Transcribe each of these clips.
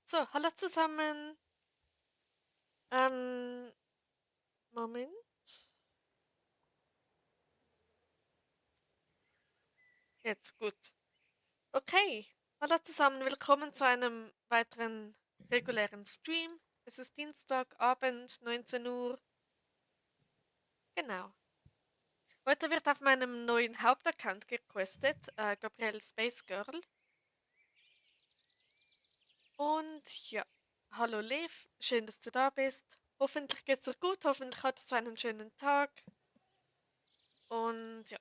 So, hallo zusammen. Ähm, Moment. Jetzt gut. Okay. Hallo zusammen, willkommen zu einem weiteren regulären Stream. Es ist Dienstagabend, 19 Uhr. Genau. Heute wird auf meinem neuen Hauptaccount gequestet, Gabrielle Space Girl. Und ja, hallo Liv, schön, dass du da bist. Hoffentlich geht's dir gut, hoffentlich hattest du einen schönen Tag. Und ja.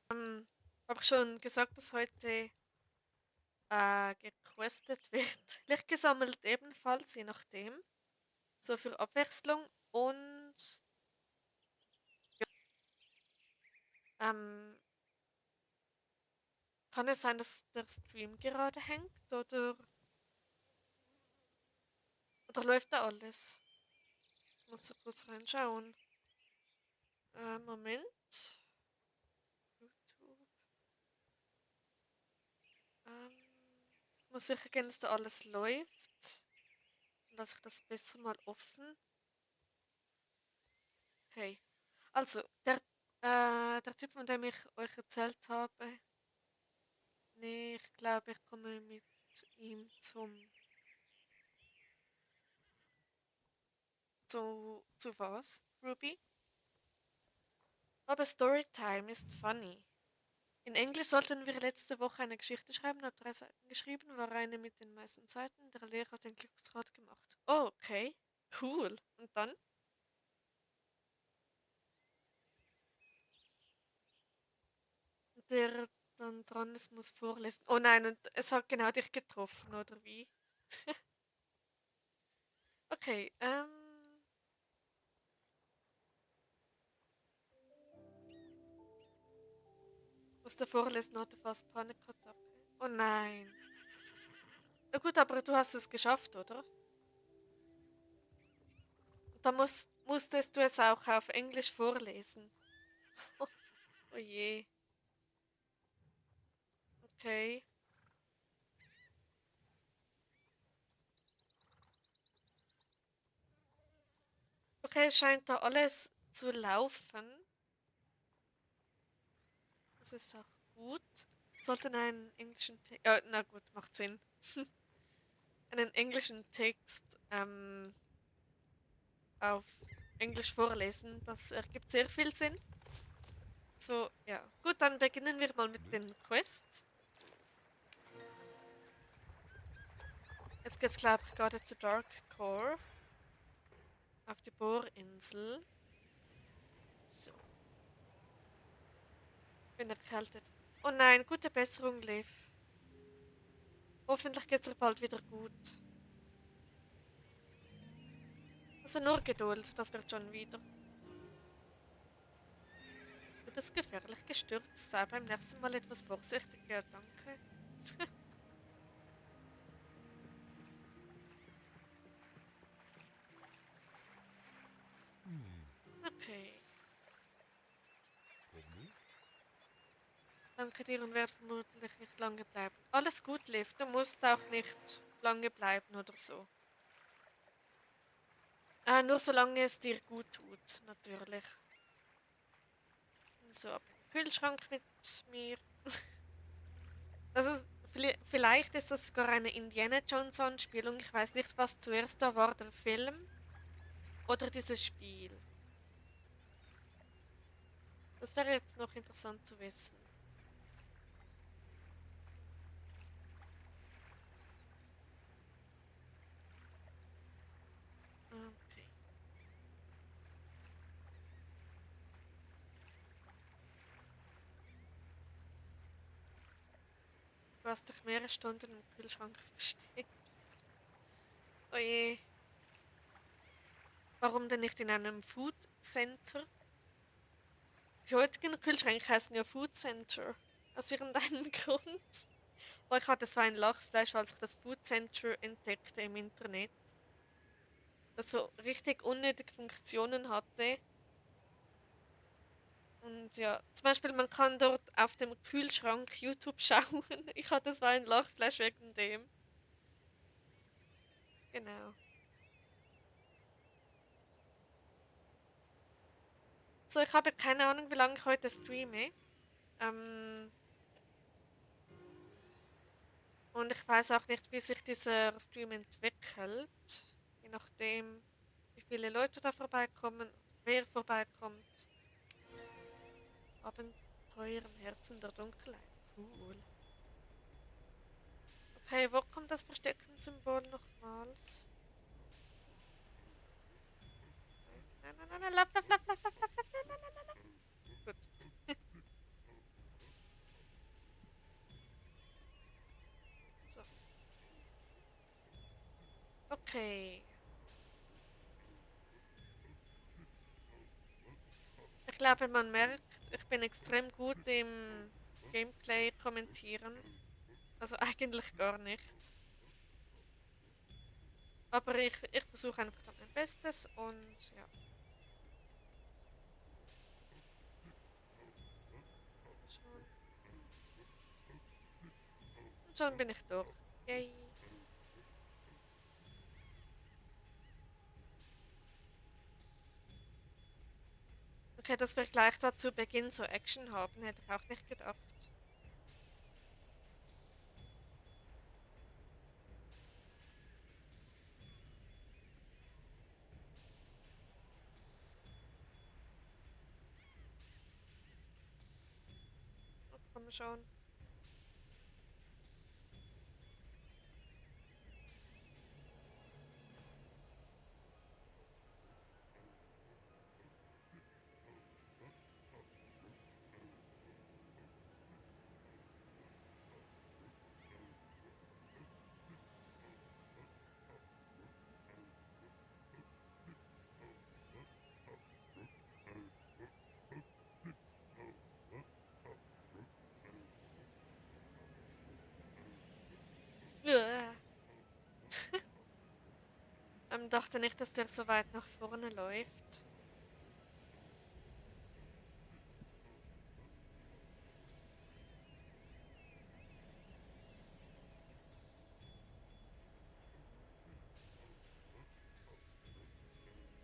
Ähm, Habe ich schon gesagt, dass heute gequestet wird. Licht gesammelt ebenfalls, je nachdem. So für Abwechslung. Und ähm, kann es sein, dass der Stream gerade hängt? Oder läuft da alles? Ich muss da kurz reinschauen. Moment. YouTube. Ähm, Ich muss sicher gehen, dass da alles läuft. Dann lasse ich das besser mal offen. Okay. Also, der Typ, von dem ich euch erzählt habe, nee, ich glaube, ich komme mit ihm zu was, Ruby? Aber Storytime ist funny. In Englisch sollten wir letzte Woche eine Geschichte schreiben, habe 3 Seiten geschrieben, war eine mit den meisten Seiten. Der Lehrer hat den Glücksrad gemacht. Oh, okay. Cool. Und dann? Der dann dran ist, muss vorlesen. Oh nein, und es hat genau dich getroffen, oder wie? Okay, muss der vorlesen, hatte fast Panikattacke. Oh nein. Na gut, aber du hast es geschafft, oder? Und dann musstest du es auch auf Englisch vorlesen. Oh je. Okay. Okay, es scheint da alles zu laufen. Das ist auch gut. Sollten einen englischen Text. Na gut, macht Sinn. Einen englischen Text auf Englisch vorlesen. Das ergibt sehr viel Sinn. So, ja. Gut, dann beginnen wir mal mit den Quests. Jetzt geht's, glaube ich, gerade zu Dark Core. Auf die Bohrinsel. So, bin erkältet. Oh nein, gute Besserung, Liv. Hoffentlich geht's dir bald wieder gut. Also nur Geduld, das wird schon wieder. Du bist gefährlich gestürzt. Sei beim nächsten Mal etwas vorsichtiger, danke. Okay. Danke dir und werd vermutlich nicht lange bleiben. Alles gut, Liv. Du musst auch nicht lange bleiben oder so. Nur solange es dir gut tut, natürlich. So, ab in den Kühlschrank mit mir. Das ist, vielleicht ist das sogar eine Indiana Jones Anspielung. Ich weiß nicht, was zuerst da war, der Film oder dieses Spiel. Das wäre jetzt noch interessant zu wissen. Okay. Du hast dich mehrere Stunden im Kühlschrank versteckt. Oh je. Warum denn nicht in einem Food Center? Die heutigen Kühlschränke heißen ja Food Center. Aus irgendeinem Grund. Oh, ich hatte so ein Lachfleisch, als ich das Food Center entdeckte im Internet. Das so richtig unnötige Funktionen hatte. Und ja, zum Beispiel, man kann dort auf dem Kühlschrank YouTube schauen. Ich hatte so ein Lachflash wegen dem. Genau. So, ich habe keine Ahnung, wie lange ich heute streame. Ähm, und ich weiß auch nicht, wie sich dieser Stream entwickelt. Je nachdem, wie viele Leute da vorbeikommen, wer vorbeikommt. Abenteuer im Herzen der Dunkelheit. Cool. Okay, wo kommt das Verstecken-Symbol nochmals? Nein, nein, nein, nein, lauf, lauf, lauf, lauf, lauf, lauf, lauf, lauf, lauf, lauf, lauf. Gut. So. Okay. Ich glaube, man merkt, ich bin extrem gut im Gameplay kommentieren. Also eigentlich gar nicht. Aber ich versuche einfach dann mein Bestes und ja. Schon. Und schon bin ich durch. Yay. Okay, dass wir gleich da zu Beginn so Action haben, hätte ich auch nicht gedacht. Oh, komm schon. Uah. Dachte nicht, dass der so weit nach vorne läuft.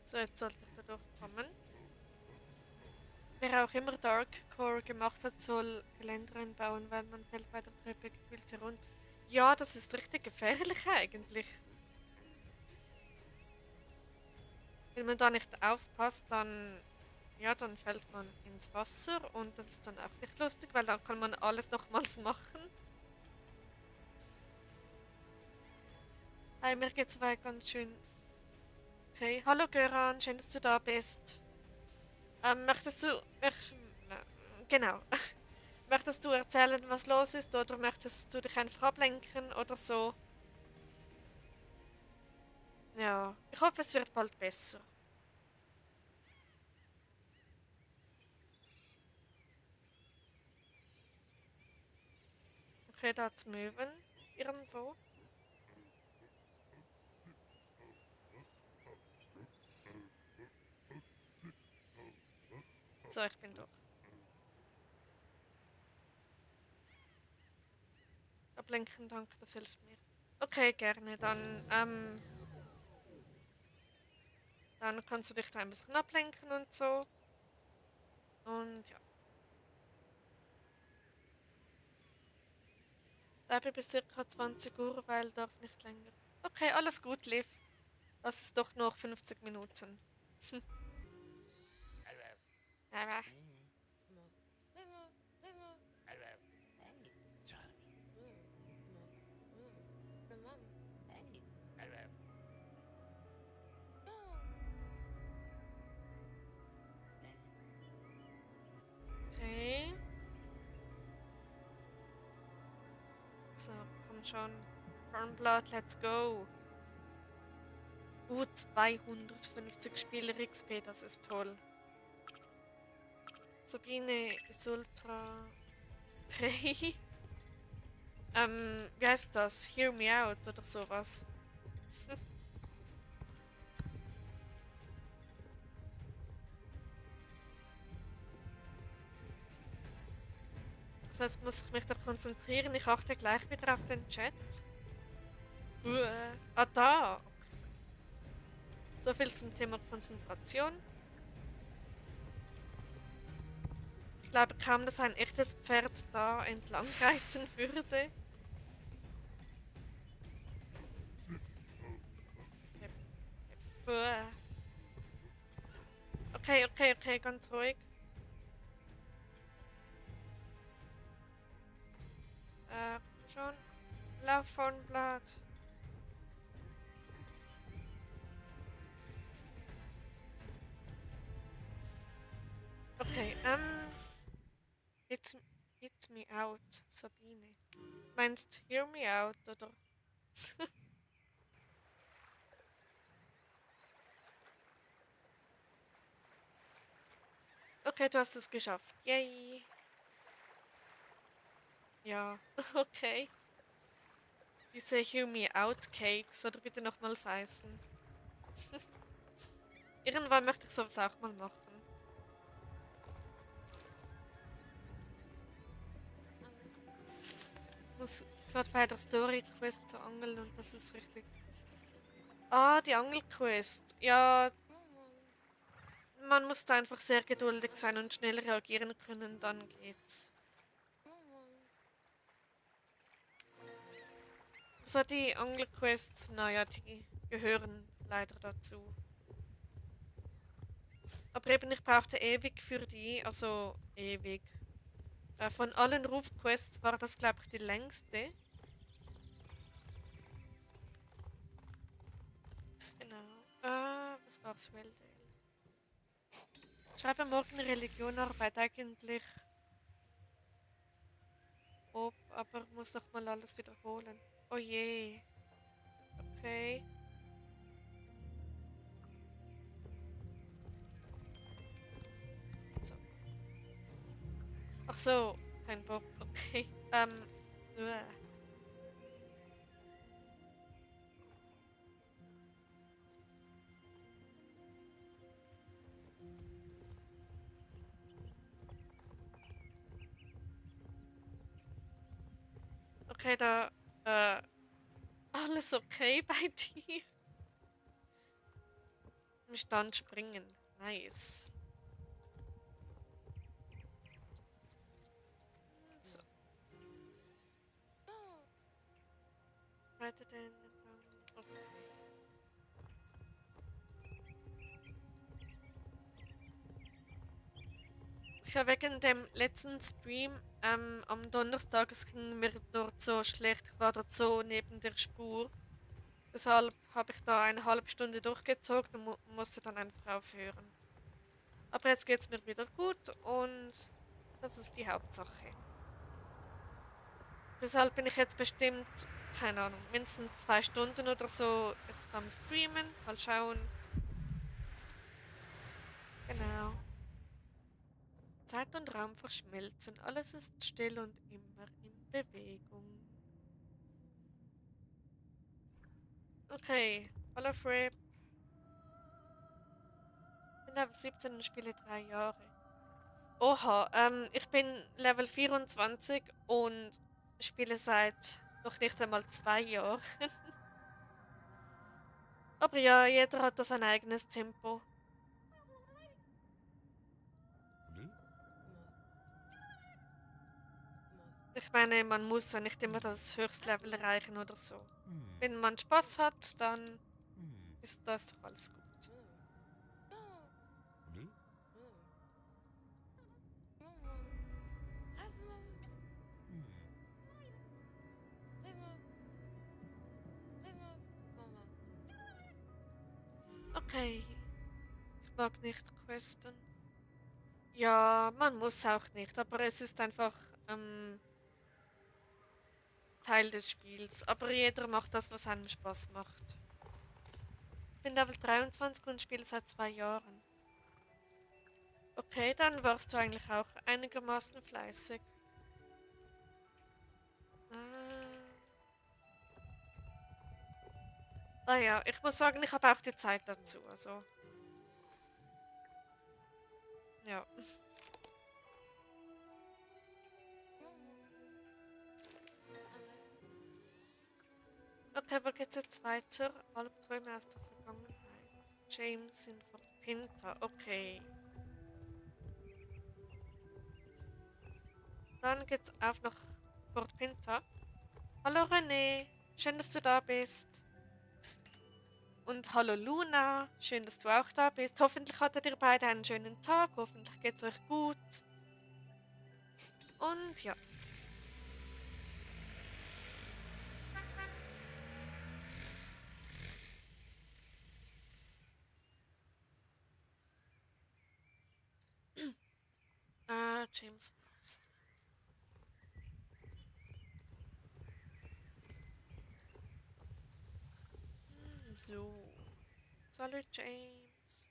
So, jetzt sollte ich da durchkommen. Wer auch immer Darkcore gemacht hat, soll Geländer einbauen, weil man fällt bei der Treppe gefühlt herunter. Ja, das ist richtig gefährlich eigentlich. Wenn man da nicht aufpasst, dann, ja, dann fällt man ins Wasser und das ist dann auch nicht lustig, weil dann kann man alles nochmals machen. Hey, mir geht's soweit ganz schön. Okay, hallo Göran, schön, dass du da bist. Möchtest du, genau, möchtest du erzählen, was los ist, oder möchtest du dich einfach ablenken oder so? Ja, ich hoffe, es wird bald besser. Okay, da zu Möwen irgendwo. So, ich bin durch. Ablenken, danke, das hilft mir. Okay, gerne. Dann kannst du dich da ein bisschen ablenken und so. Und ja, bleibe bis circa 20 Uhr, weil darf nicht länger. Okay, alles gut, Liv. Das ist doch noch 50 Minuten. Aber okay. So, komm schon. Farmblood, let's go. 250 Spieler XP, das ist toll. Sabine ist ultra. Okay. Wie heißt das? Hear me out oder sowas. Das heißt, muss ich mich da konzentrieren. Ich achte gleich wieder auf den Chat. Ah, da. So viel zum Thema Konzentration. Ich glaube kaum, dass ein echtes Pferd da entlang reiten würde. Uah. Okay, okay, okay, ganz ruhig. Schon. Lauf von Blatt. Okay, hit, hit me out, Sabine. Meinst hear me out, oder? Okay, du hast es geschafft. Yay. Ja, okay. Diese Hear Me Out Cakes oder bitte nochmals heißen. Irgendwann möchte ich sowas auch mal machen. Ich muss gerade bei der Story Quest zu angeln und das ist richtig. Ah, die Angelquest. Ja, man muss da einfach sehr geduldig sein und schnell reagieren können, dann geht's. So, die Angelquests, naja, die gehören leider dazu. Aber eben, ich brauchte ewig für die, also ewig. Von allen Rufquests war das, glaube ich, die längste. Genau. Was war's, Welldale? Schreibe morgen Religionarbeit eigentlich ob, aber muss noch mal alles wiederholen. Oh je. Okay. So. Ach so, kein Bock. Okay. Uah. Okay, da, alles okay bei dir? Im Stand springen. Nice. So. Weiter den. Okay. Ich habe wegen dem letzten Stream am Donnerstag, es ging mir dort so schlecht, ich war dort so neben der Spur. Deshalb habe ich da eine halbe Stunde durchgezogen und musste dann einfach aufhören. Aber jetzt geht es mir wieder gut und das ist die Hauptsache. Deshalb bin ich jetzt bestimmt, keine Ahnung, mindestens 2 Stunden oder so jetzt am Streamen. Mal schauen. Genau. Zeit und Raum verschmelzen. Alles ist still und immer in Bewegung. Okay. Hallo Frey. Ich bin Level 17 und spiele 3 Jahre. Oha, ich bin Level 24 und spiele seit noch nicht einmal 2 Jahren. Aber ja, jeder hat da sein eigenes Tempo. Ich meine, man muss ja nicht immer das Höchstlevel erreichen oder so. Wenn man Spaß hat, dann ist das doch alles gut. Okay, ich mag nicht questen. Ja, man muss auch nicht, aber es ist einfach Teil des Spiels. Aber jeder macht das, was einem Spaß macht. Ich bin Level 23 und spiele seit 2 Jahren. Okay, dann warst du eigentlich auch einigermaßen fleißig. Naja, ich muss sagen, ich habe auch die Zeit dazu. Also, ja. Okay, wo geht's jetzt weiter? Albträume aus der Vergangenheit. James in Fort Pinta. Okay. Dann geht's auf nach Fort Pinta. Hallo René, schön, dass du da bist. Und hallo Luna, schön, dass du auch da bist. Hoffentlich hattet ihr beide einen schönen Tag. Hoffentlich geht's euch gut. Und ja. James Bros. So. Salut James.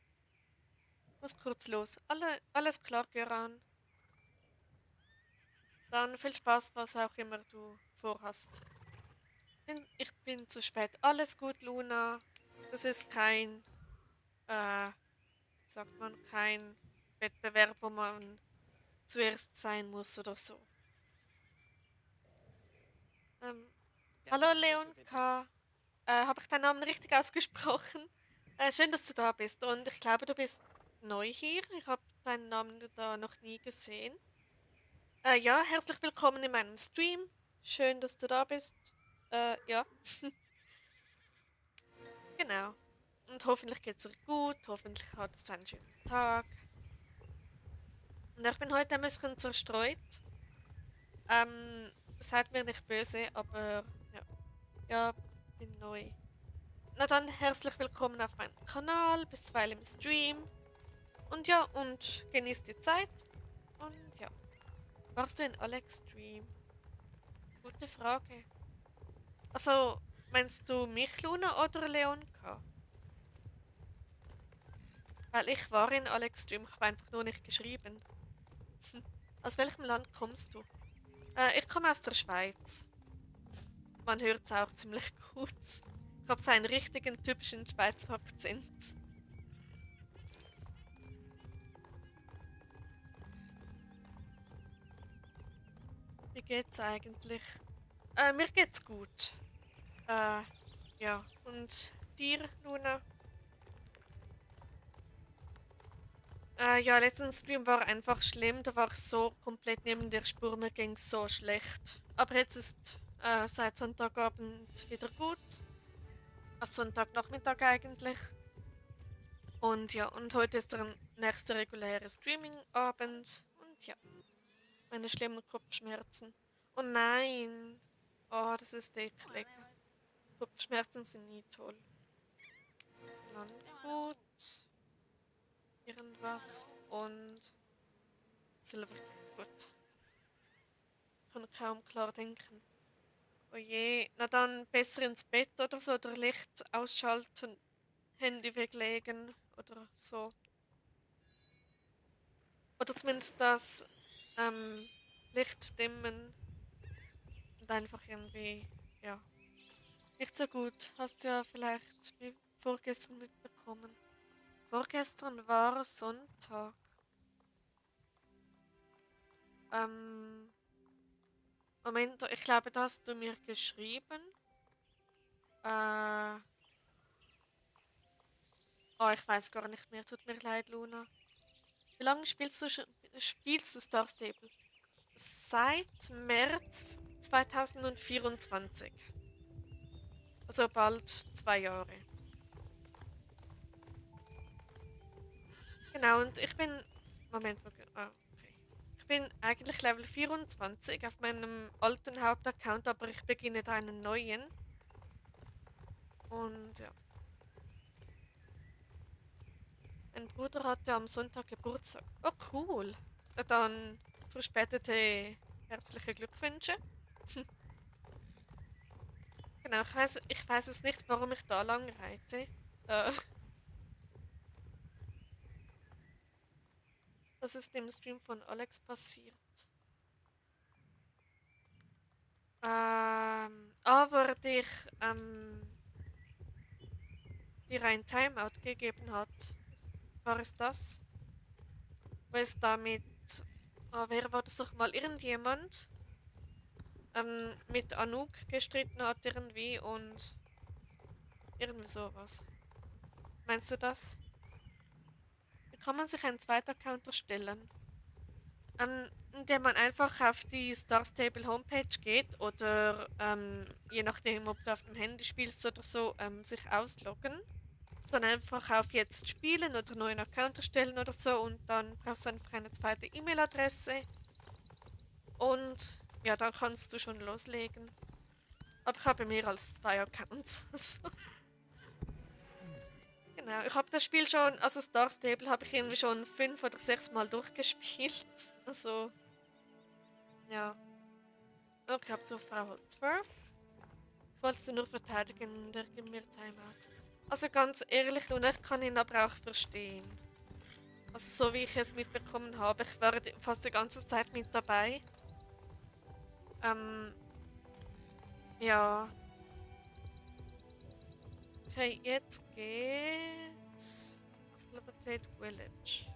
Muss kurz los. Alles klar, Göran. Dann viel Spaß, was auch immer du vorhast. Ich bin zu spät. Alles gut, Luna. Das ist kein, wie sagt man, kein Wettbewerb, wo man zuerst sein muss oder so. Ähm, hallo Leon K. Habe ich deinen Namen richtig ausgesprochen? Schön, dass du da bist. Und ich glaube, du bist neu hier. Ich habe deinen Namen da noch nie gesehen. Ja, herzlich willkommen in meinem Stream. Schön, dass du da bist. Ja, genau. Und hoffentlich geht es dir gut. Hoffentlich hattest du einen schönen Tag. Und ich bin heute ein bisschen zerstreut. Seid mir nicht böse, aber ja, ja, bin neu. Na dann, herzlich willkommen auf meinem Kanal. Bisweilen im Stream. Und ja, und genießt die Zeit. Und ja, warst du in Alex Stream? Gute Frage. Also, meinst du mich, Luna, oder Leonka? Weil ich war in Alex Stream, ich habe einfach nur nicht geschrieben. Aus welchem Land kommst du? Ich komme aus der Schweiz. Man hört es auch ziemlich gut. Ich habe so einen richtigen typischen Schweizer Akzent. Wie geht's eigentlich? Mir geht's gut. Ja. Und dir, Luna? Ja, letzten Stream war einfach schlimm. Da war ich so komplett neben der Spur. Mir ging's so schlecht. Aber jetzt ist seit Sonntagabend wieder gut. Sonntagnachmittag eigentlich. Und ja, und heute ist der nächste reguläre Streaming-Abend. Und ja, meine schlimmen Kopfschmerzen. Oh nein! Oh, das ist eklig. Kopfschmerzen sind nie toll. Land gut. Irgendwas. Und Silver gut. Ich kann kaum klar denken. Oh je, na dann besser ins Bett oder so, oder Licht ausschalten, Handy weglegen oder so. Oder zumindest das Licht dimmen und einfach irgendwie, ja, nicht so gut. Hast du ja vielleicht wie vorgestern mitbekommen. Vorgestern war Sonntag. Ähm, Moment, ich glaube, da hast du mir geschrieben. Äh, oh, ich weiß gar nicht mehr. Tut mir leid, Luna. Wie lange spielst du Star Stable? Seit März 2024. Also bald 2 Jahre. Genau, und ich bin. Moment, okay. Ich bin eigentlich Level 24 auf meinem alten Hauptaccount, aber ich beginne da einen neuen. Und ja. Mein Bruder hatte am Sonntag Geburtstag. Oh, cool. Na dann verspätete herzliche Glückwünsche. Genau, ich weiß es nicht, warum ich da lang reite. Äh, Was ist im Stream von Alex passiert? Aber dir ein Timeout gegeben hat. War es das? Wo es damit, wer war das noch mal? Irgendjemand mit Anouk gestritten hat irgendwie und Irgendwie sowas. Meinst du das? Wie kann man sich einen zweiten Account erstellen? Indem man einfach auf die Star Stable Homepage geht oder je nachdem, ob du auf dem Handy spielst oder so, sich ausloggen. Dann einfach auf Jetzt spielen oder neuen Account erstellen oder so und dann brauchst du einfach eine zweite E-Mail-Adresse und ja, dann kannst du schon loslegen. Aber ich habe mehr als zwei Accounts. Also, genau, ich habe das Spiel schon, also Star Stable habe ich irgendwie schon 5 oder 6 Mal durchgespielt. Also, ja. Okay, ich habe zur Frau Holzwerf. Ich wollte sie nur verteidigen, der gibt mir Timeout. Also ganz ehrlich, Luna, ich kann ihn aber auch verstehen. Also so wie ich es mitbekommen habe, ich war fast die ganze Zeit mit dabei. Ähm, ja. Okay, jetzt geht's. Silverglade Village.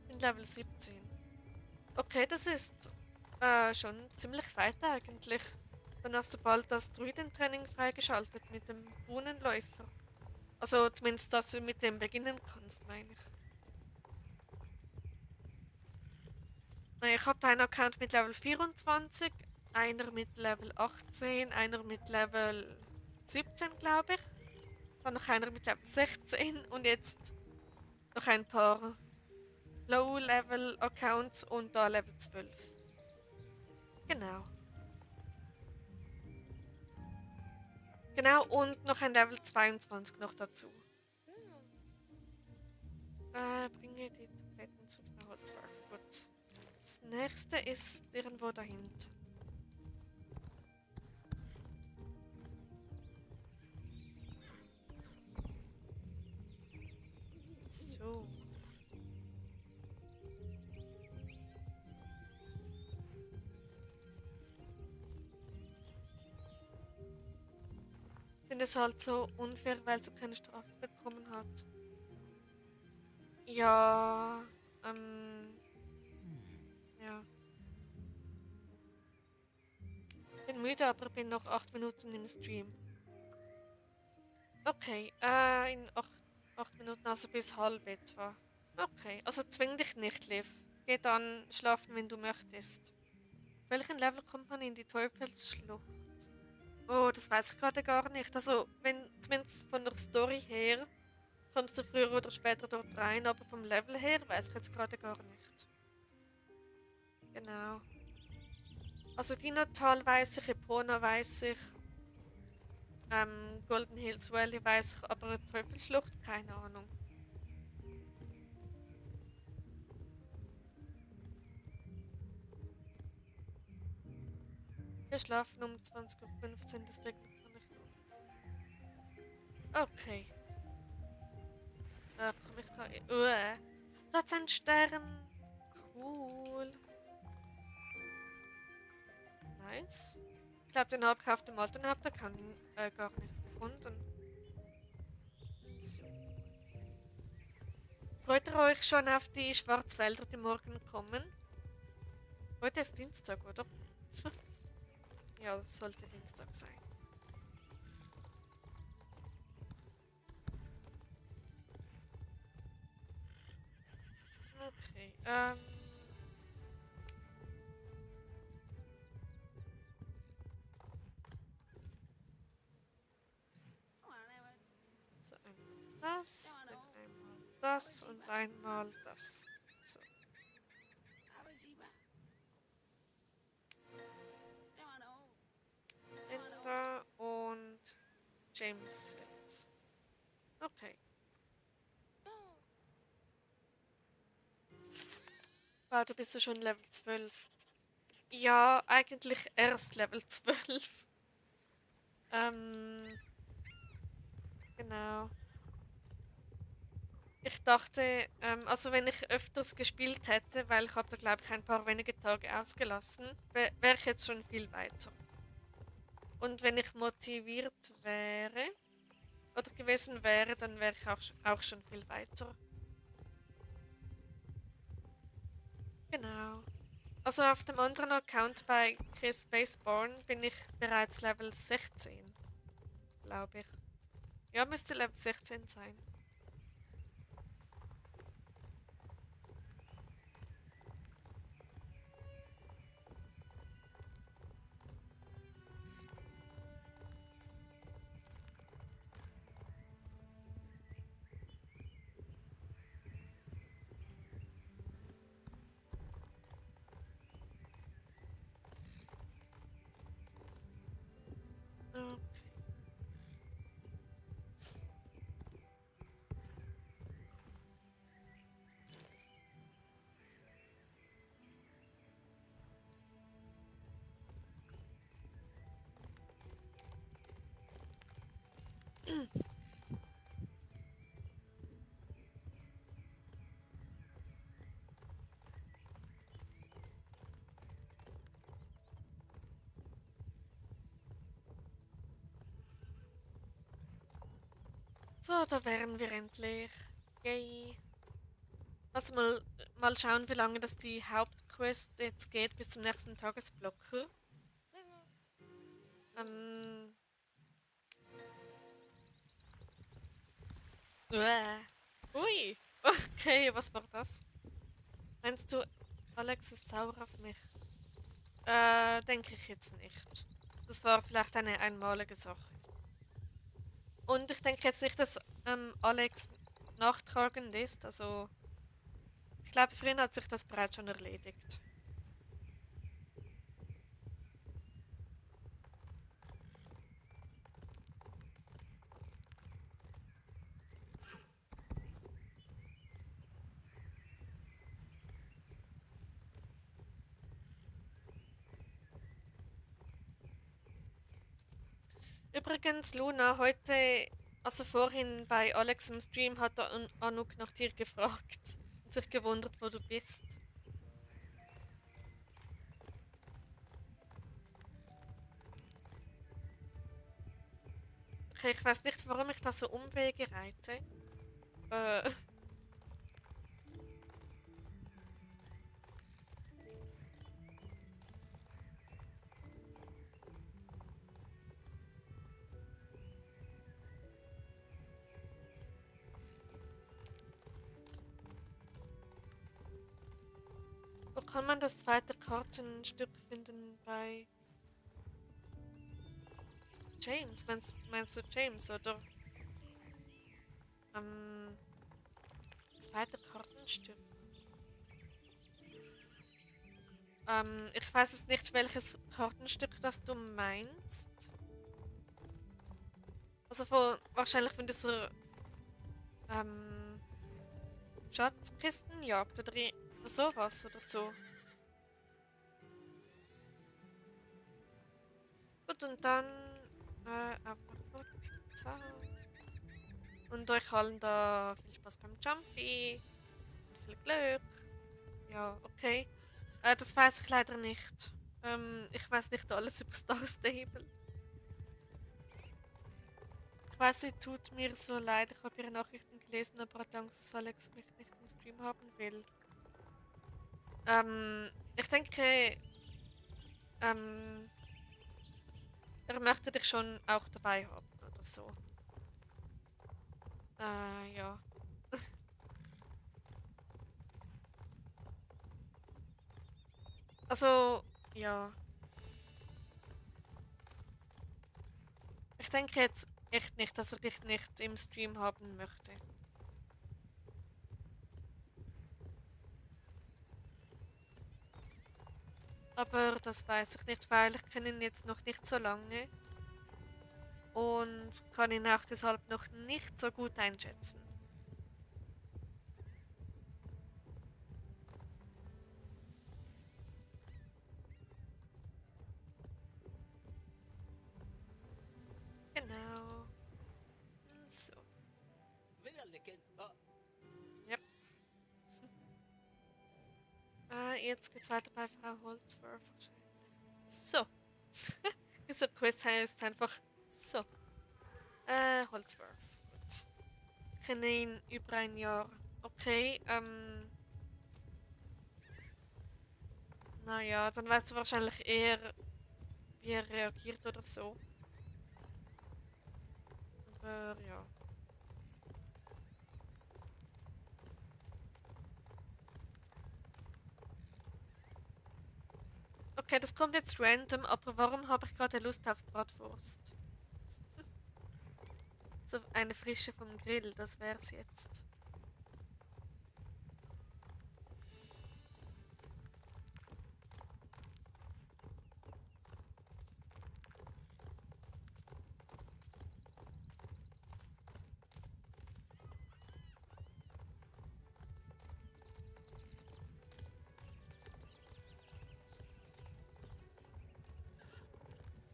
Ich bin Level 17. Okay, das ist schon ziemlich weit eigentlich. Dann hast du bald das Druidentraining freigeschaltet mit dem Runenläufer. Also zumindest, dass du mit dem beginnen kannst, meine ich. Naja, ich habe einen Account mit Level 24, einer mit Level 18, einer mit Level 17, glaube ich. Dann noch einer mit Level 16 und jetzt noch ein paar Low-Level-Accounts und da Level 12. Genau. Genau, und noch ein Level 22 noch dazu. Bringe die Tabletten zu Frau Holzwerf. Gut. Das nächste ist irgendwo dahinter. So. Ich finde es halt so unfair, weil sie keine Strafe bekommen hat. Ja, ja. Bin müde, aber bin noch 8 Minuten im Stream. Okay, in 8 Minuten, also bis halb etwa. Okay, also zwing dich nicht, Liv. Geh dann schlafen, wenn du möchtest. Welchen Level kommt man in die Teufelsschlucht? Oh, das weiß ich gerade gar nicht. Also, wenn, zumindest von der Story her, kommst du früher oder später dort rein, aber vom Level her weiß ich jetzt gerade gar nicht. Genau. Also Dinotal weiß ich, Epona weiß ich, Golden Hills Valley weiß ich, aber Teufelsschlucht, keine Ahnung. Wir schlafen um 20:15 Uhr, deswegen kann ich noch. Okay. Komm ich da in. Da ist ein Stern. Cool. Nice. Ich glaube, den habe ich auf dem alten Hauptaccount gar nicht gefunden. So. Freut ihr euch schon auf die Schwarzwälder, die morgen kommen? Heute ist Dienstag, oder? Ja, sollte Dienstag sein. Okay, so einmal das, dann einmal das und einmal das. So, Linda und James Williamson. Okay. Wow, du bist ja schon Level 12. Ja, eigentlich erst Level 12. Ähm, genau. Ich dachte, also wenn ich öfters gespielt hätte, weil ich habe da glaube ich ein paar wenige Tage ausgelassen, wäre ich jetzt schon viel weiter. Und wenn ich motiviert wäre oder gewesen wäre, dann wäre ich auch schon viel weiter. Genau. Also auf dem anderen Account bei Chris Baseborn bin ich bereits Level 16, glaube ich. Ja, müsste Level 16 sein. Okay. So, da wären wir endlich. Yay. Also mal schauen, wie lange das die Hauptquest jetzt geht bis zum nächsten Tagesblocker. Ähm, Ui. Okay, was war das? Meinst du, Alex ist sauer auf mich? Denke ich jetzt nicht. Das war vielleicht eine einmalige Sache. Und ich denke jetzt nicht, dass Alex nachtragend ist. Also, ich glaube, für ihn hat sich das bereits schon erledigt. Übrigens, Luna, heute, also vorhin bei Alex im Stream, hat der Anuk nach dir gefragt und sich gewundert, wo du bist. Okay, ich weiß nicht, warum ich da so Umwege reite. Äh, Wo kann man das zweite Kartenstück finden bei James? Meinst du James oder ähm, das zweite Kartenstück? Ich weiß jetzt nicht, welches Kartenstück das du meinst. Also wahrscheinlich von dieser ähm, Schatzkistenjagd oder sowas oder so. Gut, und dann auf nach Fortpita. Und euch allen da viel Spaß beim Jumpy. Und viel Glück. Ja, okay. Das weiß ich leider nicht. Ich weiß nicht alles über Star Stable. Ich weiß, sie tut mir so leid. Ich habe ihre Nachrichten gelesen, aber hat Angst, dass Alex mich nicht im Stream haben will. Ich denke, ähm, er möchte dich schon auch dabei haben oder so. Ja. Also, ja. Ich denke jetzt echt nicht, dass er dich nicht im Stream haben möchte. Aber das weiß ich nicht, weil ich kenne ihn jetzt noch nicht so lange und kann ihn auch deshalb noch nicht so gut einschätzen. Genau. So. Yep. Jetzt geht's weiter bei Frau Holzworth wahrscheinlich. So. Dieser Quest heißt einfach so. Holzworth. Gut. Ich kenne ihn über ein Jahr. Okay, Naja, dann weißt du wahrscheinlich eher, wie er reagiert oder so. Aber ja. Okay, das kommt jetzt random, aber warum habe ich gerade Lust auf Bratwurst? So eine frische vom Grill, das wär's jetzt.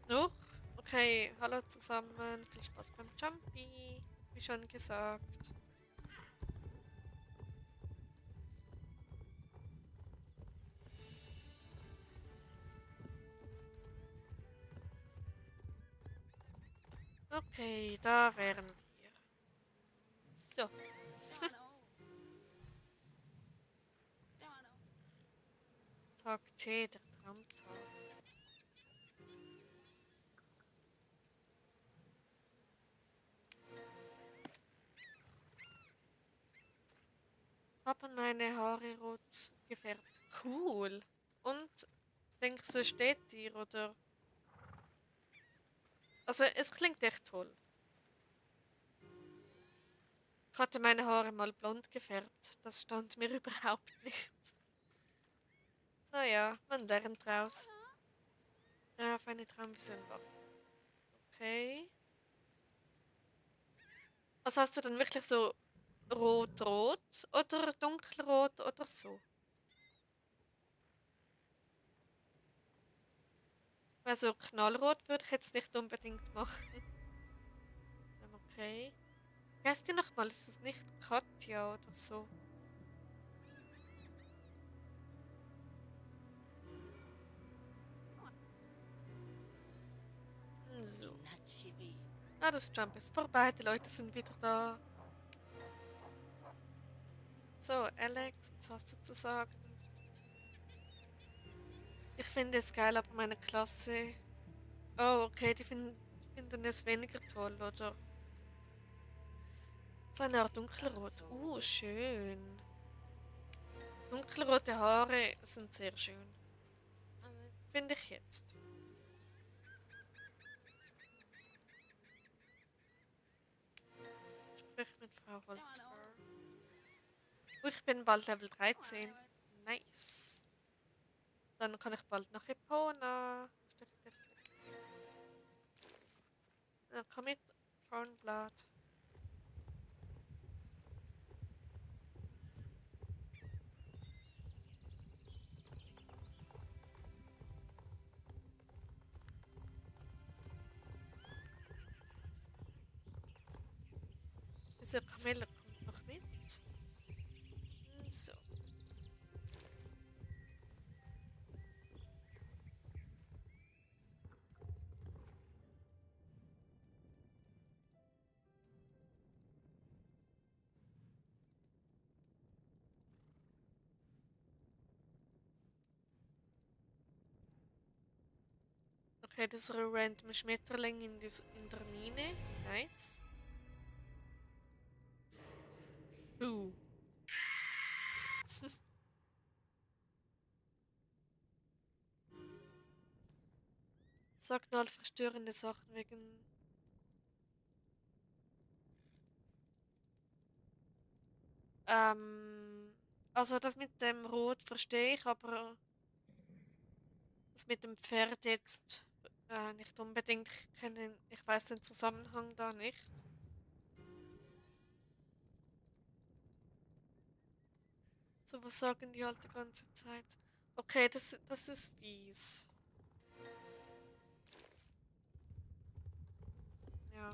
Noch? Okay, hallo zusammen. Viel Spaß beim Jumpy. Wie schon gesagt. Okay, da wären wir. So, Tag T, der Traumtag. Haben meine Haare rot gefärbt. Cool. Und denkst du, es steht dir oder? Also, es klingt echt toll. Ich hatte meine Haare mal blond gefärbt. Das stand mir überhaupt nicht. Naja, man lernt draus. Ja, auf eine Traumvision warten. Okay. Also hast du dann wirklich so rot-rot oder dunkelrot oder so? Weil so knallrot würde ich jetzt nicht unbedingt machen. Okay. Wie heißt die nochmal? Ist es nicht Katja oder so? So. Ah, das Jump ist vorbei. Die Leute sind wieder da. So, Alex, was hast du zu sagen? Ich finde es geil, aber meine Klasse. Oh, okay, finden es weniger toll, oder? So eine Art dunkelrot. Schön. Dunkelrote Haare sind sehr schön. Finde ich jetzt. Sprich mit Frau Holzbar. Ich bin bald Level 13. Nice. Dann kann ich bald nach Epona. Stich, stich, stich. Ja, komm mit, Thornblatt. Dieser Kamele kommt noch mit. So. Okay, das ist ein random Schmetterling in der Mine. Nice. Uh. Sagt nur halt verstörende Sachen wegen. Also das mit dem Rot verstehe ich, aber das mit dem Pferd jetzt nicht unbedingt. Ich weiß den Zusammenhang da nicht. So, was sagen die halt die ganze Zeit? Okay, das ist fies. Ja.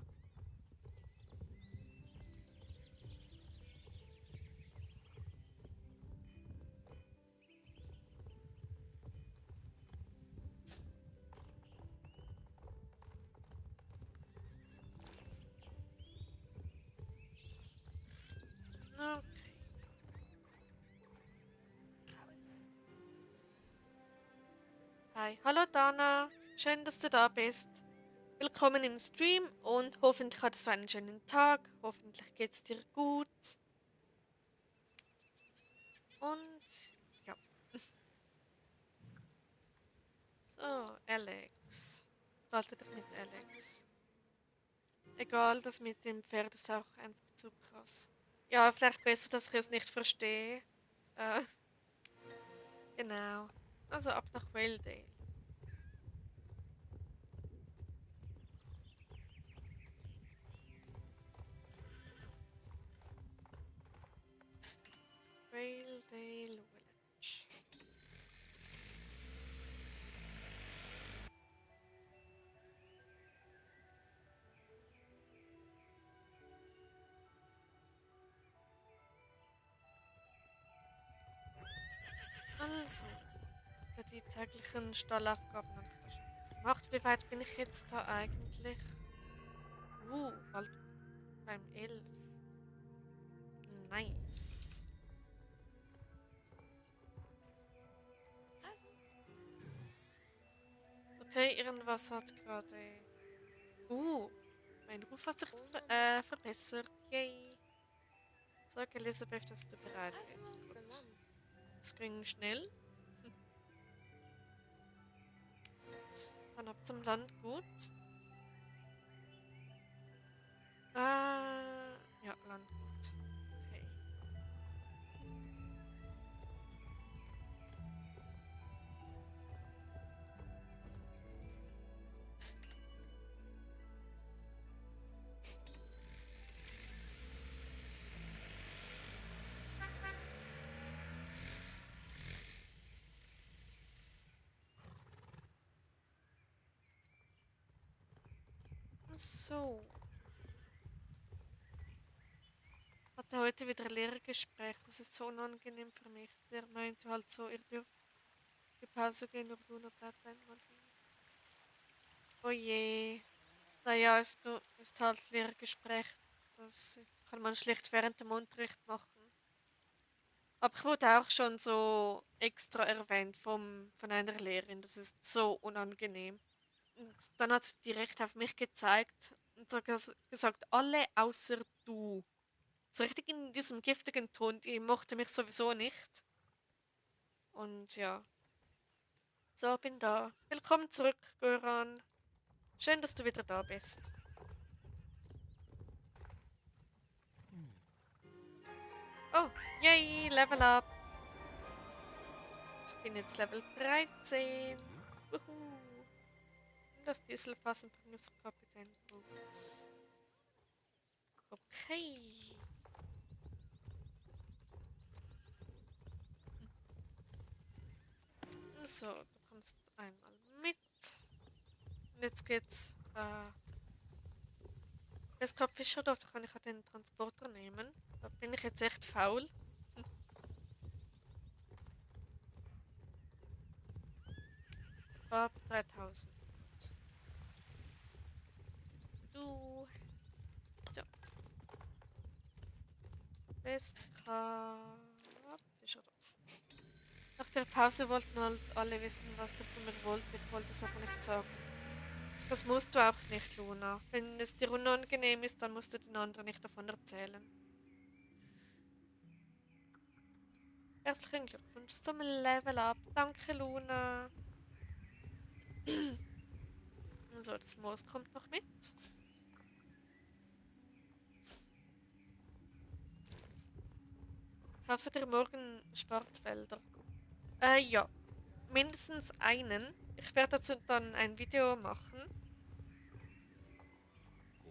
Okay. Hi. Hallo Dana, schön, dass du da bist. Willkommen im Stream und hoffentlich hattest du einen schönen Tag. Hoffentlich geht's dir gut. Und ja, so, Alex. Halte dich mit Alex. Egal, das mit dem Pferd ist auch einfach zu krass. Ja, vielleicht besser, dass ich es nicht verstehe. Äh, genau. Also ab nach Valedale. Valedale Village. Also, für die täglichen Stallaufgaben habe ich das schon gemacht. Wie weit bin ich jetzt da eigentlich? Bald beim 11. Nice. Okay, irgendwas hat gerade. Mein Ruf hat sich verbessert. Yay. Sag Elisabeth, dass du bereit bist. Gut. Das ging schnell. Dann ab zum Land. Gut. Ja, Land gut. Okay. So. Hatte heute wieder ein Lehrergespräch. Das ist so unangenehm für mich. Der meinte halt so, ihr dürft die Pause gehen, nur Luna bleibt einmal hier. Oh je. Naja, ist halt Lehrergespräch. Das kann man schlecht während dem Unterricht machen. Aber ich wurde auch schon so extra erwähnt von einer Lehrerin. Das ist so unangenehm. Und dann hat sie direkt auf mich gezeigt und so gesagt, alle außer du. So richtig in diesem giftigen Ton, die mochte mich sowieso nicht. Und ja, so bin da. Willkommen zurück, Göran. Schön, dass du wieder da bist. Oh, yay, Level up. Ich bin jetzt Level 13. Wuhu. Das Dieselfass und Kapitän Boots. Okay. So, du kommst einmal mit. Und jetzt geht's. Bis Kap Fischerdorf, da kann ich auch den Transporter nehmen. Da bin ich jetzt echt faul. Ab 3000. Du. So. Westkap Fischerdorf. Nach der Pause wollten halt alle wissen, was du von mir wollt. Ich wollte es aber nicht sagen. Das musst du auch nicht, Luna. Wenn es dir unangenehm ist, dann musst du den anderen nicht davon erzählen. Herzlichen Glückwunsch zum Level Up. Danke, Luna. So, das Moos kommt noch mit. Kaufst du dir morgen Schwarzwälder? Ja. Mindestens einen. Ich werde dazu dann ein Video machen.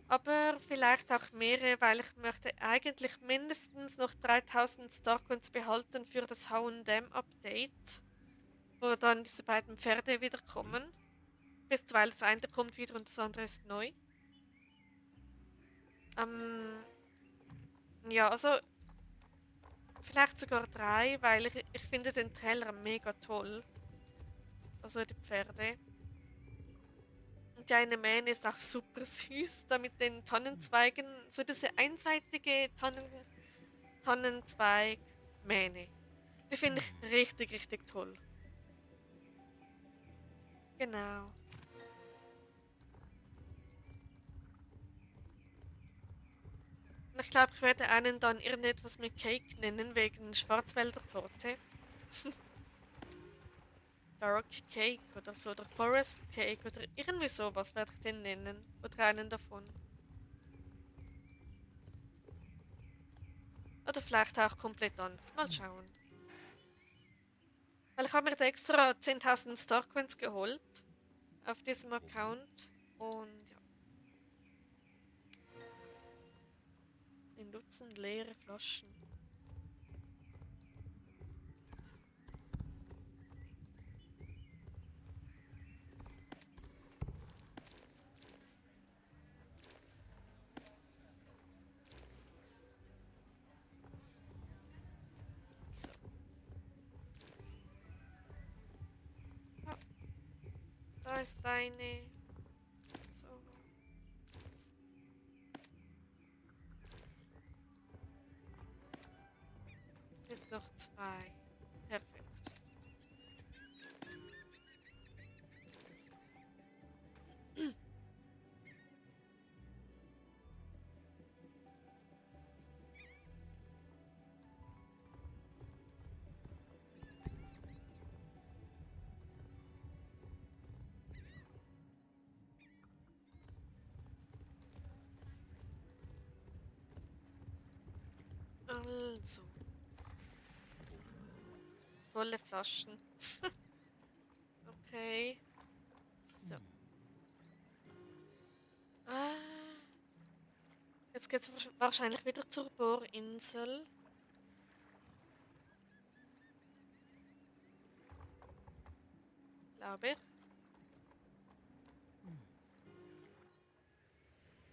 Aber vielleicht auch mehrere, weil ich möchte eigentlich mindestens noch 3000 Starcoins behalten für das H&M-Update, wo dann diese beiden Pferde wiederkommen. Weil das eine kommt wieder und das andere ist neu. Ja, also vielleicht sogar drei, weil ich finde den Trailer mega toll. Also die Pferde. Und die eine Mähne ist auch super süß, da mit den Tannenzweigen. So diese einseitige Tannenzweig-Mähne. Die finde ich richtig, richtig toll. Genau. Und ich glaube, ich werde einen dann irgendetwas mit Cake nennen, wegen Schwarzwälder-Torte. Dark Cake oder so, oder Forest Cake oder irgendwie sowas werde ich den nennen. Oder einen davon. Oder vielleicht auch komplett anders. Mal schauen. Weil ich habe mir da extra 10.000 Starcoins geholt auf diesem Account. Und ja, ein Dutzend leere Flaschen. So. Ja, da ist deine. So. Jetzt noch zwei. Perfekt. Also, volle Flaschen. Okay. So. Ah, jetzt geht es wahrscheinlich wieder zur Bohrinsel. Glaube ich.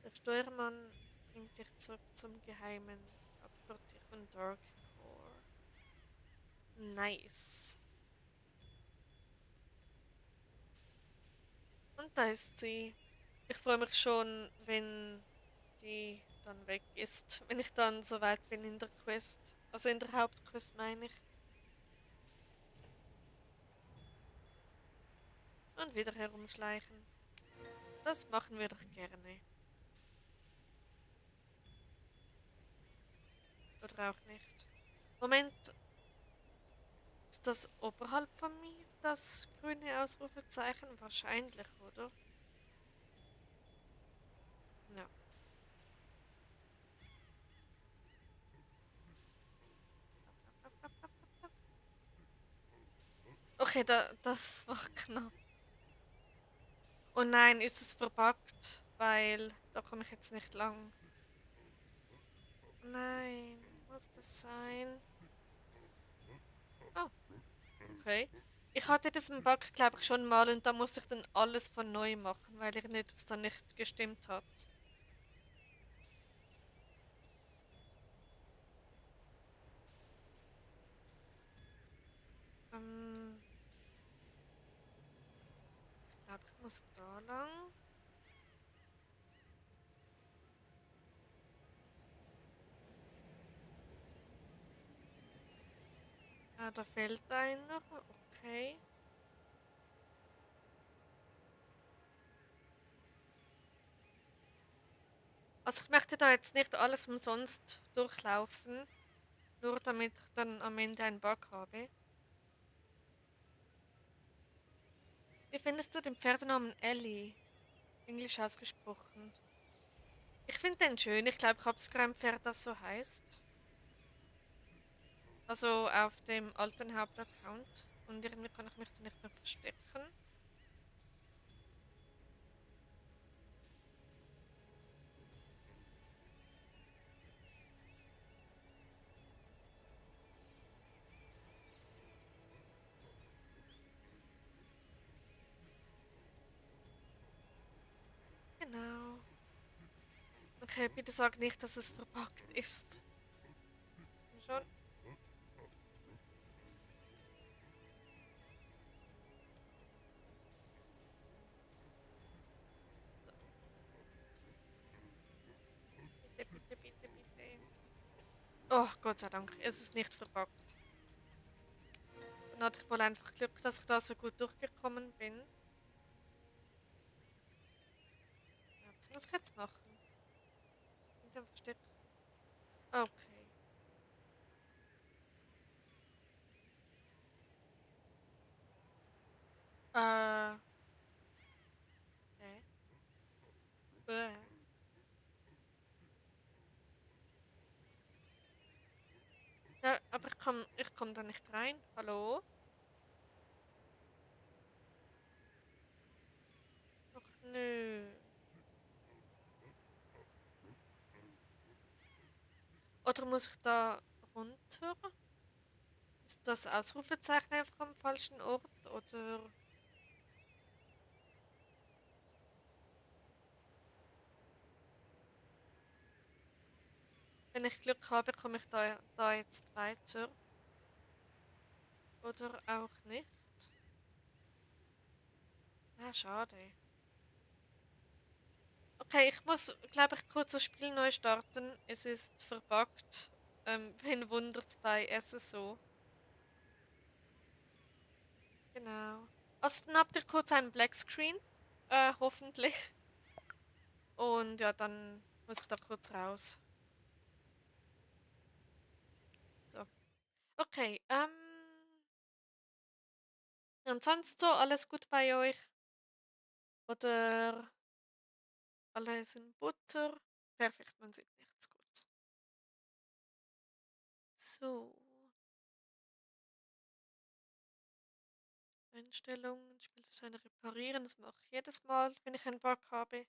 Der Steuermann bringt dich zurück zum geheimen Hauptquartier von Darkcore. Nice. Und da ist sie. Ich freue mich schon, wenn die dann weg ist. Wenn ich dann soweit bin in der Quest. Also in der Hauptquest meine ich. Und wieder herumschleichen. Das machen wir doch gerne. Oder auch nicht. Moment, ist das oberhalb von mir, das grüne Ausrufezeichen? Wahrscheinlich, oder? Ja. Okay, das war knapp. Oh nein, ist es verbuggt? Weil da komme ich jetzt nicht lang. Nein, muss das sein? Oh, okay. Ich hatte diesen Bug, glaube ich, schon mal und da musste ich dann alles von neu machen, weil irgendetwas dann nicht gestimmt hat. Ähm, ich glaube, ich muss da lang. Ah, da fehlt einer. Okay. Also ich möchte da jetzt nicht alles umsonst durchlaufen, nur damit ich dann am Ende einen Bug habe. Wie findest du den Pferdenamen Ellie? Englisch ausgesprochen. Ich finde den schön. Ich glaube, ich habe sogar ein Pferd, das so heißt. Also auf dem alten Hauptaccount. Und irgendwie kann ich mich da nicht mehr verstecken. Genau. Okay, bitte sag nicht, dass es verpackt ist. Schon? So. Bitte, bitte, bitte, bitte. Oh, Gott sei Dank, es ist nicht verpackt. Dann hatte ich wohl einfach Glück, dass ich da so gut durchgekommen bin. Was muss ich jetzt machen? In dem Versteck. Okay. Äh. Okay. Äh. Ja, aber ich komm da nicht rein. Hallo? Ach nö. Oder muss ich da runter? Ist das Ausrufezeichen einfach am falschen Ort? Oder wenn ich Glück habe, komme ich da jetzt weiter? Oder auch nicht? Ah, schade. Okay, ich muss, glaube ich, kurz das Spiel neu starten. Es ist verbuggt. Wen wundert's bei SSO? Genau. Also dann habt ihr kurz einen Black Screen. Hoffentlich. Und ja, dann muss ich da kurz raus. So. Okay, und sonst so, alles gut bei euch? Oder alles in Butter? Perfekt, man sieht nichts gut. So, Einstellungen, Spieldesign reparieren, das mache ich jedes Mal, wenn ich einen Bug habe.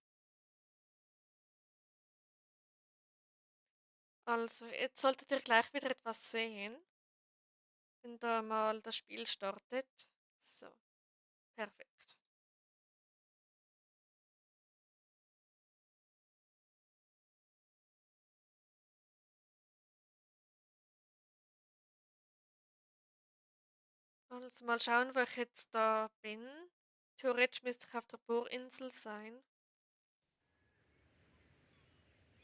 Also, jetzt solltet ihr gleich wieder etwas sehen, wenn da mal das Spiel startet. So, perfekt. Also mal schauen, wo ich jetzt da bin. Theoretisch müsste ich auf der Bohrinsel sein.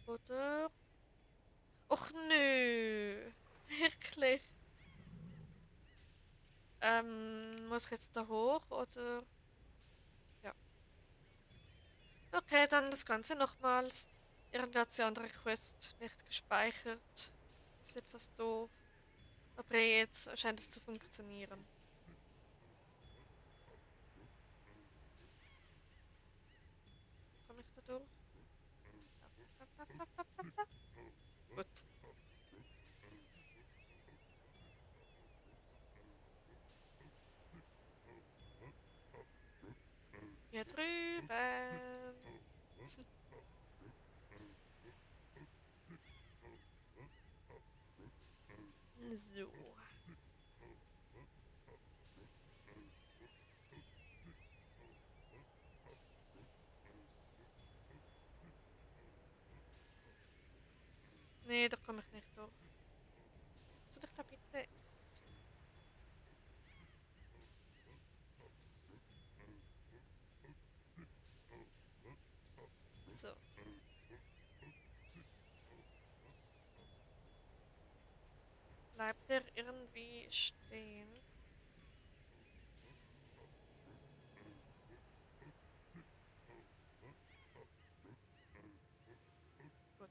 Oder? Och nö. Wirklich. Muss ich jetzt da hoch oder? Ja. Okay, dann das Ganze nochmals. Irgendwie hat die andere Quest nicht gespeichert. Das ist etwas doof. Aber jetzt scheint es zu funktionieren. Komme ich da durch? Gut. Hier drüben. So. Nee, da komme ich nicht durch. Kannst du dich da bitte. So. Bleibt der irgendwie stehen? Gut.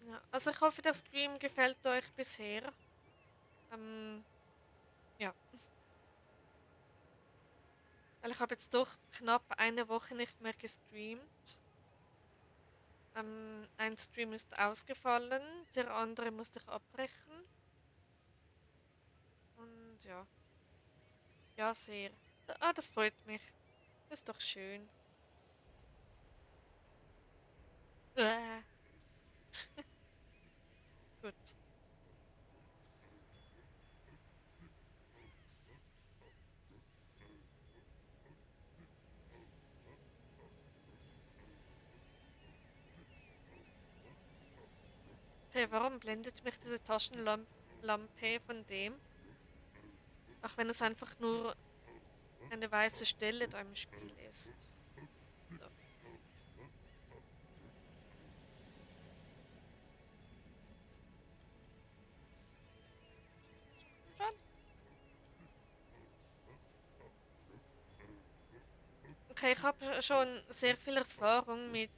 Ja. Also ich hoffe, der Stream gefällt euch bisher. Ähm, ja. Weil ich habe jetzt doch knapp eine Woche nicht mehr gestreamt. Ein Stream ist ausgefallen, der andere musste ich abbrechen. Und ja, ja, sehr. Ah, das freut mich. Das ist doch schön. Äh, gut. Okay, warum blendet mich diese Taschenlampe von dem? Auch wenn es einfach nur eine weiße Stelle da im Spiel ist. So. Okay, Okay, ich habe schon sehr viel Erfahrung mit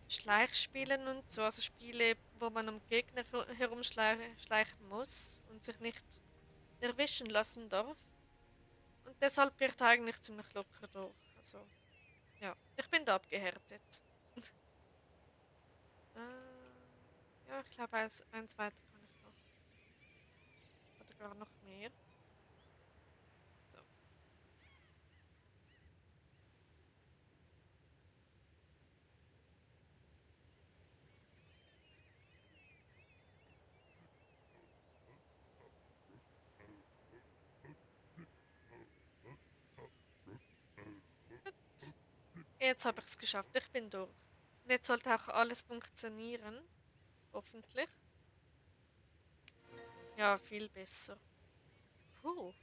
Schleichspielen und so, also Spiele, wo man um Gegner herumschleichen muss und sich nicht erwischen lassen darf. Und deshalb gehe ich da eigentlich ziemlich locker durch. Also, ja, ich bin da abgehärtet. Ja, ich glaube, eins weiter kann ich noch. Oder gar noch mehr. So. Jetzt habe ich es geschafft. Ich bin durch. Und jetzt sollte auch alles funktionieren. Hoffentlich. Ja, viel besser. Puh.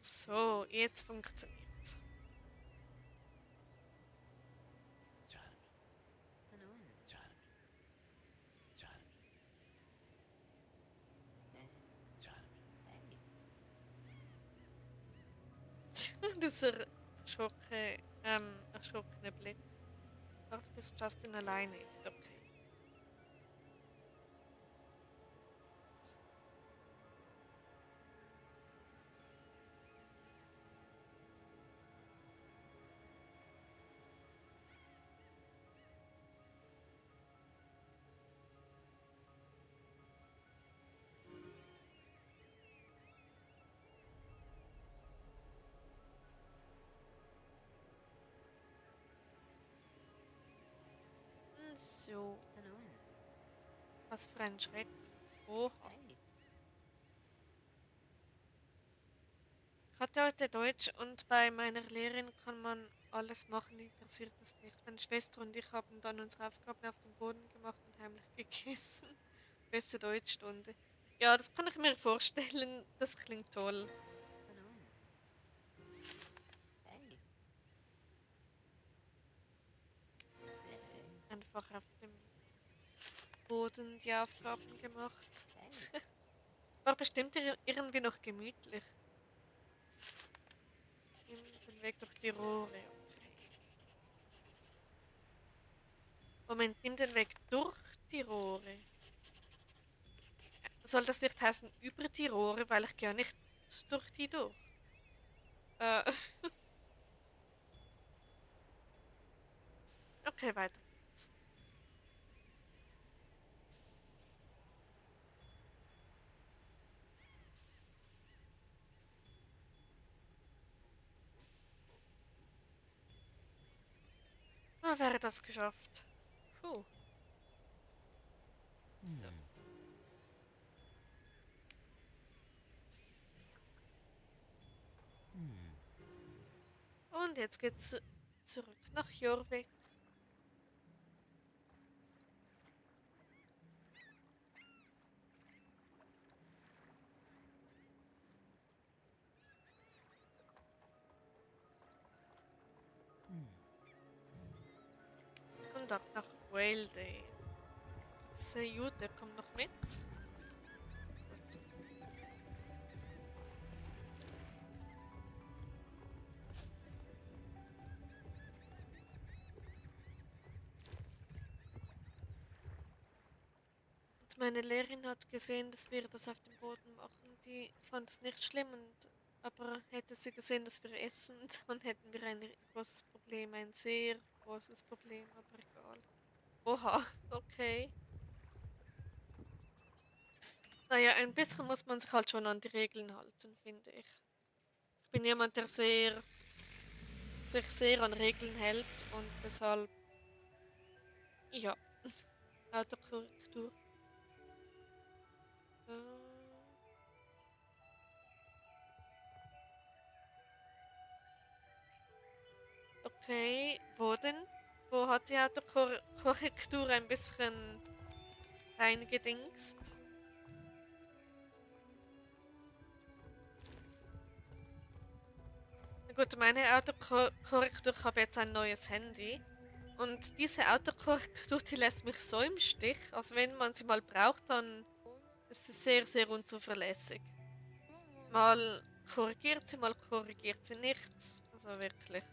So, jetzt funktioniert's. Das erschrockene Blick. Warte, bis Justin alleine ist. Okay. So, was für ein Schreck. Oha. Ich hatte heute Deutsch und bei meiner Lehrerin kann man alles machen, interessiert das nicht. Meine Schwester und ich haben dann unsere Aufgaben auf dem Boden gemacht und heimlich gegessen. Beste Deutschstunde. Ja, das kann ich mir vorstellen. Das klingt toll. Einfach auf dem Boden die Aufgaben gemacht. War bestimmt irgendwie noch gemütlich. Den Weg durch die Rohre. Okay. Moment, nimm den Weg durch die Rohre. Soll das nicht heißen über die Rohre, weil ich gehe ja nicht durch die durch. Äh, okay, weiter geht's. Ah, wäre das geschafft. Puh. So. Und jetzt geht's zurück nach Jorvik. Und ab nach Whaledale. Sehr gut, der kommt noch mit. Gut. Und meine Lehrerin hat gesehen, dass wir das auf dem Boden machen. Die fand es nicht schlimm, aber hätte sie gesehen, dass wir essen, dann hätten wir ein großes Problem, ein sehr großes Problem, aber egal. Oha, okay. Naja, ein bisschen muss man sich halt schon an die Regeln halten, finde ich. Ich bin jemand, der sich sehr an Regeln hält und deshalb, ja, Autokorrektur. Äh, okay, wo denn? Wo hat die Autokorrektur ein bisschen eingedingst? Gut, meine Autokorrektur, ich habe jetzt ein neues Handy. Und diese Autokorrektur, die lässt mich so im Stich. Also wenn man sie mal braucht, dann ist sie sehr, sehr unzuverlässig. Mal mal korrigiert sie nichts. Also wirklich.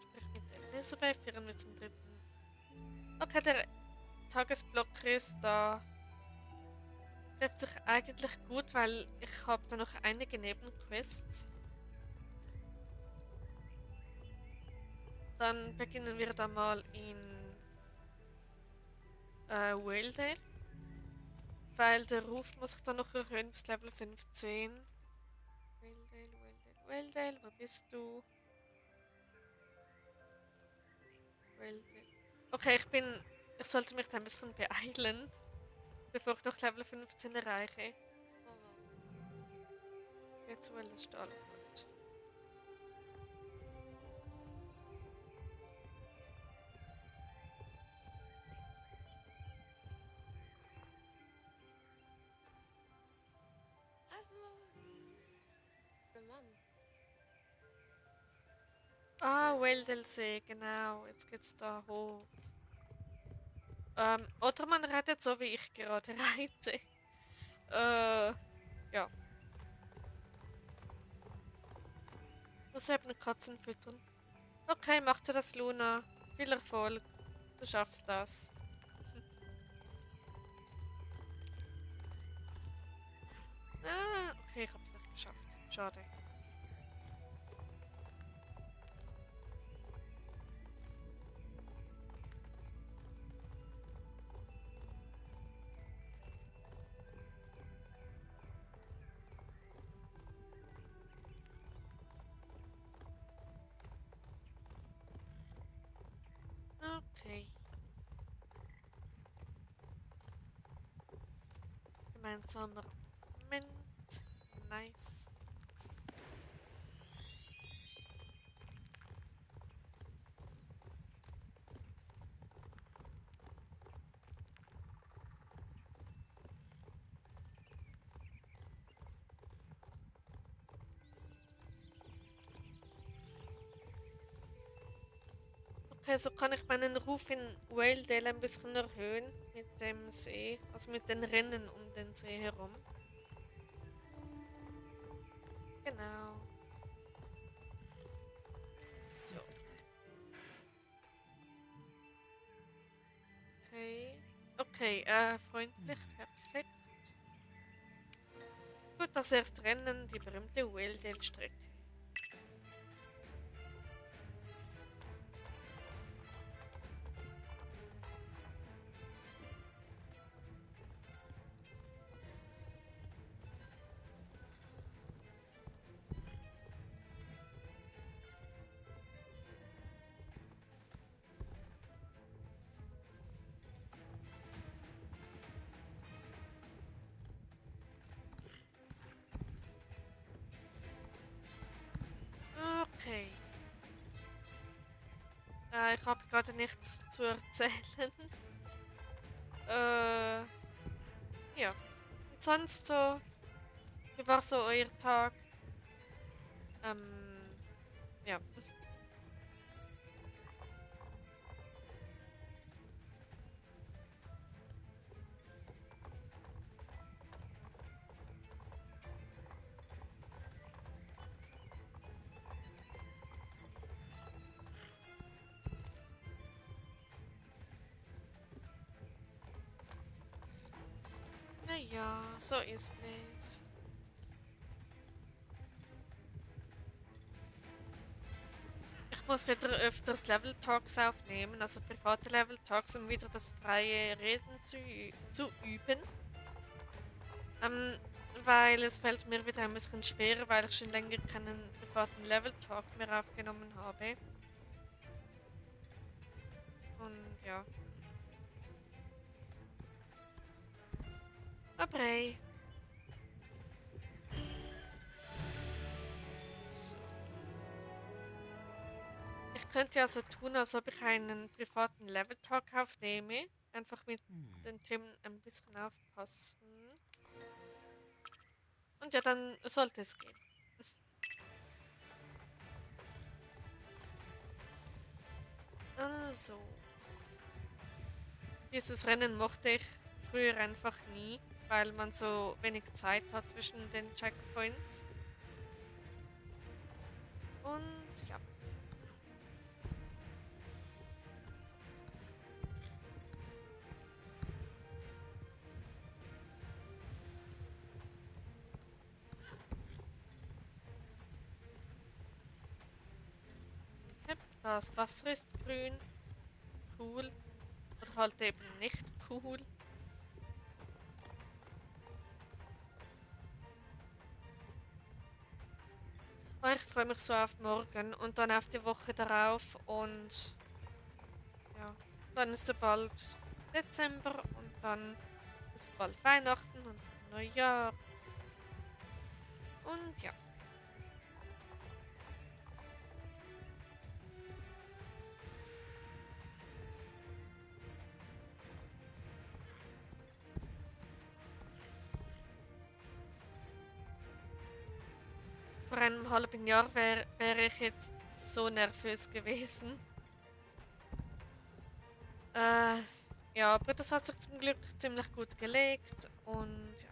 Sprich mit Elisabeth, führen wir zum dritten. Okay, der Tagesblocker ist da. Trifft sich eigentlich gut, weil ich habe da noch einige Nebenquests. Dann beginnen wir da mal in Waledale, weil der Ruf muss ich dann noch erhöhen bis Level 15. Waledale, wo bist du? Waledale. Okay, ich sollte mich da ein bisschen beeilen, bevor ich noch Level 15 erreiche. Virtuelles Stahlbad. Ah, Waledale-See, genau. Jetzt geht's da hoch. Oder man reitet so, wie ich gerade reite. Ja. Muss eben Katzen füttern. Okay, mach du das, Luna. Viel Erfolg. Du schaffst das. Ah, okay, ich hab's nicht geschafft. Schade. Okay. Gemeinsamer Moment. Nice. Okay, so kann ich meinen Ruf in Waledale ein bisschen erhöhen mit dem See. Also mit den Rennen um den See herum. Genau. So. Okay. Okay, freundlich, perfekt. Gut, das erste Rennen, die berühmte Waledale-Strecke. Okay. Ich habe gerade nichts zu erzählen. äh, ja. Und sonst so, wie war so euer Tag? Ähm, ja. Naja, so ist es. Ich muss wieder öfters Level Talks aufnehmen, also private Level Talks, um wieder das freie Reden zu üben. Ähm, weil es fällt mir wieder ein bisschen schwerer, weil ich schon länger keinen privaten Level Talk mehr aufgenommen habe. Und ja. Aber hey. So. Ich könnte ja so tun, als ob ich einen privaten Level Talk aufnehme. einfach mit den Themen ein bisschen aufpassen. Und ja, dann sollte es gehen. Also, dieses Rennen mochte ich früher einfach nie, weil man so wenig Zeit hat zwischen den Checkpoints. Und ja. Tipp, das Wasser ist grün, cool. Oder halt eben nicht cool. Oh, ich freue mich so auf morgen und dann auf die Woche darauf und ja, dann ist es bald Dezember und dann ist bald Weihnachten und Neujahr und ja. Vor einem halben Jahr wär ich jetzt so nervös gewesen. Äh, ja, aber das hat sich zum Glück ziemlich gut gelegt und ja.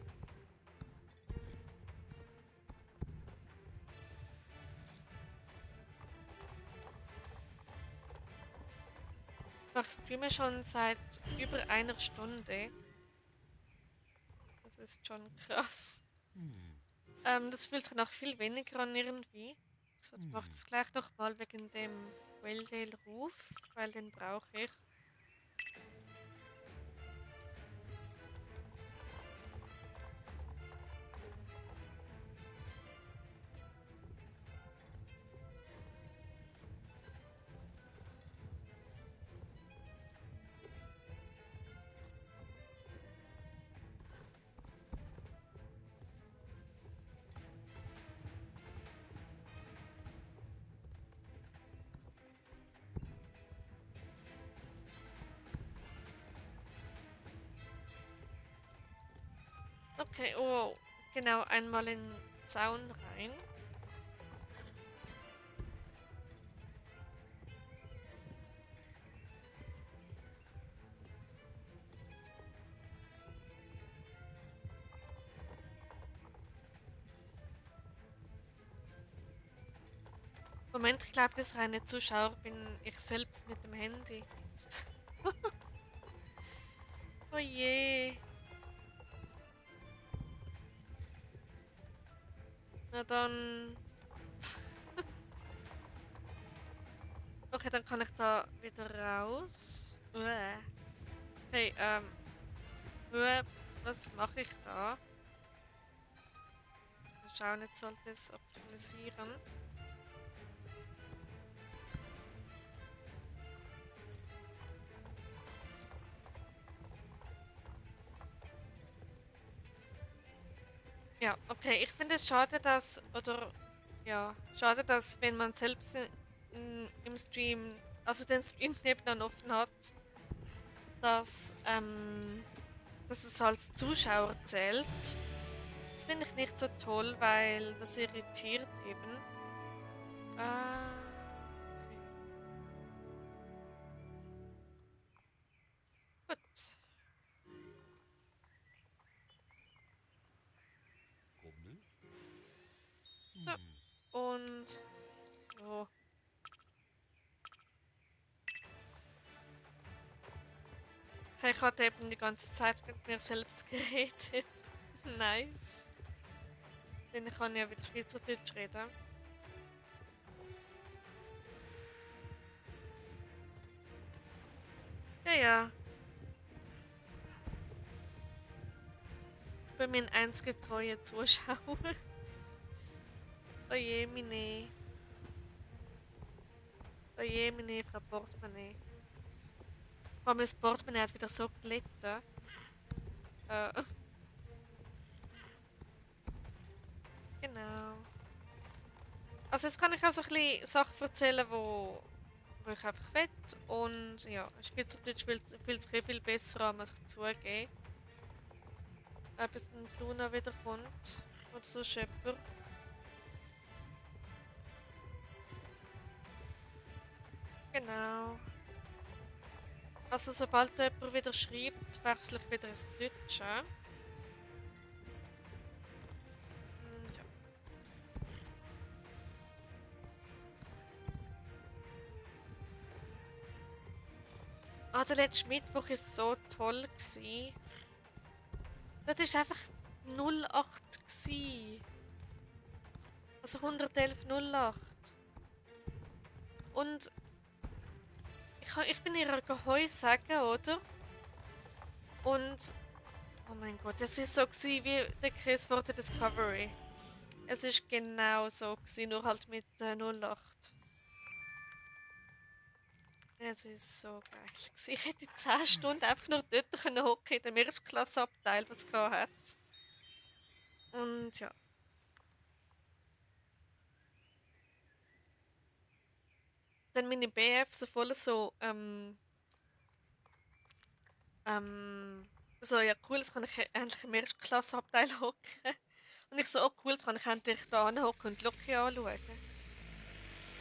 Ich streame schon seit über einer Stunde. Das ist schon krass. Das fühlt sich noch viel weniger an irgendwie. So, ich mache das gleich nochmal wegen dem Whale-Ruf, weil den brauche ich. Okay, oh, genau, einmal in den Zaun rein. Moment, ich glaube, das reine Zuschauer bin ich selbst mit dem Handy. Oh je. Na dann. Okay, dann kann ich da wieder raus. Okay, was mache ich da? Mal schauen, jetzt sollte es optimisieren. Ja, okay, ich finde es schade, schade, dass wenn man selbst im Stream, also den Stream nebenan offen hat, dass, dass es als Zuschauer zählt. Das finde ich nicht so toll, weil das irritiert eben. Okay. Gut. So. Und so. Okay, ich hatte eben die ganze Zeit mit mir selbst geredet. Nice. Denn ich kann ja wieder Schweizerdeutsch reden. Ja, ja. Ich bin mein einziger treuer Zuschauer. Oje, meine. Oje, meine Frau Portemonnaie. Aber mein Portemonnaie hat wieder so gelitten. Äh, genau. Also jetzt kann ich auch so ein bisschen Sachen erzählen, wo ich einfach will. Und ja, Schweizerdeutsch fühlt sich viel besser an, muss ich zugeben. Bis dann Luna wieder kommt. Oder so Schepper. Genau. Also sobald jemand wieder schreibt, wechsle ich wieder ins Deutsche. Und ja. Ah, der letzte Mittwoch war so toll. Das war einfach 08 gsi. Also 111,08. Und ich bin ihrer Geheu sagen, oder? Und oh mein Gott, es ist so gsi wie der Chris vor der Discovery. Es ist genau so gsi, nur halt mit 08. Es ist so geil gsi. Ich hätte 10 Stunden einfach nur dort können hocken in dem Erstklasseabteil, was es hat. Und ja. Dann meine BF so voll so, so, ja cool, jetzt kann ich endlich im Erstklasseabteil hocken. Und ich so, oh cool, jetzt kann ich endlich da hocken und die Loki anschauen.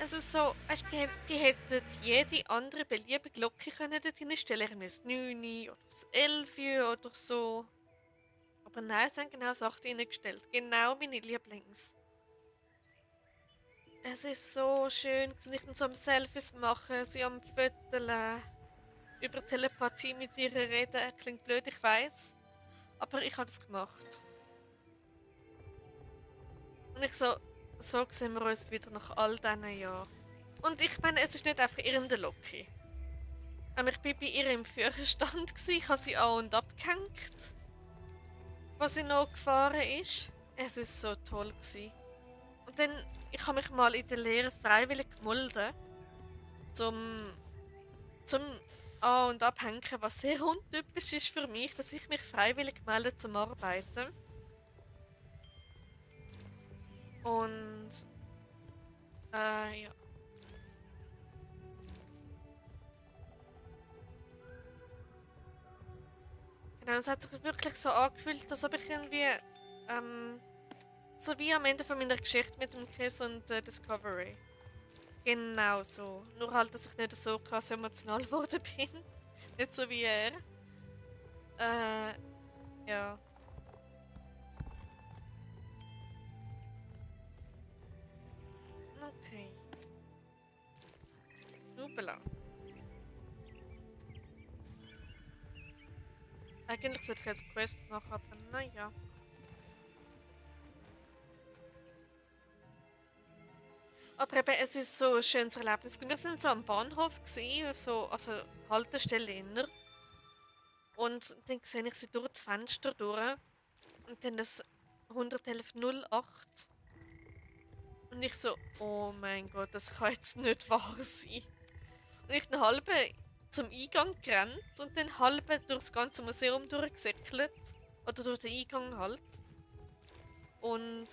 Es ist so, weißt, die hätten jede andere beliebige Glocke können dort hinstellen. Ich das 9 oder das 11 oder so. Aber nein, sie haben genau das 8 reingestellt. Genau meine Lieblings. Es ist so schön, nicht nur so am Selfies machen, sie am Föteln, über Telepathie mit ihr reden. Klingt blöd, ich weiß. Aber ich habe es gemacht. Und ich so, so sehen wir uns wieder nach all diesen Jahren. Und ich meine, es ist nicht einfach irgendeine Loki. Ich war bei ihr im Führerstand, ich habe sie an- und abgehängt, was sie noch gefahren ist. Es war so toll. Und dann, ich habe mich mal in der Lehre freiwillig gemeldet, zum, zum An- und Abhängen, was sehr untypisch ist für mich, dass ich mich freiwillig melde zum Arbeiten. Und, ja. Genau, es hat sich wirklich so angefühlt, als ob ich irgendwie, so wie am Ende von meiner Geschichte mit dem Chris und Discovery. Genau so. Nur halt, dass ich nicht so krass emotional geworden bin. Nicht so wie er. Äh, ja. Okay. Nubela. Eigentlich sollte ich jetzt Quest machen, aber naja. Aber eben, es ist so ein schönes Erlebnis. Wir sind so am Bahnhof gesehen, so, also Haltestelle inner. Und dann sehe ich sie durch die Fenster durch. Und dann das 111,08. Und ich so, oh mein Gott, das kann jetzt nicht wahr sein. Und ich dann halb zum Eingang gerannt und dann halb durchs ganze Museum durchgesäckelt. Oder durch den Eingang halt. Und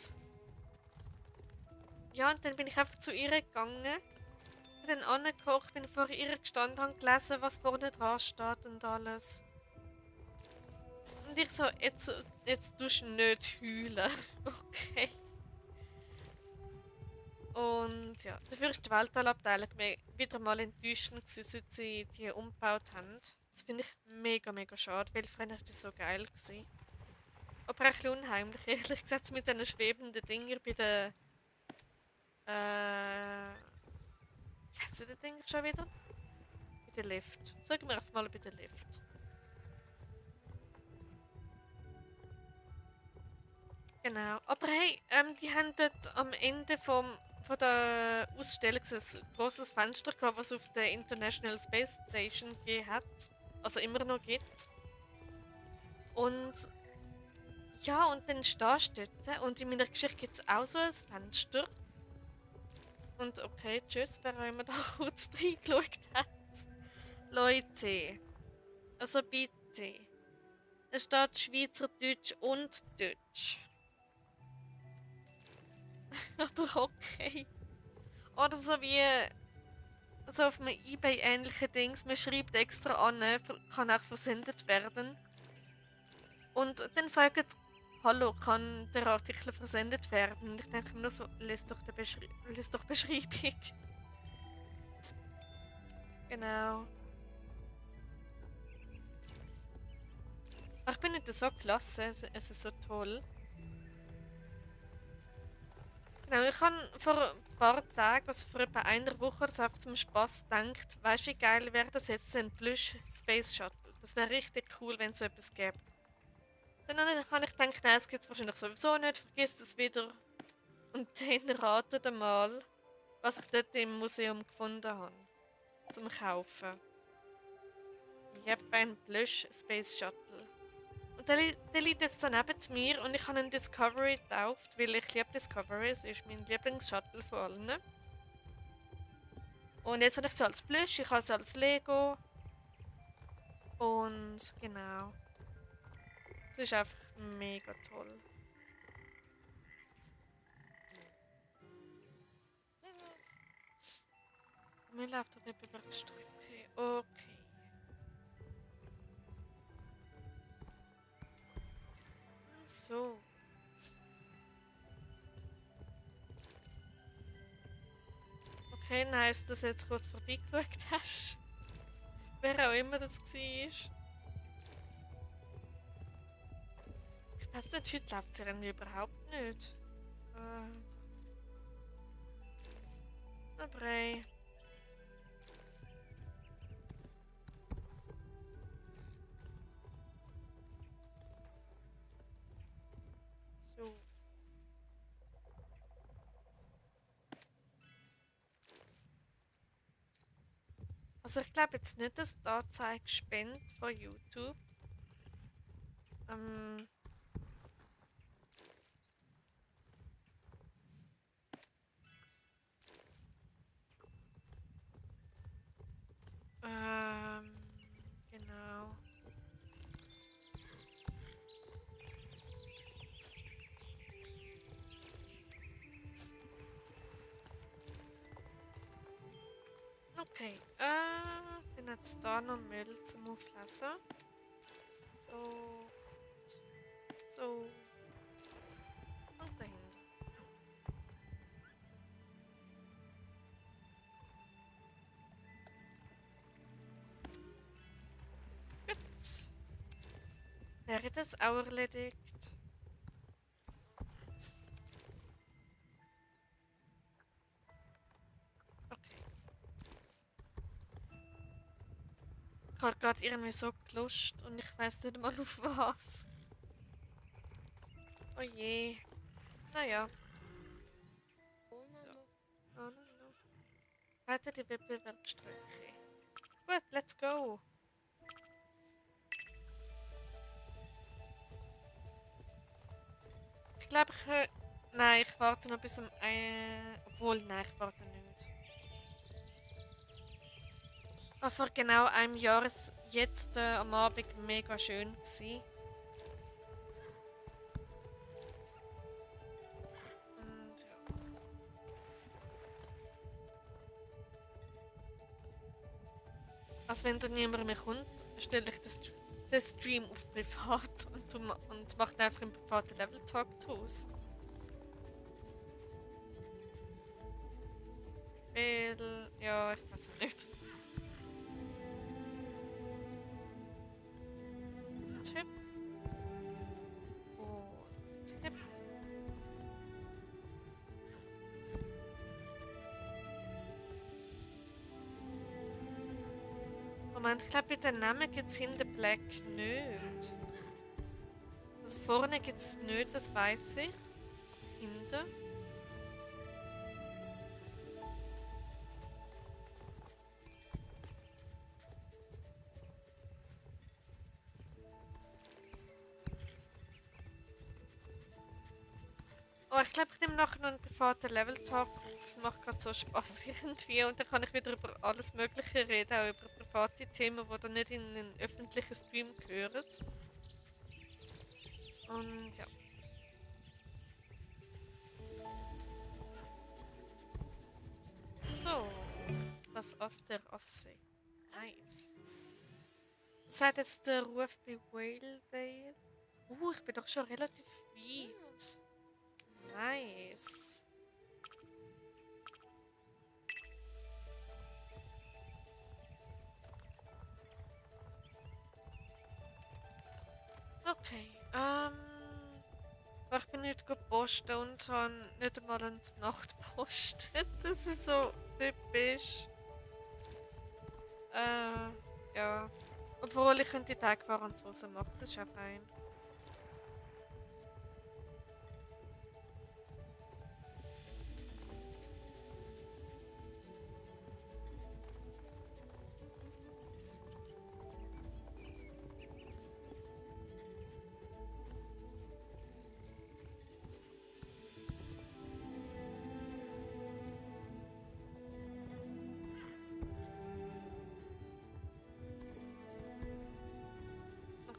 ja, und dann bin ich einfach zu ihr gegangen. Bin dann angekocht, bin vor ihr gestanden, habe gelesen, was vorne dran steht und alles. Und ich so, jetzt tust du nicht heulen. Okay. Und ja, dafür ist die Weltallabteilung wieder mal enttäuschend gewesen, seit sie die umgebaut haben. Das finde ich mega, mega schade, weil früher war das so geil gewesen. Aber ein bisschen unheimlich, ehrlich gesagt, mit diesen schwebenden Dinger bei den, wie heissen die Dinger schon wieder? Bei den Lift. Sagen wir einfach mal bei den Lift. Genau. Aber hey, die haben dort am Ende von der Ausstellung so ein grosses Fenster gehabt, was auf der International Space Station gegeben hat. Also immer noch gibt. Und ja, und dann stehst du dort und in meiner Geschichte gibt es auch so ein Fenster. Und okay, tschüss, wer auch immer da kurz reingeschaut hat. Leute, also bitte. Es steht Schweizerdeutsch und Deutsch. Aber okay. Oder so wie so auf einem eBay-ähnlichen Dings, man schreibt extra an, kann auch versendet werden. Und dann fragt sie, hallo, kann der Artikel versendet werden? Und ich denke mir nur so, lies doch Beschreibung. Genau. Ach, ich bin nicht so klasse, es ist so toll. Genau, ich habe vor ein paar Tagen, also vor etwa einer Woche, so einfach zum Spaß gedacht, weißt du, wie geil wäre das jetzt, ein Plüsch Space Shuttle? Das wäre richtig cool, wenn es so etwas gäbe. Dann habe ich gedacht, nein, das gibt es wahrscheinlich sowieso nicht, vergiss es wieder. Und dann ratet mal, was ich dort im Museum gefunden habe. Zum Kaufen. Yep, ein Plüsch Space Shuttle. Und der liegt jetzt da neben mir und ich habe einen Discovery getauft, weil ich liebe Discovery, es ist mein Lieblingsshuttle von allen. Und jetzt habe ich sie als Plüsch, ich habe sie als Lego. Und genau. Es ist einfach mega toll. Mir läuft auf Wettbewerbsstrecke. Okay. So. Okay, nice, dass du jetzt kurz vorbeigeschaut hast. Wer auch immer das war. Ich weiß nicht, heute läuft es irgendwie überhaupt nicht. Aber ey. So. Also ich glaube jetzt nicht, dass die Anzeige spinnt von YouTube. Ähm, ähm, genau. Okay, dann hat es da noch Müll zum Auflesen. So. So. Und dahinter. Gut. Wäre das auch erledigt? Okay. Ich habe gerade irgendwie so gelust und ich weiß nicht mal auf was. Oh je. Naja. So. Oh, no, no. Weiter die Wettbewerbsstrecke. Gut, let's go. Ich glaube, nein, ich warte noch bis zum... obwohl, nein, ich warte nicht. Aber vor genau einem Jahr war es jetzt am Abend mega schön gewesen. Und ja. Also wenn da niemand mehr kommt, stelle ich den Stream auf privat und mache dann einfach einen privaten Level Talk draus. Weil, ja, ich weiß auch nicht. Tipp. Und Tipp. Moment, ich glaube, bei den Namen gibt es hinter Black nicht. Also vorne gibt es nicht, das weiß ich. Hinter. Oh, ich glaube, ich nehme nachher noch einen privaten Level-Talk auf. Es macht gerade so Spaß irgendwie. Und dann kann ich wieder über alles Mögliche reden, auch über private Themen, die dann nicht in einen öffentlichen Stream gehören. Und ja. So. das Ass der Ostsee. Nice. Was hat jetzt der Ruf bei Whaledale? Ich bin doch schon relativ weit. Nice. Okay, ich bin nicht posten und habe nicht einmal eine Nachtpost. Das ist so typisch. Ja. Obwohl ich könnte die Tagfahren zu Hause machen, das ist ja fein.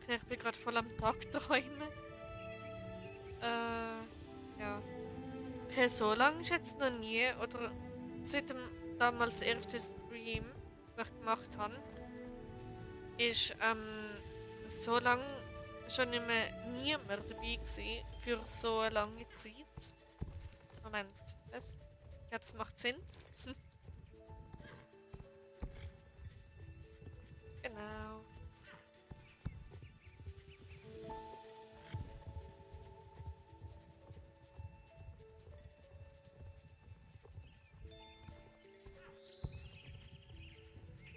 Okay, ich bin gerade voll am Tag träumen. Ja. Okay, so lange ist jetzt noch nie, oder seit dem damals ersten Stream, den ich gemacht habe, ist so lange schon nicht mehr niemand dabei gewesen für so eine lange Zeit. Moment, was? Ja, das macht Sinn. Genau.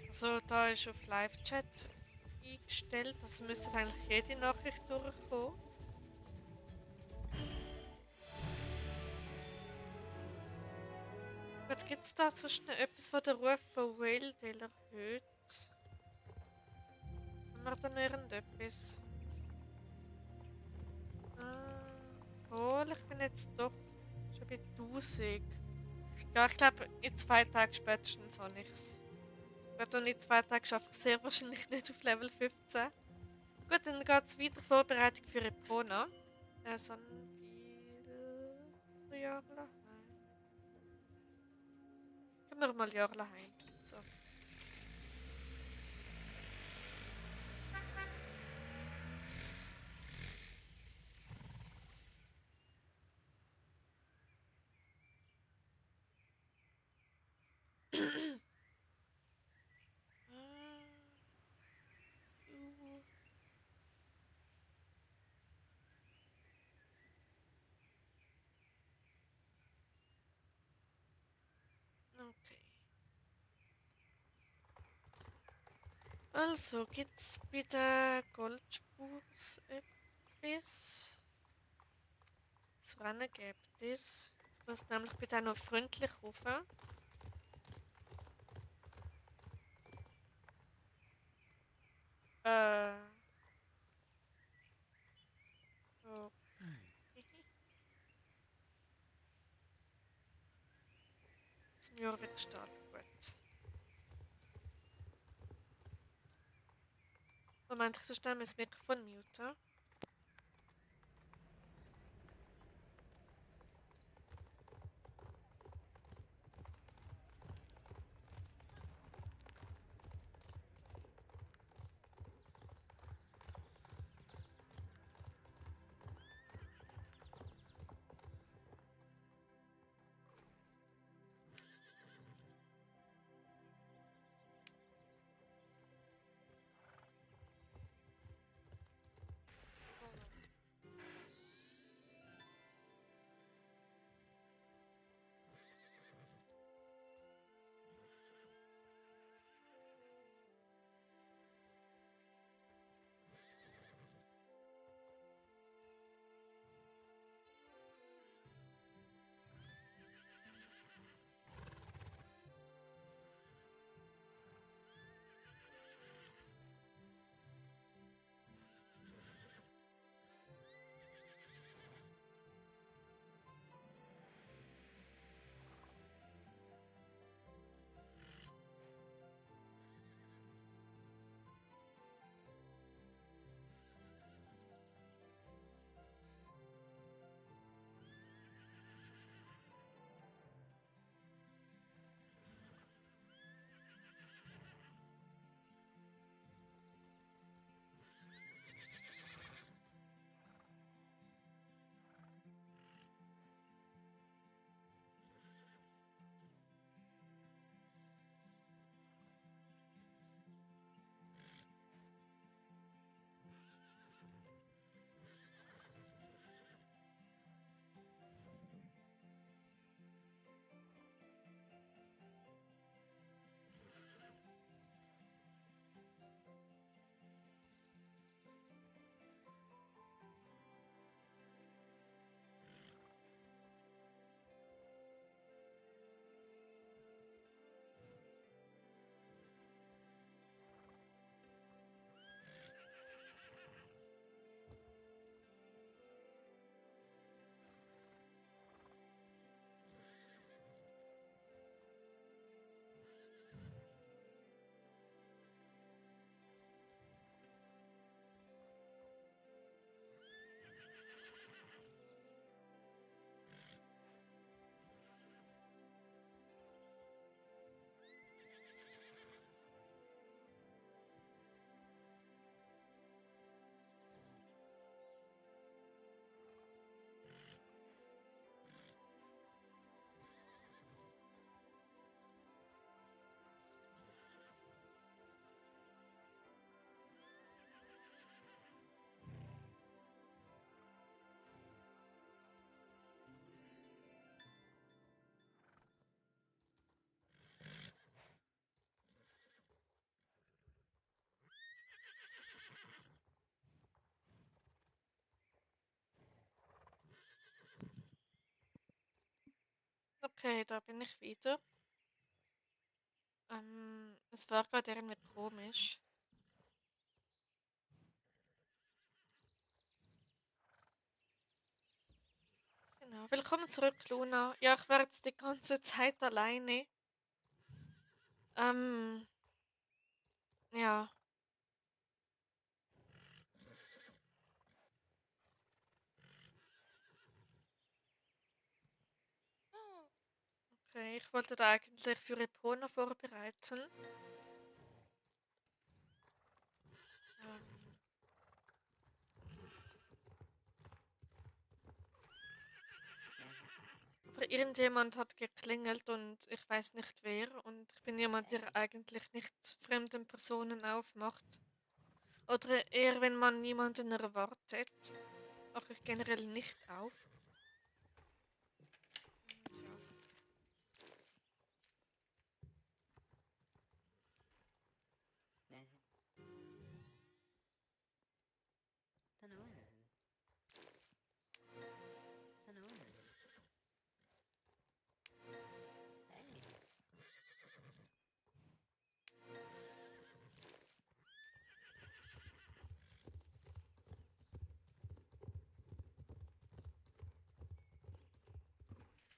Also da ist auf Live-Chat eingestellt, das müsste eigentlich jede Nachricht durchkommen. Gut, gibt es da sonst noch etwas, was den Ruf von Whaledale erhöht? Haben wir da noch irgendetwas? Ich bin jetzt doch schon bei 1000. Ja, ich glaube, in 2 Tagen spätestens habe ich es. Und in 2 Tagen schaffe ich sehr wahrscheinlich nicht auf Level 15. Gut, dann geht es weiter. Vorbereitung für Epona. So viele Jahre heim. Gehen wir mal Jahre heim. So. Okay. Also, gibt's bei der Goldspurs etwas? Das Rennen gibt es. Ich muss nämlich bitte noch freundlich rufen. Äh. Okay. Das Jahr wird starten. Gut. Moment, ich schnell mein Mikrofon muten. Okay, da bin ich wieder. Es war gerade irgendwie komisch. Genau. Willkommen zurück, Luna. Ja, ich war jetzt die ganze Zeit alleine. Ähm, ja. Okay, ich wollte da eigentlich für Epona vorbereiten. Ähm, aber irgendjemand hat geklingelt und ich weiß nicht wer. Und ich bin jemand, der eigentlich nicht fremden Personen aufmacht. Oder eher, wenn man niemanden erwartet, mache ich generell nicht auf. Und ja.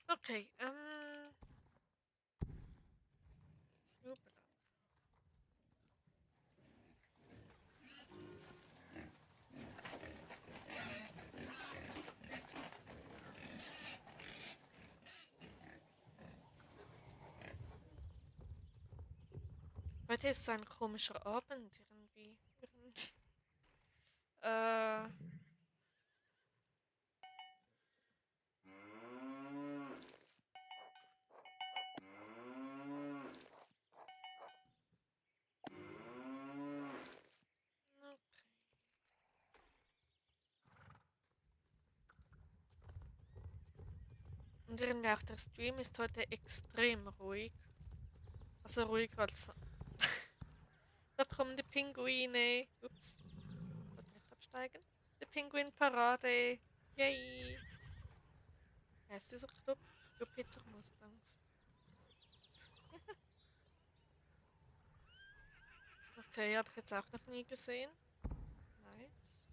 Okay, Jubela. Heute ist so ein komischer Abend irgendwie. Äh, okay. Und irgendwie auch der Stream ist heute extrem ruhig. Also ruhiger als. Da kommen die Pinguine. Ups, wollte nicht absteigen. Die Pinguinparade. Yay. Wie heißt dieser Club? Jupiter Mustangs. Okay, habe ich jetzt auch noch nie gesehen. Nice.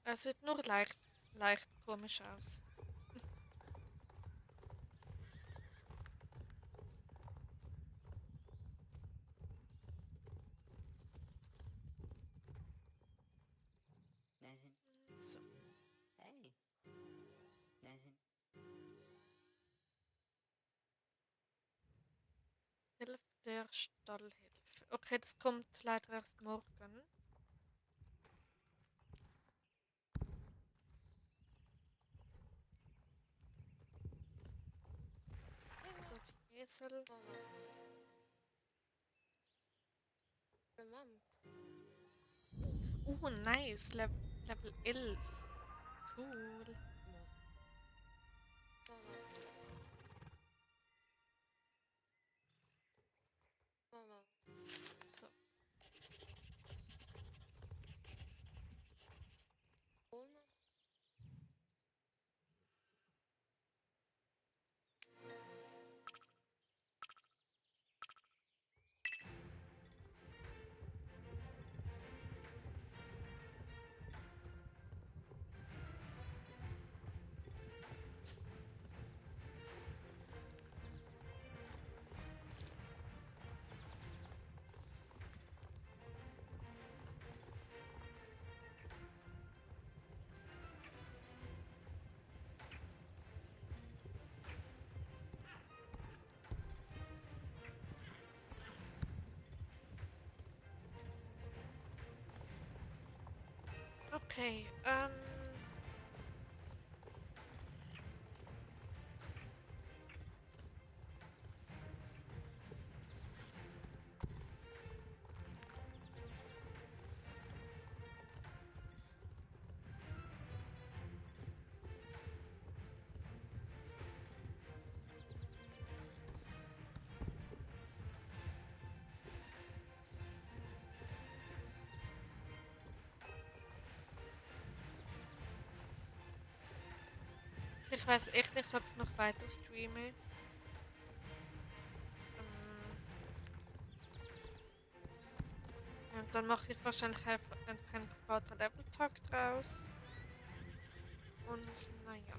Er sieht nur leicht komisch aus. So. Hilfe der Stallhilfe. Okay, das kommt leider erst morgen. So, die Esel. Nice. Level 11. Cool. So. Okay, Ich weiß echt nicht, ob ich noch weiter streame. Und dann mache ich wahrscheinlich einfach einen privaten Level-Tag draus. Und naja.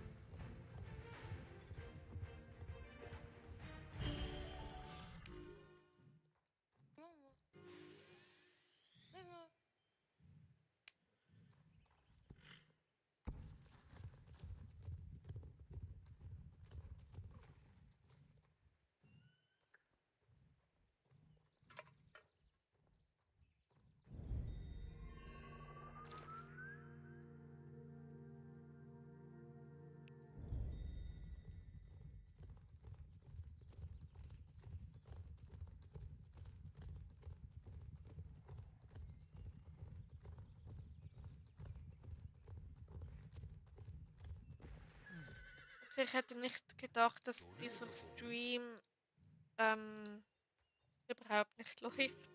Okay, ich hätte nicht gedacht, dass dieser Stream überhaupt nicht läuft.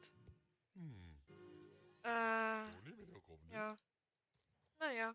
Ja. Naja.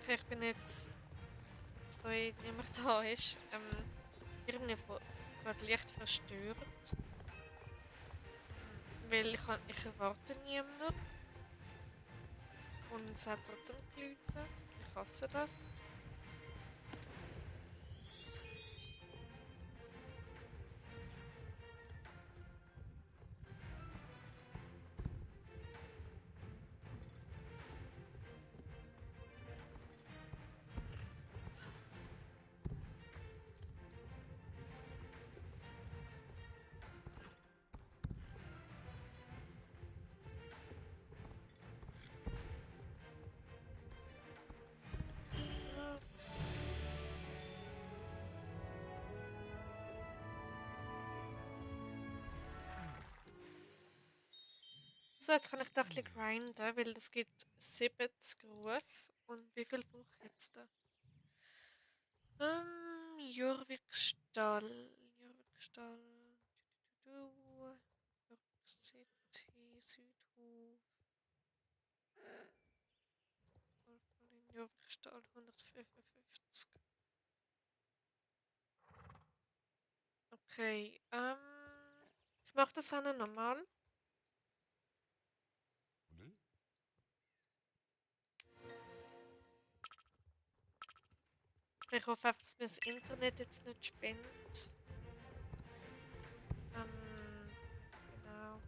Okay, ich bin jetzt, weil niemand da ist, irgendwie gerade leicht verstört. Weil ich erwarte niemanden. Und es hat trotzdem geläutet. Ich hasse das. So, jetzt kann ich da ein bisschen grinden, weil es gibt 70 Rufe. Und wie viel brauche ich jetzt da? Jorvikstall. Jorvikstall. Jorvik City, Südhof. Jorvikstall 155. Okay, ich mache das dann normal. Ich hoffe einfach, dass mir das Internet jetzt nicht spinnt. Genau.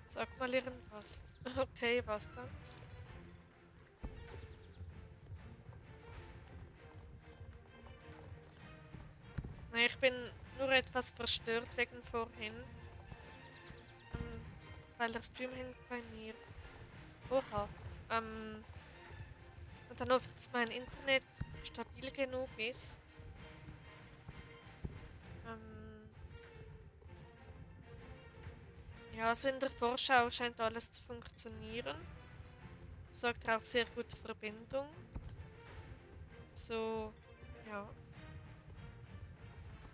Sag mal irgendwas. Okay, was dann? Nee, ich bin nur etwas verstört wegen vorhin. Weil der Stream hängt bei mir. Oha. Und dann hoffe ich, dass mein Internet stabil genug ist. Ja, also in der Vorschau scheint alles zu funktionieren. Sorgt auch sehr gute Verbindung. So, ja.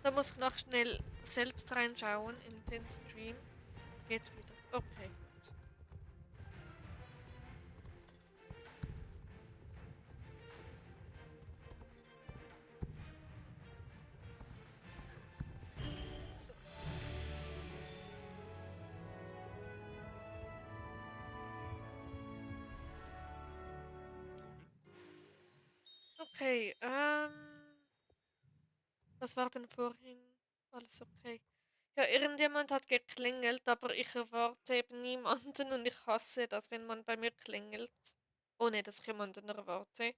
Da muss ich noch schnell selbst reinschauen in den Stream. Geht wieder. Okay, gut. So. Okay, was war denn vorhin? Alles okay. Ja, irgendjemand hat geklingelt, aber ich erwarte eben niemanden und ich hasse das, wenn man bei mir klingelt, ohne dass ich jemanden erwarte.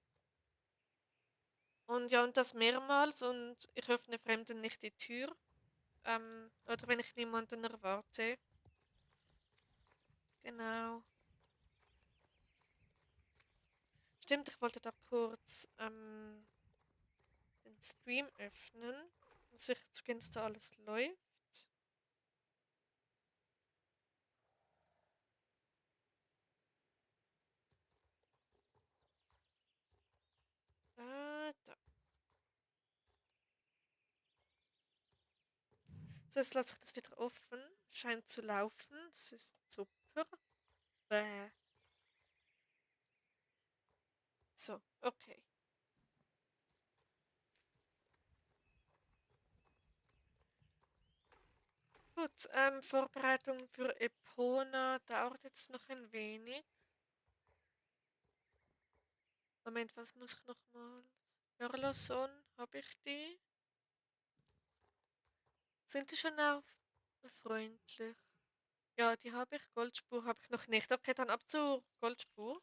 Und ja, und das mehrmals und ich öffne Fremden nicht die Tür. Oder wenn ich niemanden erwarte. Genau. Stimmt, ich wollte da kurz den Stream öffnen, um sicherzugehen, dass da alles läuft. Da. So, jetzt lasse ich das wieder offen. Scheint zu laufen. Das ist super. Bäh. So, okay. Gut, Vorbereitung für Epona dauert jetzt noch ein wenig. Moment, was muss ich nochmal? Hörloson, habe ich die? Sind die schon auf freundlich? Ja, die habe ich. Goldspur habe ich noch nicht. Okay, dann ab zur Goldspur.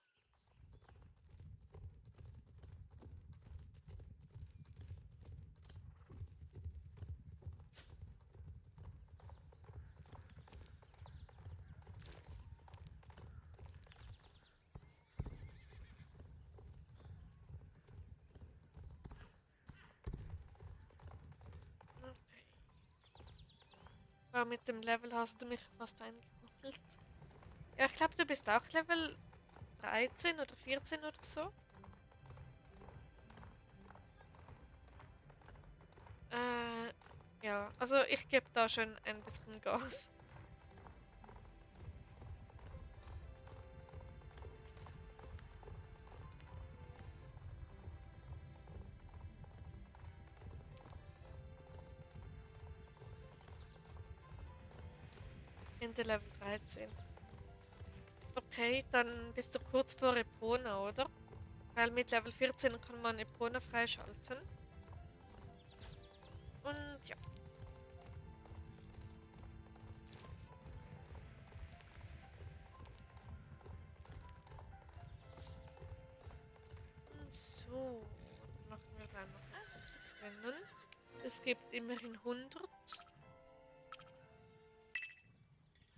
Okay. Mit dem Level hast du mich fast eingeholt. Ja, ich glaube, du bist auch Level 13 oder 14 oder so. Ja, also ich gebe da schon ein bisschen Gas. Ende Level 13. Okay, dann bist du kurz vor Epona, oder? Weil mit Level 14 kann man Epona freischalten. Und ja. So, dann machen wir gleich noch das Rennen. Es gibt immerhin 100.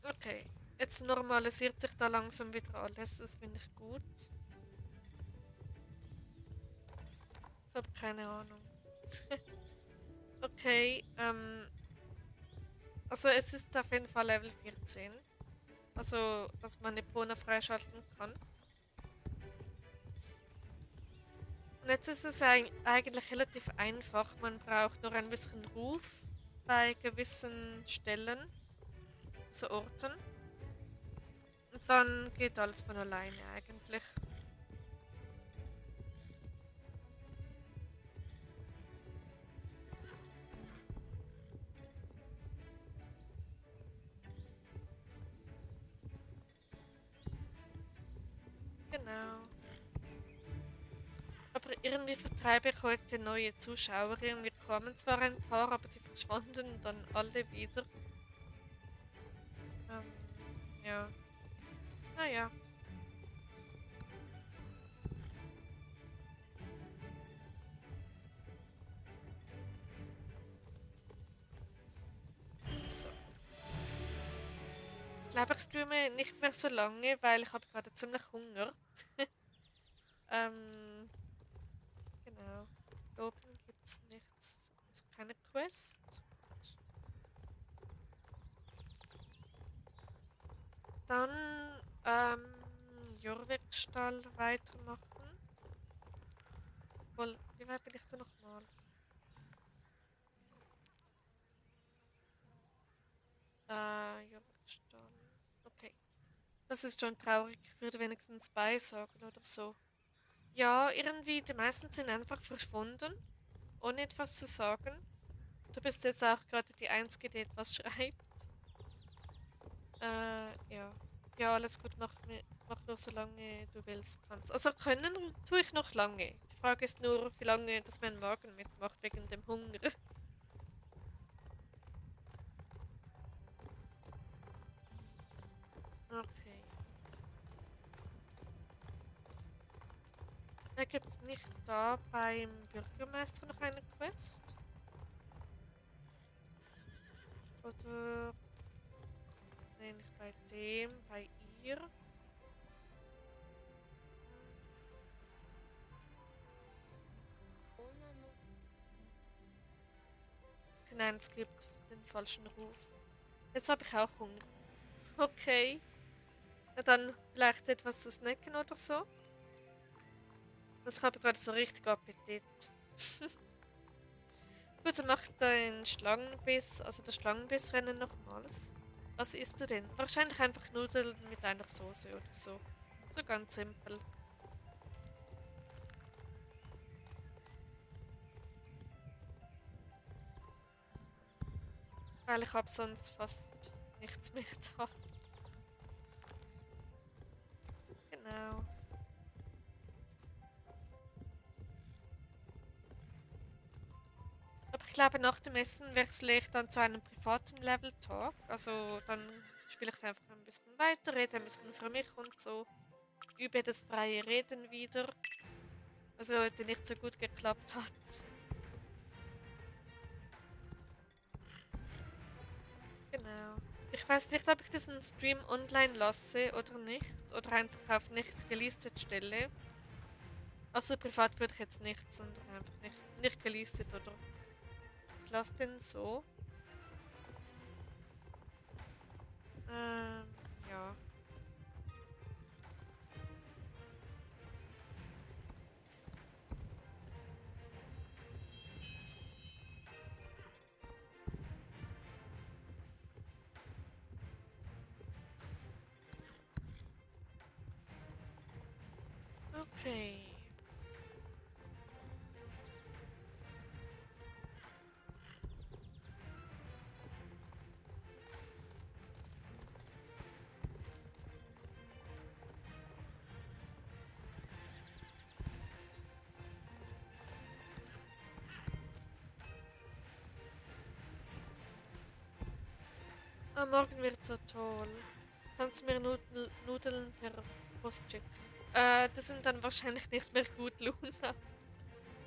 Okay, jetzt normalisiert sich da langsam wieder alles. Das finde ich gut. Ich habe keine Ahnung. Okay, also es ist auf jeden Fall Level 14. Also, dass man Epona freischalten kann. Und jetzt ist es eigentlich relativ einfach. Man braucht nur ein bisschen Ruf bei gewissen Stellen, so Orten. Und dann geht alles von alleine eigentlich. Genau. Aber irgendwie vertreibe ich heute neue Zuschauerinnen. Wir kamen zwar ein paar, aber die verschwanden dann alle wieder. Ähm, ja. Naja. So. Ich glaube, ich streame nicht mehr so lange, weil ich habe gerade ziemlich Hunger. Ähm, genau. Hier oben gibt es nichts. Ist keine Quest. Dann Jorvikstall weitermachen. Wohl, wie weit bin ich da nochmal? Jorvikstall. Okay. Das ist schon traurig. Ich würde wenigstens bei sagen oder so. Ja, irgendwie, die meisten sind einfach verschwunden, ohne etwas zu sagen. Du bist jetzt auch gerade die Einzige, die etwas schreibt. Ja. Ja, alles gut, mach nur so lange du willst kannst. Also können tue ich noch lange. Die Frage ist nur, wie lange das mein Magen mitmacht wegen dem Hunger. Okay. Gibt es nicht da beim Bürgermeister noch eine Quest? Oder, nee, nicht bei dem, bei ihr? Nein, es gibt den falschen Ruf. Jetzt habe ich auch Hunger. Okay. Na dann vielleicht etwas zu snacken oder so. Das habe gerade so richtig Appetit. Gut, dann mach dein Schlangenbiss, also das Schlangenbissrennen nochmals. Was isst du denn? Wahrscheinlich einfach Nudeln mit einer Soße oder so. So ganz simpel. Weil ich habe sonst fast nichts mehr da. Genau. Aber ich glaube, nach dem Essen wechsle ich dann zu einem privaten Level Talk. Also dann spiele ich einfach ein bisschen weiter, rede ein bisschen für mich und so. Übe das freie Reden wieder. Also heute nicht so gut geklappt hat. Genau. Ich weiß nicht, ob ich diesen Stream online lasse oder nicht. Oder einfach auf nicht gelistet stelle. Also privat würde ich jetzt nicht, sondern einfach nicht gelistet oder ich lasse den so. Ja. Okay. Ah, morgen wird so toll. Kannst du mir Nudeln per Post schicken? Das sind dann wahrscheinlich nicht mehr gut, Luna.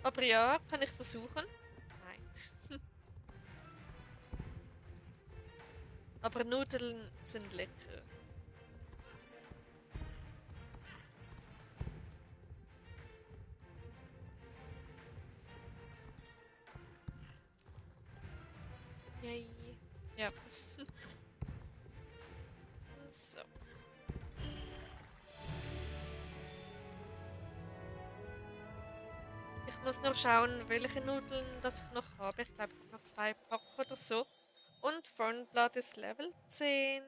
Aber ja, kann ich versuchen. Nein. Aber Nudeln sind lecker. Yay. Ja. So. Ich muss nur schauen, welche Nudeln das ich noch habe. Ich glaube, ich habe noch zwei Pack oder so. Und Frontblood ist Level 10.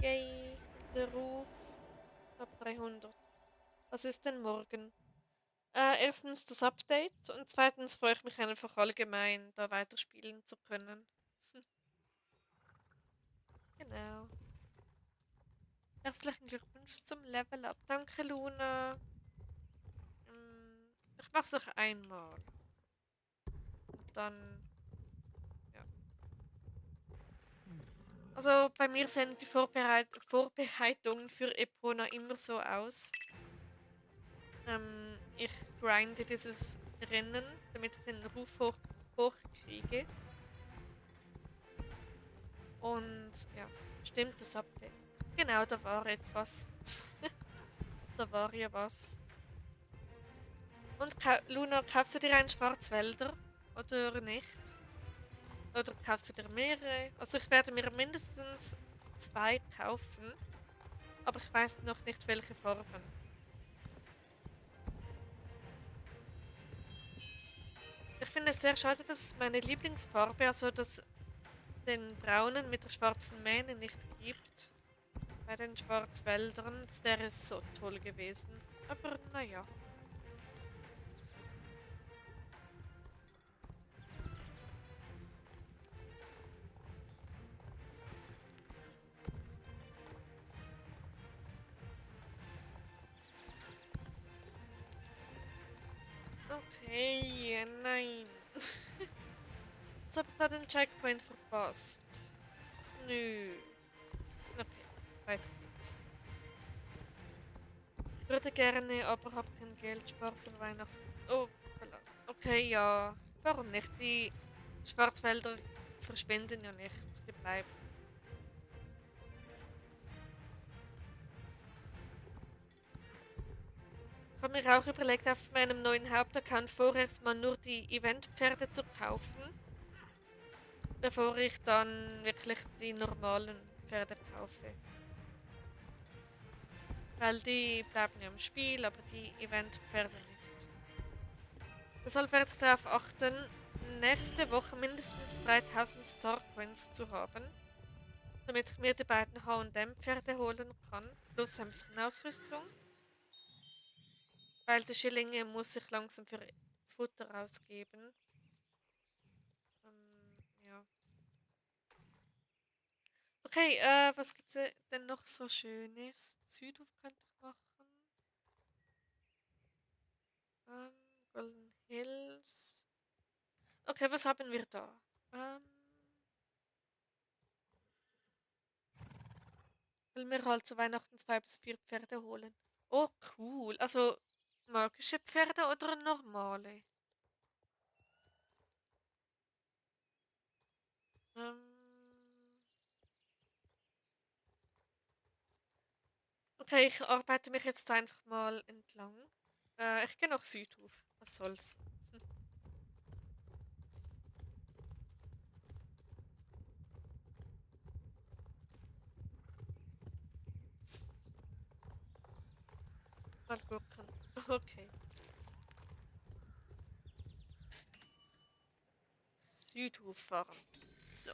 Yay. Der Ruf. Ab 300. Was ist denn morgen? Erstens das Update und zweitens freue ich mich einfach allgemein, da weiterspielen zu können. Genau. Herzlichen Glückwunsch zum Level Up. Danke, Luna. Ich mach's noch einmal. Und dann, ja. Also bei mir sehen die Vorbereitungen für Epona immer so aus. Ich grinde dieses Rennen, damit ich den Ruf hochkriege. Und ja, stimmt das Update. Genau, da war etwas. Da war ja was. Und Luna, kaufst du dir einen Schwarzwälder? Oder nicht? Oder kaufst du dir mehrere? Also ich werde mir mindestens 2 kaufen, aber ich weiß noch nicht welche Farben. Ich finde es sehr schade, dass es meine Lieblingsfarbe, also das, den braunen mit der schwarzen Mähne nicht gibt. Bei den Schwarzwäldern, das wäre so toll gewesen. Aber naja. Okay, nein. Jetzt habe ich da den Checkpoint verpasst. Nö. Okay, weiter geht's. Würde gerne, aber habe kein Geld, spare für Weihnachten. Oh, voilà. Okay, ja. Warum nicht? Die Schwarzwälder verschwinden ja nicht. Die bleiben. Ich habe mir auch überlegt, auf meinem neuen Hauptaccount vorerst mal nur die Eventpferde zu kaufen, bevor ich dann wirklich die normalen Pferde kaufe. Weil die bleiben ja im Spiel, aber die Eventpferde nicht. Deshalb werde ich darauf achten, nächste Woche mindestens 3000 Starcoins zu haben, damit ich mir die beiden H&M-Pferde holen kann, plus ein bisschen Ausrüstung. Weil die Schillinge muss ich langsam für Futter ausgeben. Ja. Okay, was gibt's denn noch so Schönes? Südhof könnte ich machen. Ähm, Golden Hills. Okay, was haben wir da? Ähm, will mir halt zu Weihnachten 2 bis 4 Pferde holen. Oh, cool. Also magische Pferde oder normale? Ähm, okay, ich arbeite mich jetzt einfach mal entlang. Ich gehe nach Südhof. Was soll's? Mal gucken. Okay. Südhof fahren. So.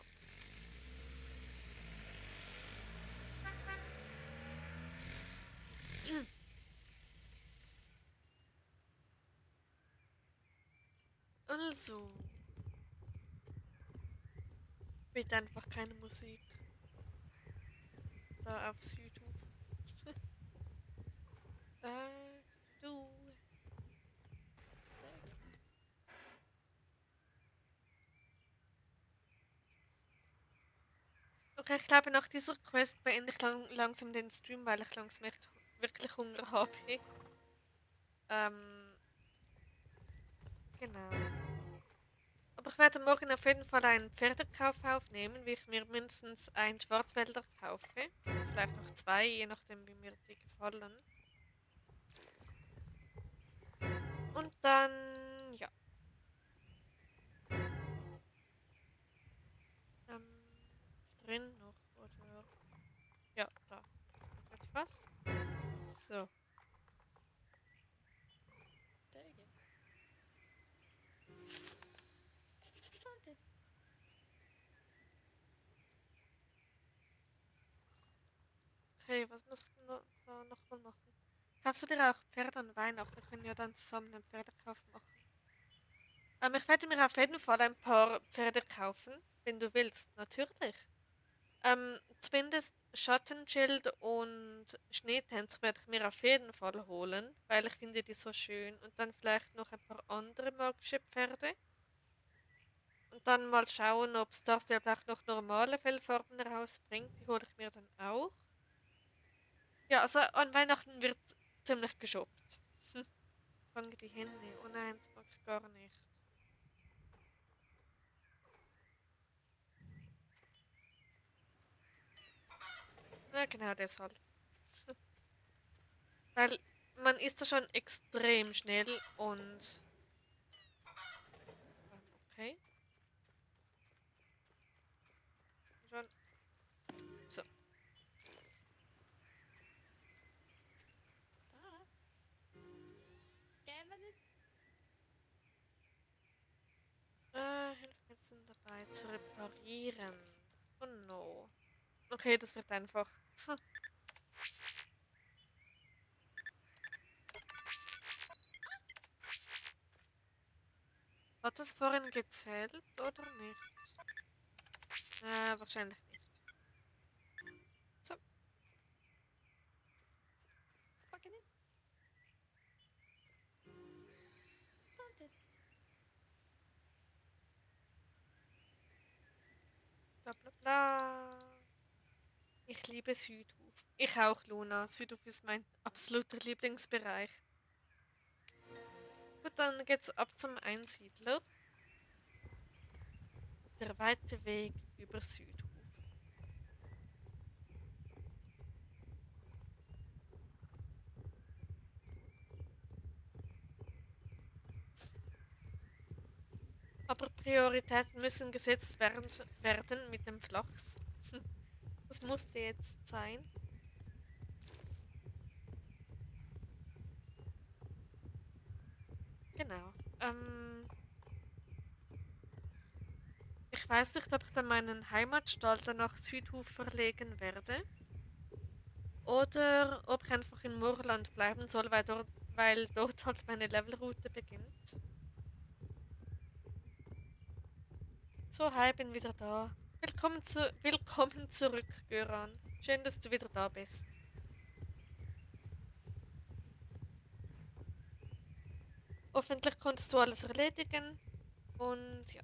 Also, bitte einfach keine Musik da auf Südhof. Du. Okay, ich glaube, nach dieser Quest beende ich langsam den Stream, weil ich langsam echt wirklich Hunger habe. Ähm, genau. Aber ich werde morgen auf jeden Fall einen Pferdekauf aufnehmen, wie ich mir mindestens einen Schwarzwälder kaufe. Oder vielleicht auch 2, je nachdem, wie mir die gefallen. Und dann, ja. Drin noch, oder? Ja, da ist noch etwas. So. Okay, was muss ich denn da nochmal machen? Kaufst du dir auch Pferde an Weihnachten? Wir können ja dann zusammen einen Pferdekauf machen. Ich werde mir auf jeden Fall ein paar Pferde kaufen, wenn du willst, natürlich. Zumindest Schattenschild und Schneetänzer werde ich mir auf jeden Fall holen, weil ich finde die so schön. Und dann vielleicht noch ein paar andere magische Pferde. Und dann mal schauen, ob Stars ja vielleicht noch normale Fellfarben rausbringt. Die hole ich mir dann auch. Ja, also an Weihnachten wird ziemlich geshoppt. Fange die Hände. Oh nein, das mag ich gar nicht. Na, genau deshalb. Weil man ist da schon extrem schnell und. Okay, schon. So. sind dabei zu reparieren. Oh no. Okay, das wird einfach. Hat das vorhin gezählt oder nicht? Wahrscheinlich nicht. So, packen in. Bla bla bla. Ich liebe Südhof. Ich auch, Luna. Südhof ist mein absoluter Lieblingsbereich. Gut, dann geht's ab zum Einsiedler. Der weite Weg über Südhof. Aber Prioritäten müssen gesetzt werden mit dem Flachs. Das musste jetzt sein. Genau. Ich weiß nicht, ob ich dann meinen Heimatstall dann nach Südhof verlegen werde. Oder ob ich einfach in Moorland bleiben soll, weil dort halt meine Levelroute beginnt. So, hi, bin wieder da. Willkommen zurück, Göran. Schön, dass du wieder da bist. Hoffentlich konntest du alles erledigen. Und ja.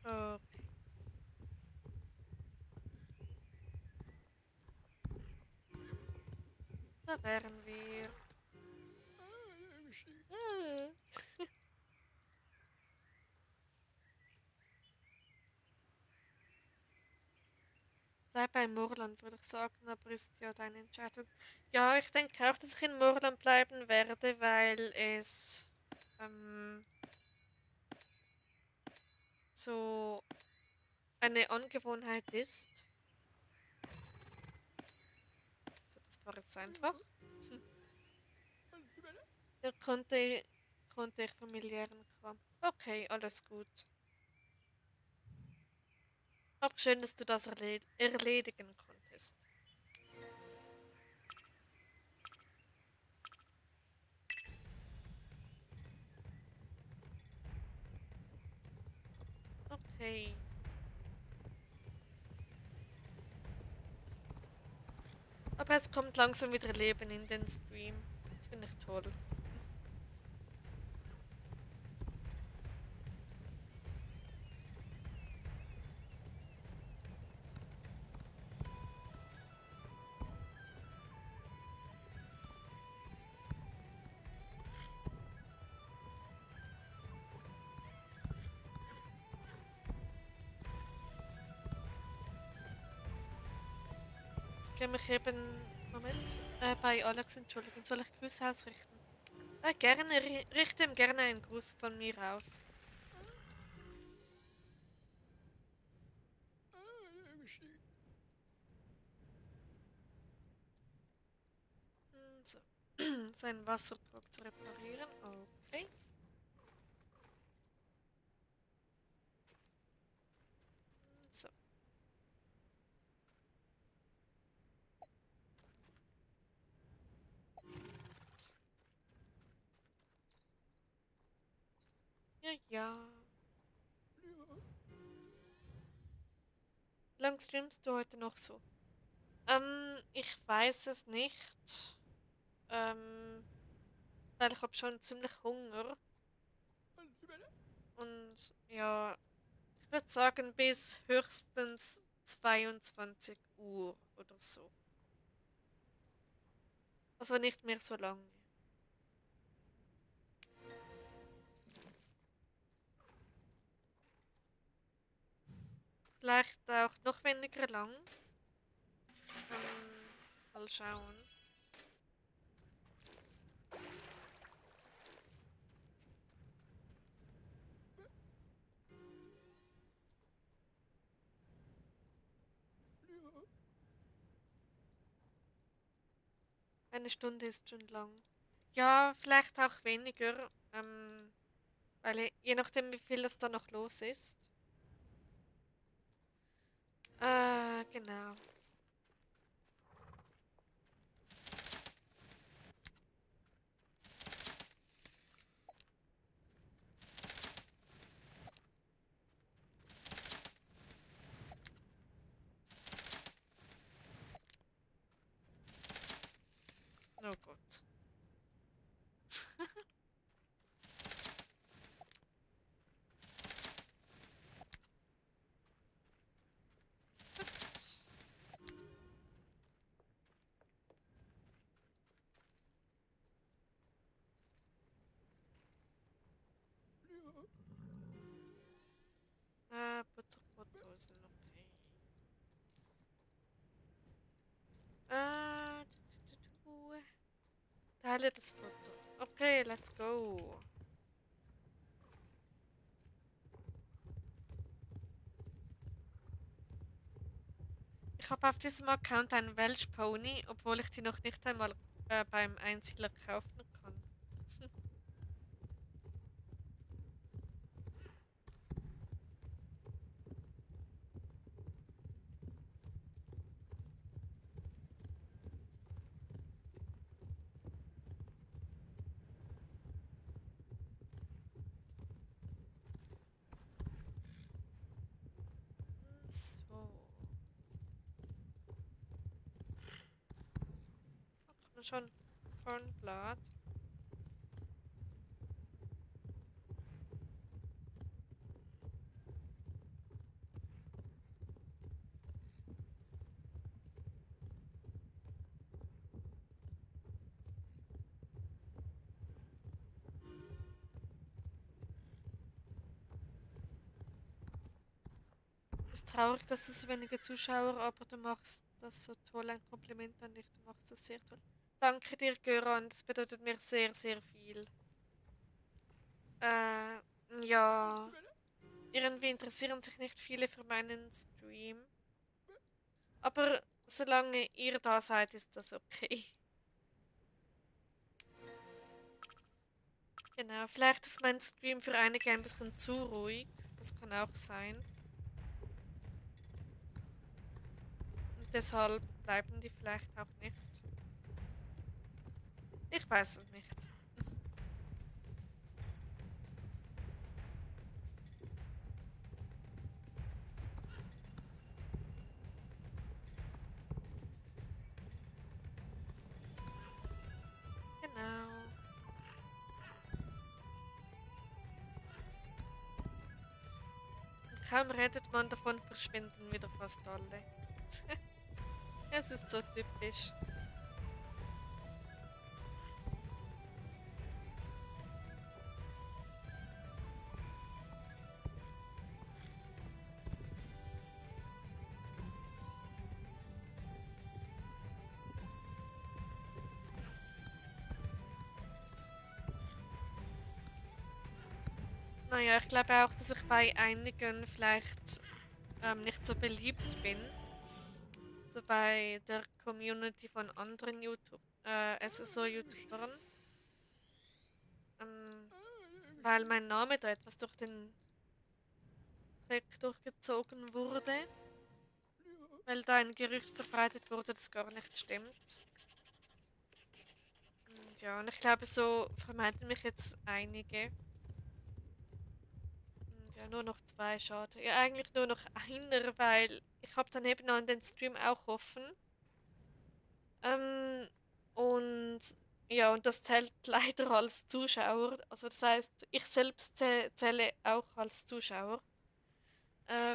Okay, da wären wir. Äh. Bleib bei Moorland, würde ich sagen, aber ist ja deine Entscheidung. Ja, ich denke auch, dass ich in Moorland bleiben werde, weil es ähm, so eine Angewohnheit ist. So, das war jetzt einfach. Ja, konnte ich familiären Kram. Okay, alles gut. Aber schön, dass du das erledigen konntest. Okay. Aber es kommt langsam wieder Leben in den Stream. Das finde ich toll. Ich kann mich eben. Moment. Bei Alex entschuldigen. Soll ich Grüße ausrichten? Gerne. Richte ihm gerne einen Gruß von mir aus. So. Seinen Wasserdruck zu reparieren. Okay. So. Ja, ja. Wie lange streamst du heute noch so? Ich weiß es nicht. Ähm, weil ich habe schon ziemlich Hunger. Und ja, ich würde sagen bis höchstens 22 Uhr oder so. Also nicht mehr so lange. Vielleicht auch noch weniger lang. Mal schauen. Eine Stunde ist schon lang. Ja, vielleicht auch weniger, weil je nachdem, wie viel es da noch los ist. Genau. Oh Gott. Butterbrotdosen, okay. Äh, Teile das Futter. Okay, let's go. Ich habe auf diesem Account einen Welsh Pony, obwohl ich die noch nicht einmal beim Einsiedler kaufen kann. So. Ach, schon Fernblatt. Ist traurig, dass du so wenige Zuschauer, aber du machst das so toll. Ein Kompliment an dich, du machst das sehr toll. Danke dir, Göran, das bedeutet mir sehr, sehr viel. Äh, ja. Irgendwie interessieren sich nicht viele für meinen Stream. Aber solange ihr da seid, ist das okay. Genau, vielleicht ist mein Stream für einige ein bisschen zu ruhig. Das kann auch sein. Und deshalb bleiben die vielleicht auch nicht. Ich weiß es nicht. Genau. Und kaum redet man davon, verschwinden wieder fast alle. Es ist so typisch. Naja, ich glaube auch, dass ich bei einigen vielleicht nicht so beliebt bin. So bei der Community von anderen SSO-YouTubern. Ähm, weil mein Name da etwas durch den Dreck durchgezogen wurde. Weil da ein Gerücht verbreitet wurde, das gar nicht stimmt. Und ja, und ich glaube, so vermeiden mich jetzt einige. Und ja, nur noch zwei, schade. Ja, eigentlich nur noch einer, weil ich habe daneben an den Stream auch offen. Ähm, und ja, und das zählt leider als Zuschauer. Also das heißt, ich selbst zähle auch als Zuschauer.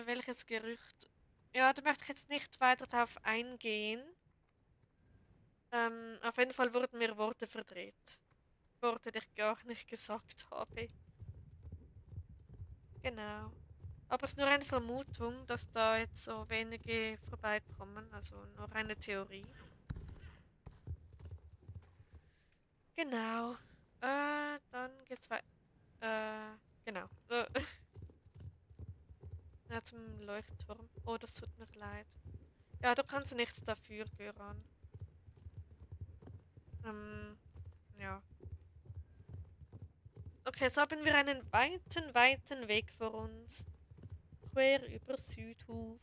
Welches Gerücht? Ja, da möchte ich jetzt nicht weiter darauf eingehen. Auf jeden Fall wurden mir Worte verdreht. Worte, die ich gar nicht gesagt habe. Genau. Aber es ist nur eine Vermutung, dass da jetzt so wenige vorbeikommen. Also nur eine Theorie. Genau. Dann geht's weiter. Genau. Ja, zum Leuchtturm. Oh, das tut mir leid. Ja, du kannst nichts dafür, Göran. Ähm, ja. Okay, jetzt haben wir einen weiten, weiten Weg vor uns. Quer über Südhof.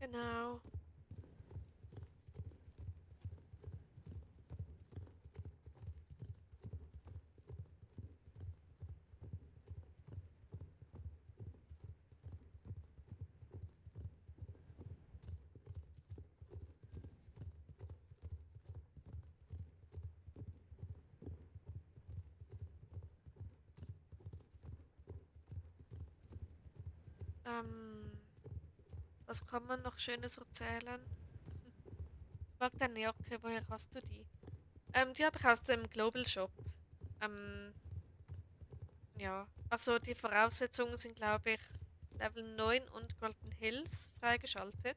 Genau. Ähm, was kann man noch Schönes erzählen? Ich mag deine Jacke, woher hast du die? Die habe ich aus dem Global Shop. Ähm, ja, also die Voraussetzungen sind, glaube ich, Level 9 und Golden Hills freigeschaltet.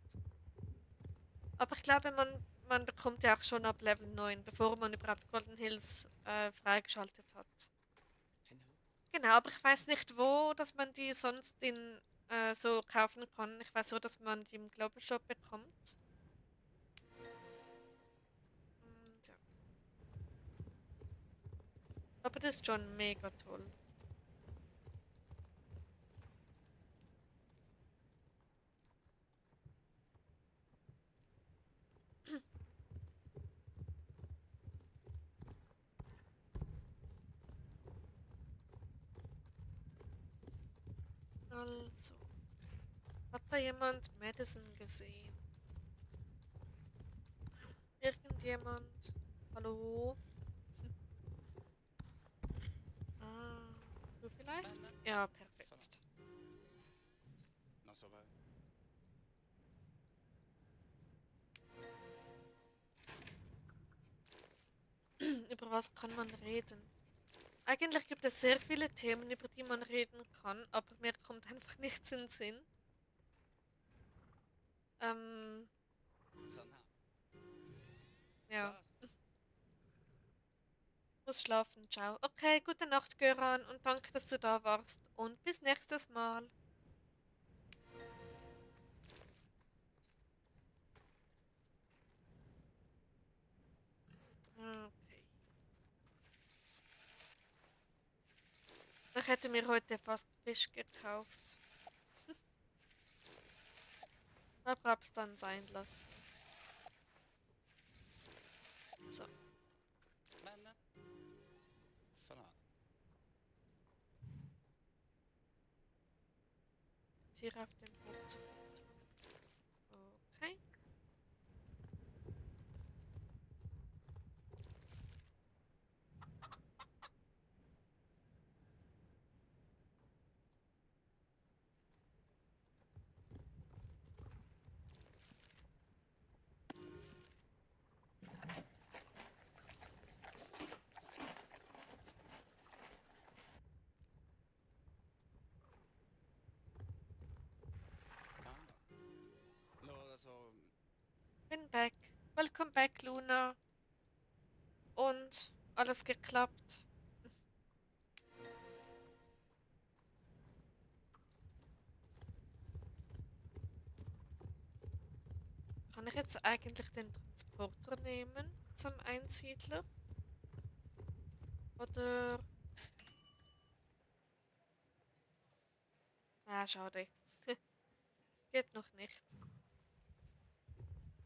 Aber ich glaube, man bekommt ja auch schon ab Level 9, bevor man überhaupt Golden Hills freigeschaltet hat. Genau, aber ich weiß nicht, wo, dass man die sonst in so kaufen kann. Ich weiß so, dass man die im Global Shop bekommt. Und, ja. Aber das ist schon mega toll. Also, hat da jemand Madison gesehen? Irgendjemand? Hallo? Ah, du vielleicht? Ja, perfekt. Über was kann man reden? Eigentlich gibt es sehr viele Themen, über die man reden kann, aber mir kommt einfach nichts in den Sinn. Ähm, ja, muss schlafen. Ciao. Okay, gute Nacht, Göran, und danke, dass du da warst. Und bis nächstes Mal. Okay. Ich hätte mir heute fast Fisch gekauft. Aber hab's dann sein lassen. So, Tiere auf dem Hof zu füttern. Okay. Bin back. Welcome back, Luna. Und alles geklappt. Kann ich jetzt eigentlich den Transporter nehmen zum Einsiedler? Oder... Ah, schade. Geht noch nicht.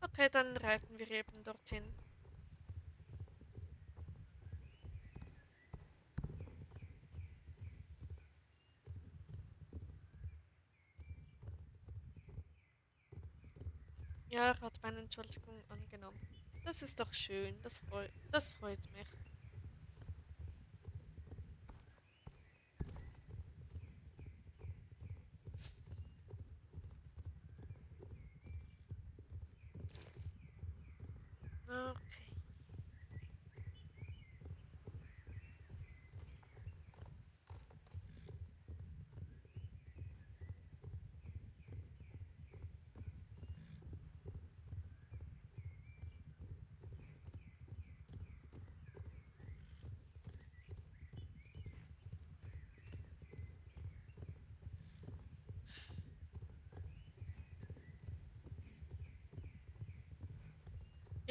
Okay, dann reiten wir eben dorthin. Ja, er hat meine Entschuldigung angenommen. Das ist doch schön. Das freut mich. Okay.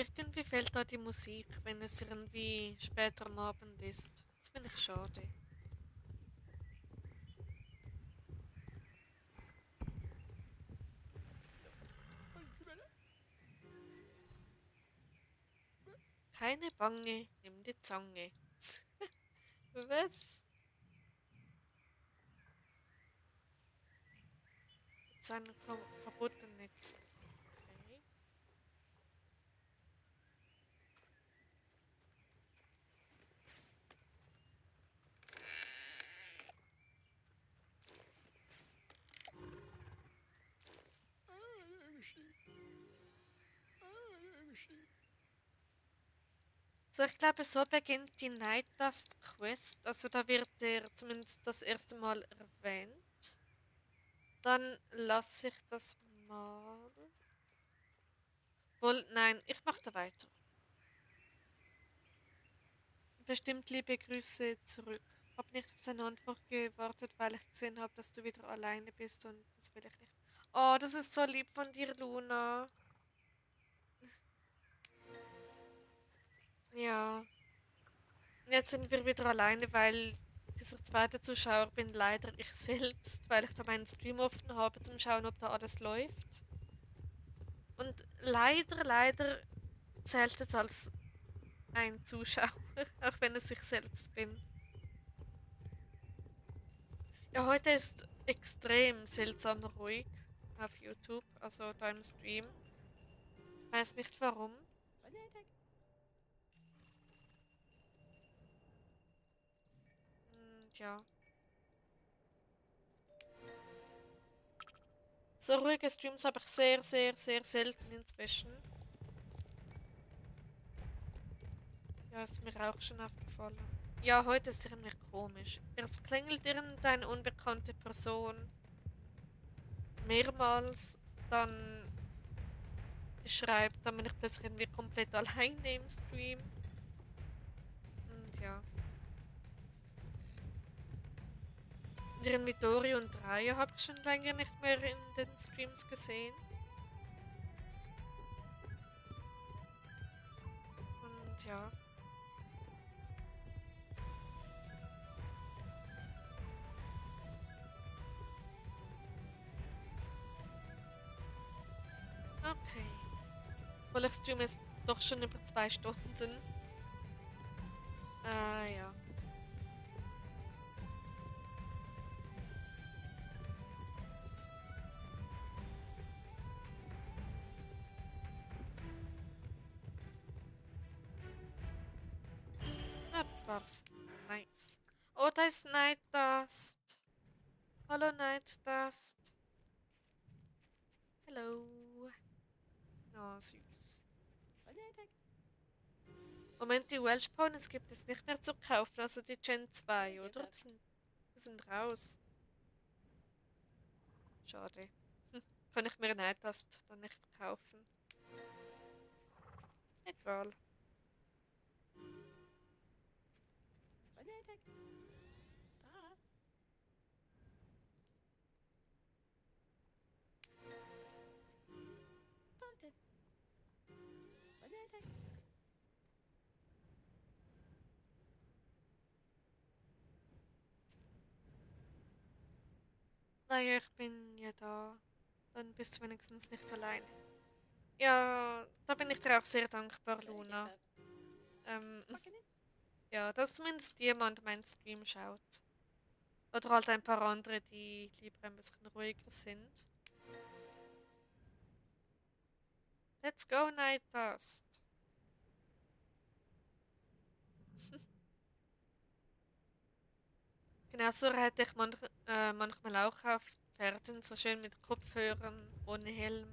Irgendwie fehlt da die Musik, wenn es irgendwie später am Abend ist. Das finde ich schade. Keine Bange, nimm die Zange. Was? Mit seinem kaputten Netz. Okay. So, ich glaube, so beginnt die Night Dust Quest. Also da wird er zumindest das erste Mal erwähnt. Dann lasse ich das mal. Wohl, nein, ich mache da weiter. Bestimmt liebe Grüße zurück. Hab nicht auf seine Antwort gewartet, weil ich gesehen habe, dass du wieder alleine bist und das will ich nicht. Oh, das ist so lieb von dir, Luna. Ja. Und jetzt sind wir wieder alleine, weil dieser zweite Zuschauer bin leider ich selbst, weil ich da meinen Stream offen habe, zum Schauen, ob da alles läuft. Und leider zählt es als ein Zuschauer, auch wenn es ich selbst bin. Ja, heute ist extrem seltsam ruhig auf YouTube, also da im Stream. Ich weiß nicht warum. Ja. So ruhige Streams habe ich sehr selten inzwischen. Ja, ist mir auch schon aufgefallen. Ja, heute ist irgendwie komisch. Erst klingelt irgendeine unbekannte Person mehrmals, dann schreibt, dann bin ich plötzlich irgendwie komplett alleine im Stream. Und ja. Und irgendwie Dori und Raya habe ich schon länger nicht mehr in den Streams gesehen. Und ja. Okay. Weil ich streame jetzt doch schon über 2 Stunden. Ja. Na, das war's. Nice. Oh, da ist Night Dust. Hallo Night Dust. Hello. Oh, süß. Moment, die Welsh Ponies gibt es nicht mehr zu kaufen, also die Gen 2, oder? Die sind raus. Schade. Kann ich mir Night Dust dann nicht kaufen. Egal. Naja, ich bin ja da. Dann bist du wenigstens nicht alleine. Ja, da bin ich dir auch sehr dankbar, Luna. Ähm, ja, dass zumindest jemand meinen Stream schaut. Oder halt ein paar andere, die lieber ein bisschen ruhiger sind. Let's go, Night Dust. Genau so hätte ich manchmal auch auf Pferden, so schön mit Kopfhörern, ohne Helm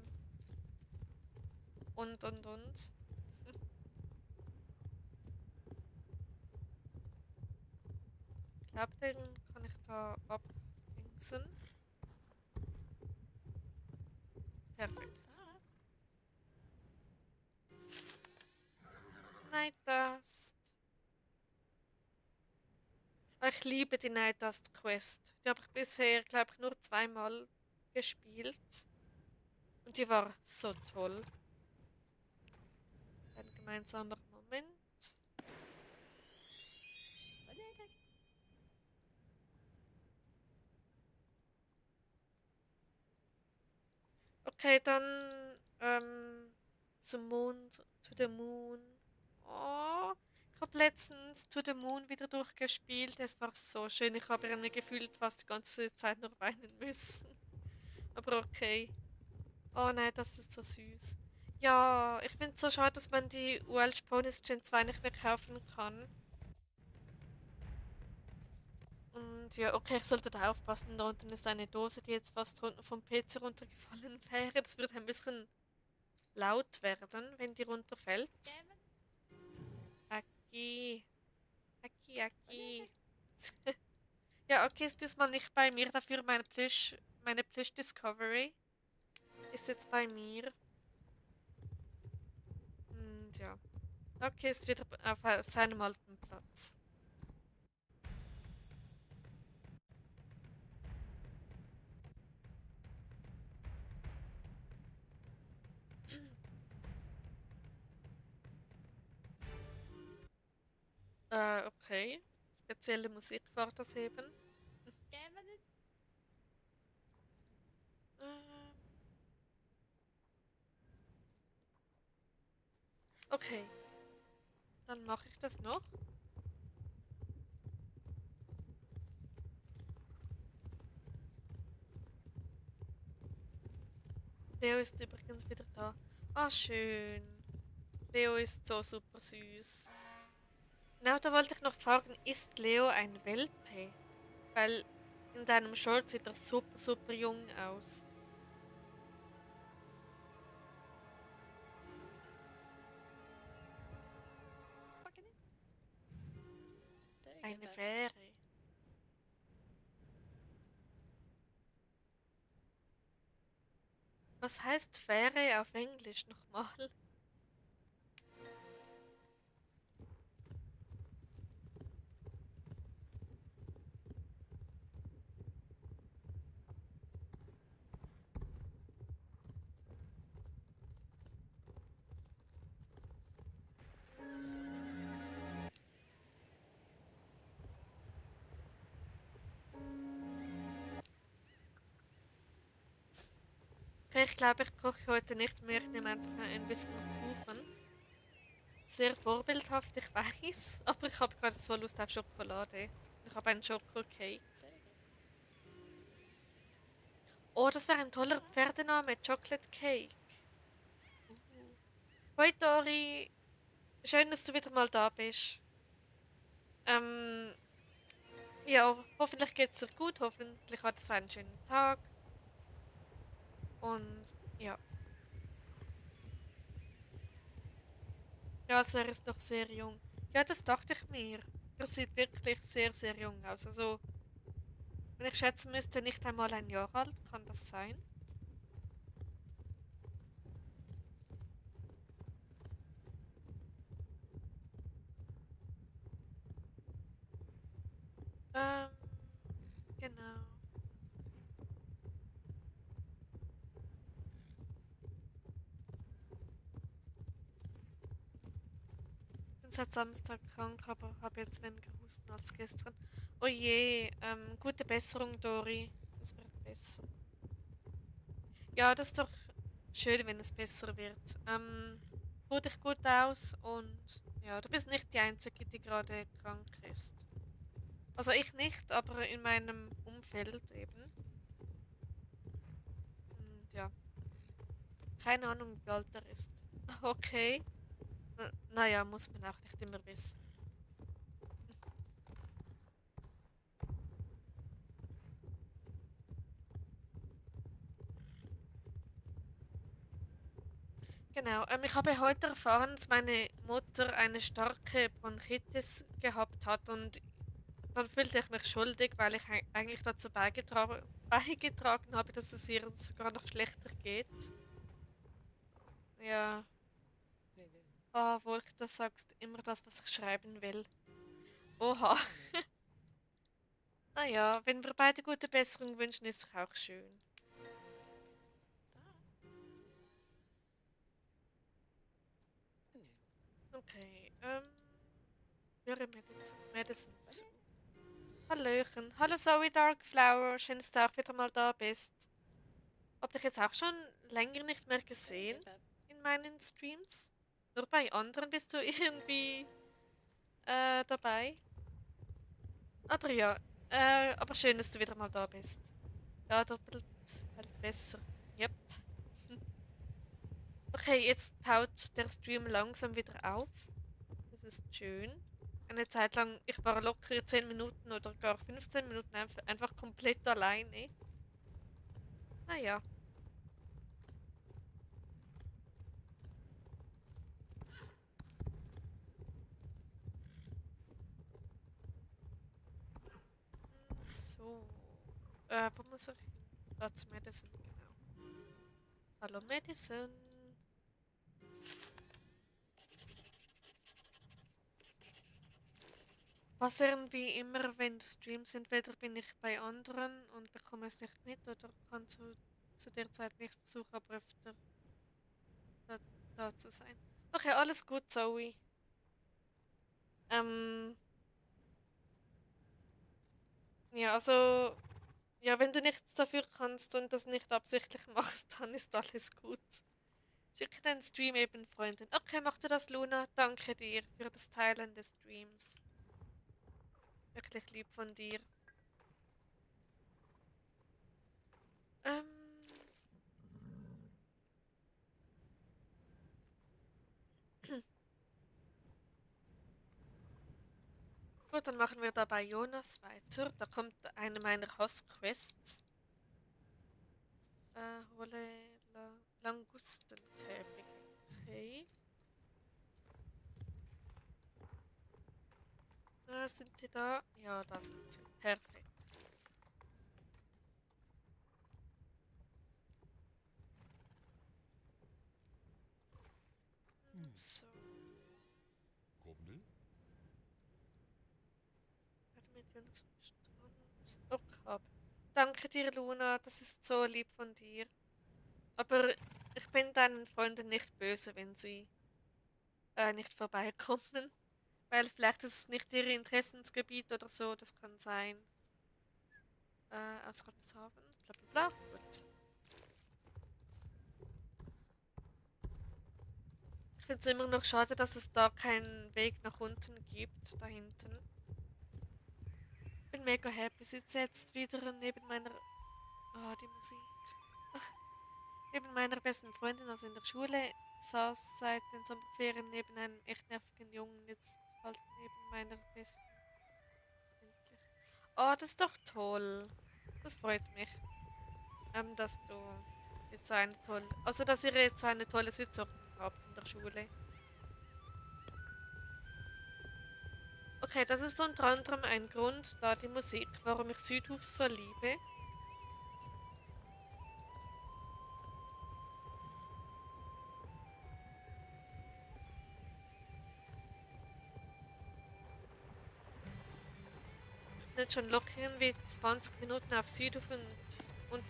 und. Ich glaube, den kann ich da abdingsen. Perfekt. Night Dust. Ich liebe die Night Dust Quest. Die habe ich bisher, glaube ich, nur zweimal gespielt. Und die war so toll. gemeinsamer Moment. Okay, dann zum Mond, to the Moon. Oh, ich habe letztens To the Moon wieder durchgespielt. Es war so schön. Ich habe irgendwie gefühlt fast die ganze Zeit nur weinen müssen. Aber okay. Oh nein, das ist so süß. Ja, ich finde es so schade, dass man die Welsh Ponies Gen 2 nicht mehr kaufen kann. Und ja, okay, ich sollte da aufpassen. Da unten ist eine Dose, die jetzt fast vom PC runtergefallen wäre. Das wird ein bisschen laut werden, wenn die runterfällt. Aki, Aki. Ja, okay, ist diesmal nicht bei mir. Dafür meine Plüsch Discovery ist jetzt bei mir. Und ja, okay, ist wieder auf seinem alten Platz. Okay. Spezielle Musik war das eben. Ähm, okay, dann mache ich das noch. Leo ist übrigens wieder da. Ah, schön. Leo ist so super süß. Genau, da wollte ich noch fragen, ist Leo ein Welpe? Weil in deinem Short sieht er super jung aus. Eine Fähre. Was heißt Fähre auf Englisch nochmal? So. Okay, ich glaube, ich koche heute nicht mehr. Ich nehme einfach ein bisschen Kuchen. Sehr vorbildhaft, ich weiß, aber ich habe gerade so Lust auf Schokolade. Ich habe einen Schokocake. Oh, das wäre ein toller Pferdename, Chocolate Cake. Hoi Dori, schön, dass du wieder mal da bist. Ähm, ja, hoffentlich geht es dir gut, hoffentlich hattest du einen schönen Tag. Und ja, ja, also er ist noch sehr jung. Ja, das dachte ich mir. Er sieht wirklich sehr jung aus. Also, wenn ich schätzen müsste, nicht einmal ein Jahr alt, kann das sein? Ähm, genau. Bin seit Samstag krank, aber habe jetzt weniger Husten als gestern. Oh je, gute Besserung, Dori. Es wird besser. Ja, das ist doch schön, wenn es besser wird. Ruh dich gut aus und ja, du bist nicht die Einzige, die gerade krank ist. Also ich nicht, aber in meinem Umfeld eben. Und ja, keine Ahnung, wie alt er ist. Okay. Naja, muss man auch nicht immer wissen. Genau, ich habe heute erfahren, dass meine Mutter eine starke Bronchitis gehabt hat und dann fühlte ich mich schuldig, weil ich eigentlich dazu beigetragen habe, dass es ihr sogar noch schlechter geht. Ja, wo ich das sagst, immer das, was ich schreiben will. Oha. Naja, wenn wir beide gute Besserung wünschen, ist doch auch schön. Okay, höre Madison zu. Hallöchen. Hallo Zoe Darkflower, schön, dass du auch wieder mal da bist. Hab dich jetzt auch schon länger nicht mehr gesehen in meinen Streams. Nur bei anderen bist du irgendwie dabei. Aber ja, aber schön, dass du wieder mal da bist. Ja, doppelt halt besser. Yep. Okay, jetzt taut der Stream langsam wieder auf. Das ist schön. Eine Zeit lang, ich war locker 10 Minuten oder gar 15 Minuten einfach komplett alleine. Naja. So. Wo muss ich hin? Da zu Madison, genau. Hallo Madison. Was irgendwie immer, wenn du streamst, entweder bin ich bei anderen und bekomme es nicht mit oder kann zu der Zeit nicht versuchen, aber öfter da, da zu sein. Okay, alles gut, Zoe. Ähm, ja, also, ja, wenn du nichts dafür kannst und das nicht absichtlich machst, dann ist alles gut. Schicke deinen Stream eben Freunden. Okay, mach du das, Luna. Danke dir für das Teilen des Streams. Wirklich lieb von dir. Ähm, gut, dann machen wir da bei Jonas weiter. Da kommt eine meiner Hassquests. Hole Langustenkäfig. Okay. Sind die da? Ja, da sind sie. Perfekt. So, warte mit Jonas am Strand. Okay. Danke dir, Luna. Das ist so lieb von dir. Aber ich bin deinen Freunden nicht böse, wenn sie nicht vorbeikommen. Weil vielleicht ist es nicht ihr Interessensgebiet oder so. Das kann sein. Außerhalb des Hafens. Bla bla bla. Gut. Ich finde es immer noch schade, dass es da keinen Weg nach unten gibt. Da hinten. Bin mega happy. Ich sitze jetzt wieder neben meiner. Ah, die Musik. Neben meiner besten Freundin, also in der Schule, saß seit den Sommerferien neben einem echt nervigen Jungen, jetzt halt neben meiner besten. Endlich. Oh, das ist doch toll. Das freut mich, dass du jetzt so eine tolle, also dass ihr jetzt so eine tolle Sitzung habt in der Schule. Okay, das ist unter anderem ein Grund, da die Musik, warum ich Südhof so liebe. Ich bin jetzt schon locker irgendwie 20 Minuten auf Südhof und,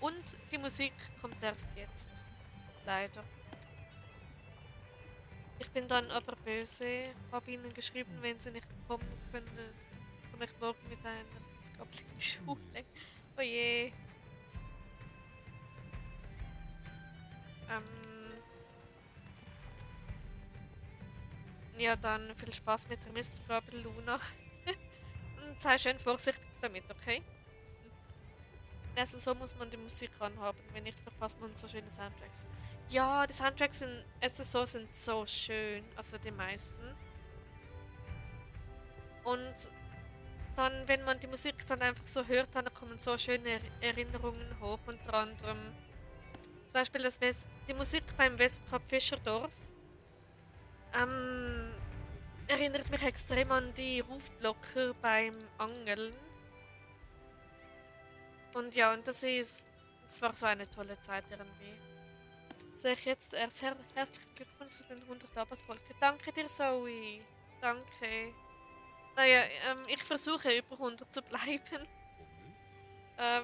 und die Musik kommt erst jetzt. Leider. Ich bin dann aber böse, habe ihnen geschrieben, wenn sie nicht kommen können, komme ich morgen mit einer Missgabel in die Schule. Oh je. Ähm, ja, dann viel Spaß mit der Mistgabel, Luna. Und sei schön vorsichtig damit, okay? Also so muss man die Musik anhaben, wenn nicht verpasst man so schöne Soundtracks. Ja, die Soundtracks in SSO sind so schön, also die meisten. Und dann, wenn man die Musik dann einfach so hört, dann kommen so schöne Erinnerungen hoch, unter anderem zum Beispiel die Musik beim Westcup Fischerdorf ähm, erinnert mich extrem an die Rufblocker beim Angeln. Und ja, das war so eine tolle Zeit irgendwie. Soll ich jetzt erst herzlichen Glückwunsch zu den 100 Abos-Folgen. Danke dir, Zoe. Danke. Naja, ich versuche über 100 zu bleiben.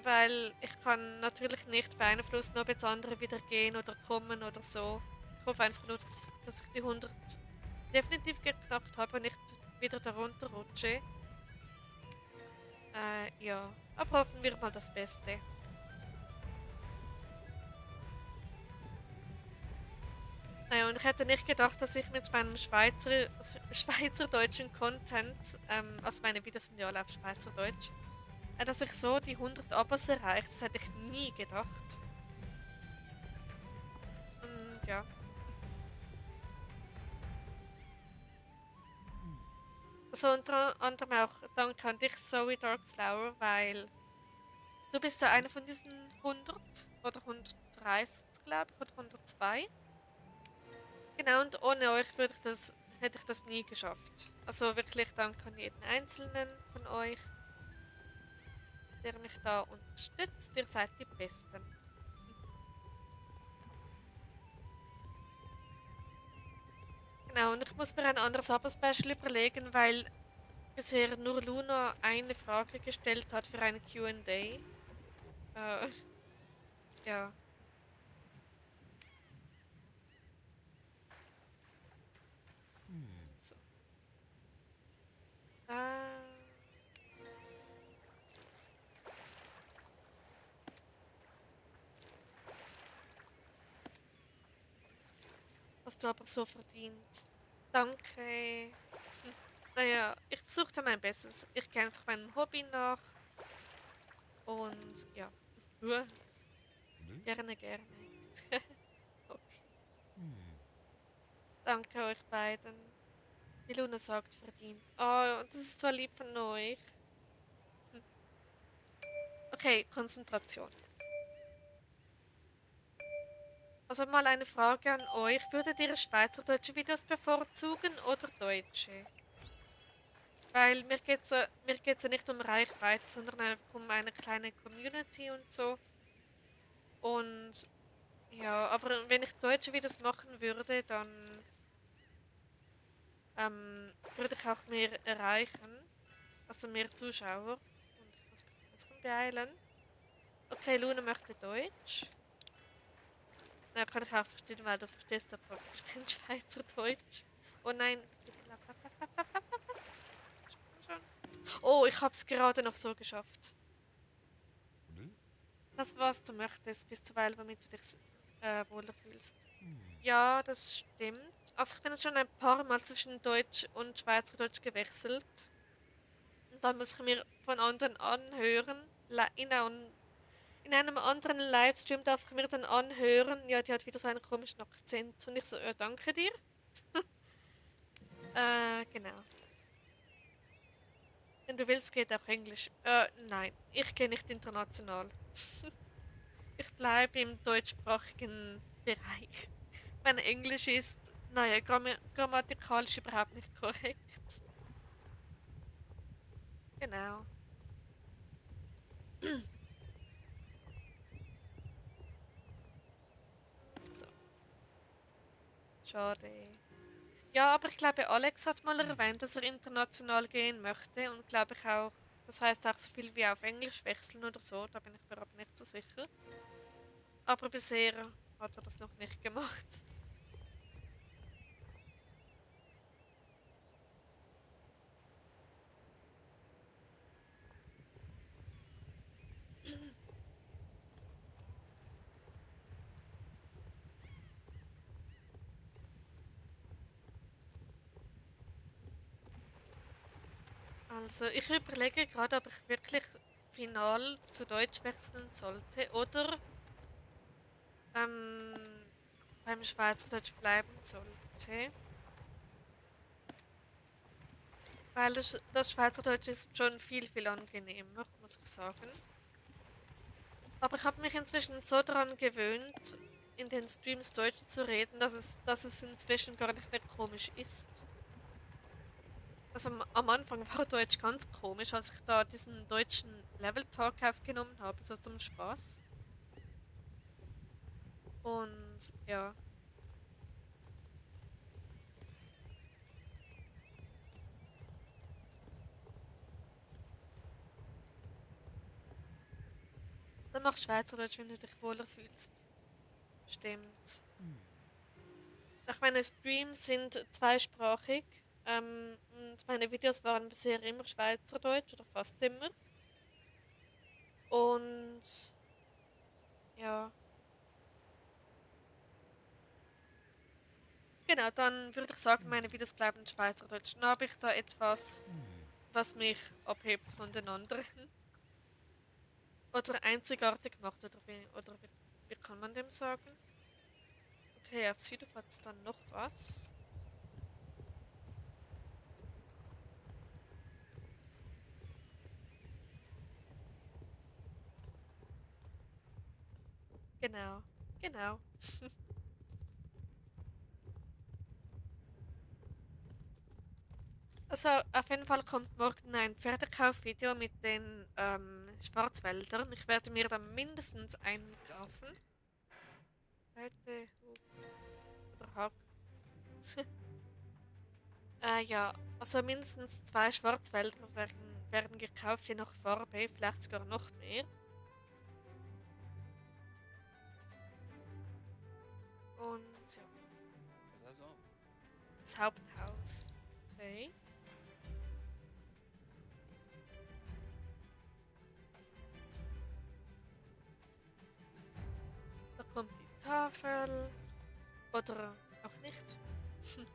Weil ich kann natürlich nicht beeinflussen, ob jetzt andere wieder gehen oder kommen oder so. Ich hoffe einfach nur, dass ich die 100 definitiv geknackt habe und nicht wieder darunter rutsche. Ja, aber hoffen wir mal das Beste. Naja, und ich hätte nicht gedacht, dass ich mit meinem schweizerdeutschen Content, also meine Videos sind ja alle auf Schweizerdeutsch, dass ich so die 100 Abos erreiche. Das hätte ich nie gedacht. Und ja. Also unter anderem auch danke an dich, Zoe Darkflower, weil du bist ja einer von diesen 100 oder 130, glaube ich, oder 102. Genau, und ohne euch hätte ich das nie geschafft. Also wirklich danke an jeden einzelnen von euch, der mich da unterstützt. Ihr seid die Besten. Genau, und ich muss mir ein anderes Abo-Special überlegen, weil bisher nur Luna eine Frage gestellt hat für eine Q&A. Ja. So. Äh, hast du aber so verdient. Danke. Naja, ich versuchte mein Bestes. Ich gehe einfach meinem Hobby nach. Und ja. Gerne, gerne. Okay. Danke euch beiden. Die Luna sagt verdient. Oh, das ist so lieb von euch. Okay, Konzentration. Also mal eine Frage an euch. Würdet ihr schweizerdeutsche Videos bevorzugen oder deutsche? Weil mir geht's ja nicht um Reichweite, sondern einfach um eine kleine Community und so. Und ja, aber wenn ich deutsche Videos machen würde, dann würde ich auch mehr erreichen. Also mehr Zuschauer. Und ich muss mich ein bisschen beeilen. Okay, Luna möchte Deutsch. Na, kann ich auch verstehen, weil du verstehst ja praktisch kein Schweizerdeutsch. Oh nein, bitte lauf, lauf, lauf, lauf, lauf, lauf, lauf. Schon. Oh, ich hab's gerade noch so geschafft. Das, was du möchtest, bis zuweilen, damit du dich wohler fühlst. Ja, das stimmt. Also ich bin jetzt schon ein paar Mal zwischen Deutsch und Schweizerdeutsch gewechselt. Und dann muss ich mir von anderen anhören. In einem anderen Livestream darf ich mir dann anhören, ja, die hat wieder so einen komischen Akzent. Und ich so, ja, danke dir. Genau. Wenn du willst, geht auch Englisch. Nein, ich gehe nicht international. Ich bleibe im deutschsprachigen Bereich. Mein Englisch ist, naja, grammatikalisch überhaupt nicht korrekt. Genau. So, schade. Ja, aber ich glaube, Alex hat mal erwähnt, dass er international gehen möchte und glaube ich auch, das heißt auch so viel wie auf Englisch wechseln oder so, da bin ich mir aber nicht so sicher. Aber bisher hat er das noch nicht gemacht. Also, ich überlege gerade, ob ich wirklich final zu Deutsch wechseln sollte oder ähm, beim Schweizerdeutsch bleiben sollte. Weil das Schweizerdeutsch ist schon viel, viel angenehmer, muss ich sagen. Aber ich habe mich inzwischen so daran gewöhnt, in den Streams Deutsch zu reden, dass es inzwischen gar nicht mehr komisch ist. Also am Anfang war Deutsch ganz komisch, als ich da diesen deutschen Level Talk aufgenommen habe, so zum Spaß. Und ja, dann mach Schweizerdeutsch, wenn du dich wohler fühlst. Stimmt. Auch meine Streams sind zweisprachig. Und meine Videos waren bisher immer Schweizerdeutsch oder fast immer. Und ja, genau, dann würde ich sagen, meine Videos bleiben Schweizerdeutsch. Dann habe ich da etwas, was mich abhebt von den anderen. Oder einzigartig macht, wie kann man dem sagen? Okay, auf Süden hat es dann noch was. Genau, genau. Also auf jeden Fall kommt morgen ein Pferdekaufvideo mit den Schwarzwäldern. Ich werde mir dann mindestens einen kaufen. Seite, oder Hack. Ja, also mindestens zwei Schwarzwälder werden gekauft, je nach Farbe, vielleicht sogar noch mehr. Und ja, das Haupthaus. Okay. Da kommt die Tafel. Oder auch nicht. Okay.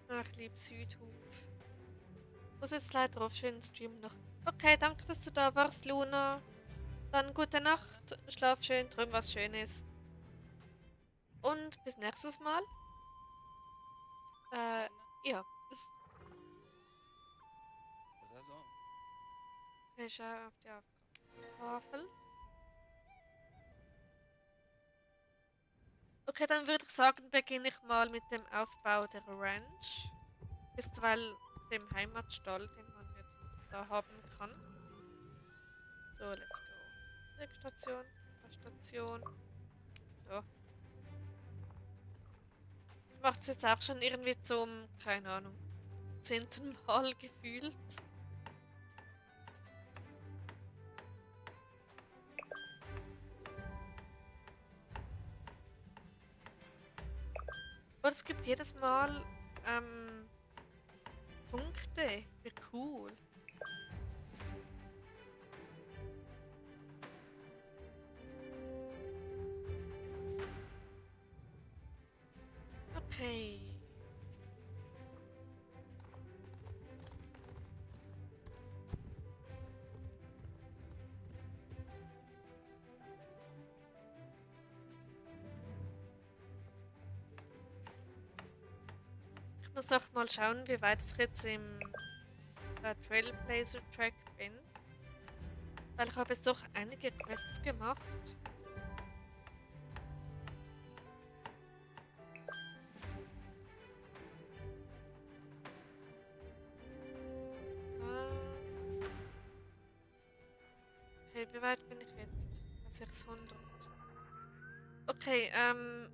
Ach, lieb Südhof. Muss jetzt leider auf schönen Stream noch. Okay, danke, dass du da warst, Luna. Dann gute Nacht, schlaf schön, träum was Schönes. Und bis nächstes Mal. Äh, ja. Ich schaue auf die Tafel. Okay, dann würde ich sagen, beginne ich mal mit dem Aufbau der Ranch. Ist weil dem Heimatstall, den man nicht da haben kann. So, let's go. Regstation, Station. So. Ich mache das jetzt auch schon irgendwie zum, keine Ahnung, 10. Mal gefühlt. Und es gibt jedes Mal Punkte. Wie cool. Okay. Ich muss doch mal schauen, wie weit ich jetzt im Trailblazer Track bin. Weil ich habe jetzt doch einige Quests gemacht. Ah, okay, wie weit bin ich jetzt? 600. Okay,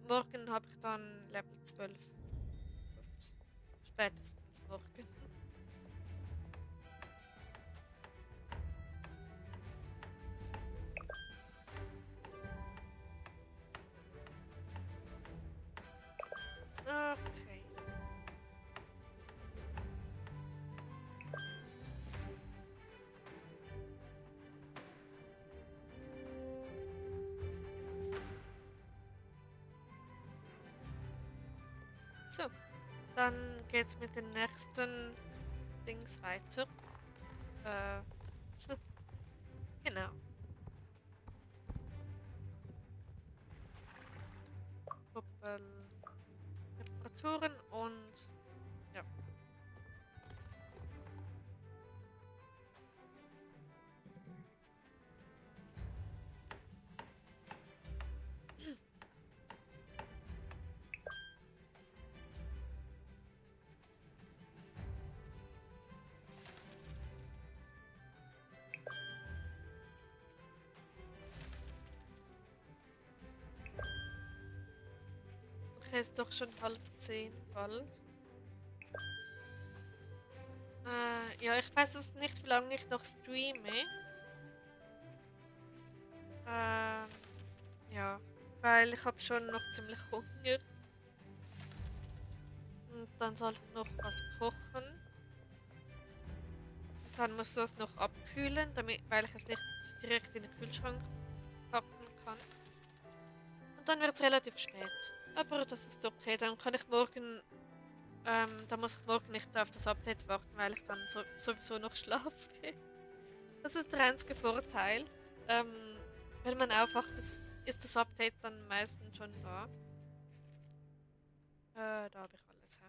morgen habe ich dann Level 12. Gut. Spätestens morgen. Okay. So, dann geht's mit den nächsten Dings weiter. Äh, genau. Kuppel, Reparaturen und ja. Okay, ist doch schon 9:30 bald. Ja, ich weiß es nicht, wie lange ich noch streame. Ähm, ja, weil ich habe schon noch ziemlich Hunger. Und dann sollte ich noch was kochen. Dann muss das noch abkühlen, weil ich es nicht direkt in den Kühlschrank packen kann. Und dann wird es relativ spät. Aber das ist okay. Dann muss ich morgen nicht auf das Update warten, weil ich dann sowieso noch schlafe. Das ist der einzige Vorteil. Ähm, Wenn man aufwacht, ist das Update dann meistens schon da. Da habe ich alles. Ja.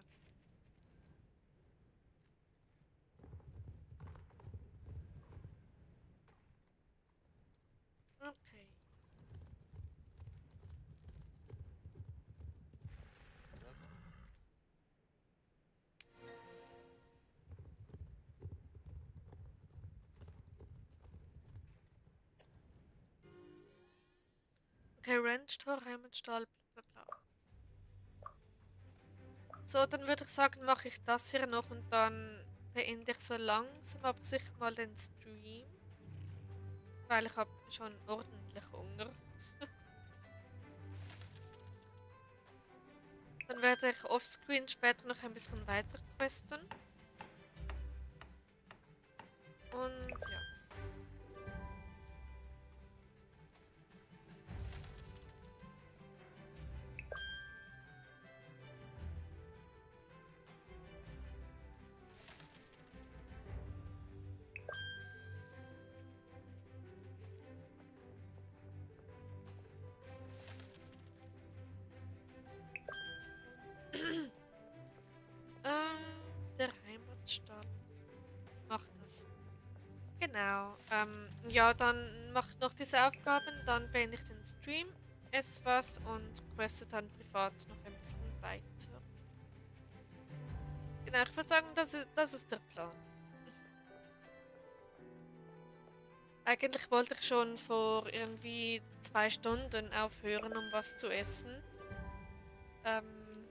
Okay. Okay, Ranch, Tor, Heimatstall, bla bla bla. So, dann würde ich sagen, mache ich das hier noch und dann beende ich so langsam aber sicher mal den Stream, weil ich habe schon ordentlich Hunger. Dann werde ich offscreen später noch ein bisschen weiter questen. Und ja. Der Heimatstall macht das. Genau. Ja, dann macht noch diese Aufgaben, dann beende ich den Stream, esse was und queste dann privat noch ein bisschen weiter. Genau, ich würde sagen, das ist der Plan. Eigentlich wollte ich schon vor irgendwie 2 Stunden aufhören, um was zu essen. Ähm,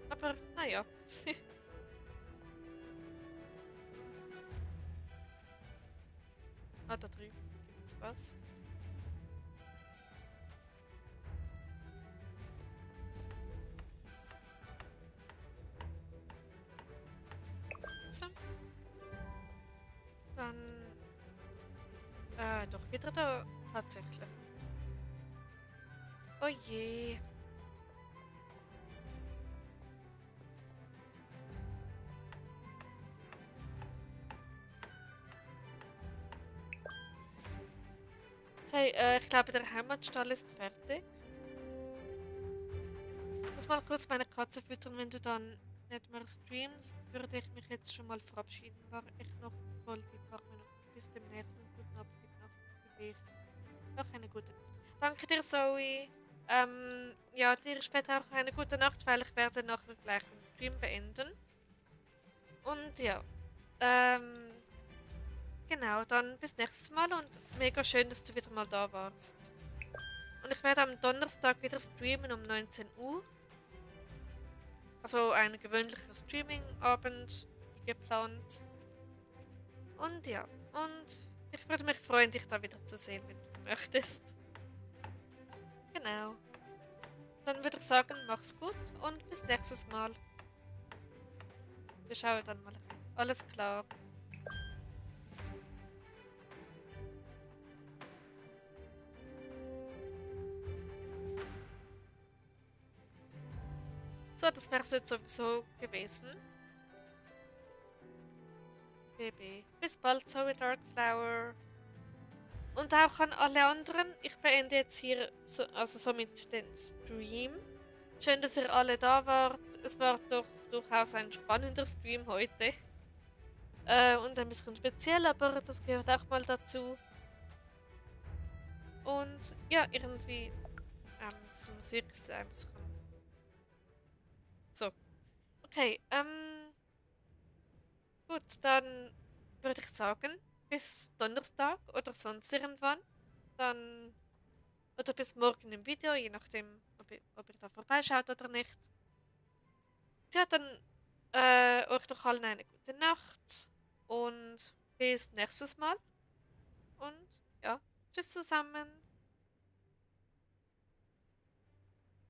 aber naja. Ah, da drüben gibt's was. So, dann. Doch wieder da. Tatsächlich. Oh je. Okay, ich glaube, der Heimatstall ist fertig. Ich muss mal kurz meine Katze füttern, wenn du dann nicht mehr streamst, würde ich mich jetzt schon mal verabschieden. War echt noch voll die paar Minuten. Bis dem nächsten. Guten Appetit noch. Liebe ich. Noch eine gute Nacht. Danke dir, Zoe. Ja, dir später auch eine gute Nacht, weil ich werde nachher gleich den Stream beenden. Und ja, genau, dann bis nächstes Mal und mega schön, dass du wieder mal da warst. Und ich werde am Donnerstag wieder streamen um 19 Uhr. Also ein gewöhnlicher Streaming-Abend wie geplant. Und ja, und ich würde mich freuen, dich da wieder zu sehen, wenn du möchtest. Genau. Dann würde ich sagen, mach's gut und bis nächstes Mal. Wir schauen dann mal rein. Alles klar. So, das wäre es jetzt sowieso gewesen. BB. Bis bald, Zoe Darkflower. Und auch an alle anderen. Ich beende jetzt hier also somit den Stream. Schön, dass ihr alle da wart. Es war doch durchaus ein spannender Stream heute. Und ein bisschen speziell, aber das gehört auch mal dazu. Und ja, irgendwie, diese Musik ist ein bisschen. So. Okay, gut, dann würde ich sagen, bis Donnerstag oder sonst irgendwann. Dann, oder bis morgen im Video, je nachdem, ob ihr da vorbeischaut oder nicht. Ja, dann euch noch allen eine gute Nacht und bis nächstes Mal. Und ja, tschüss zusammen.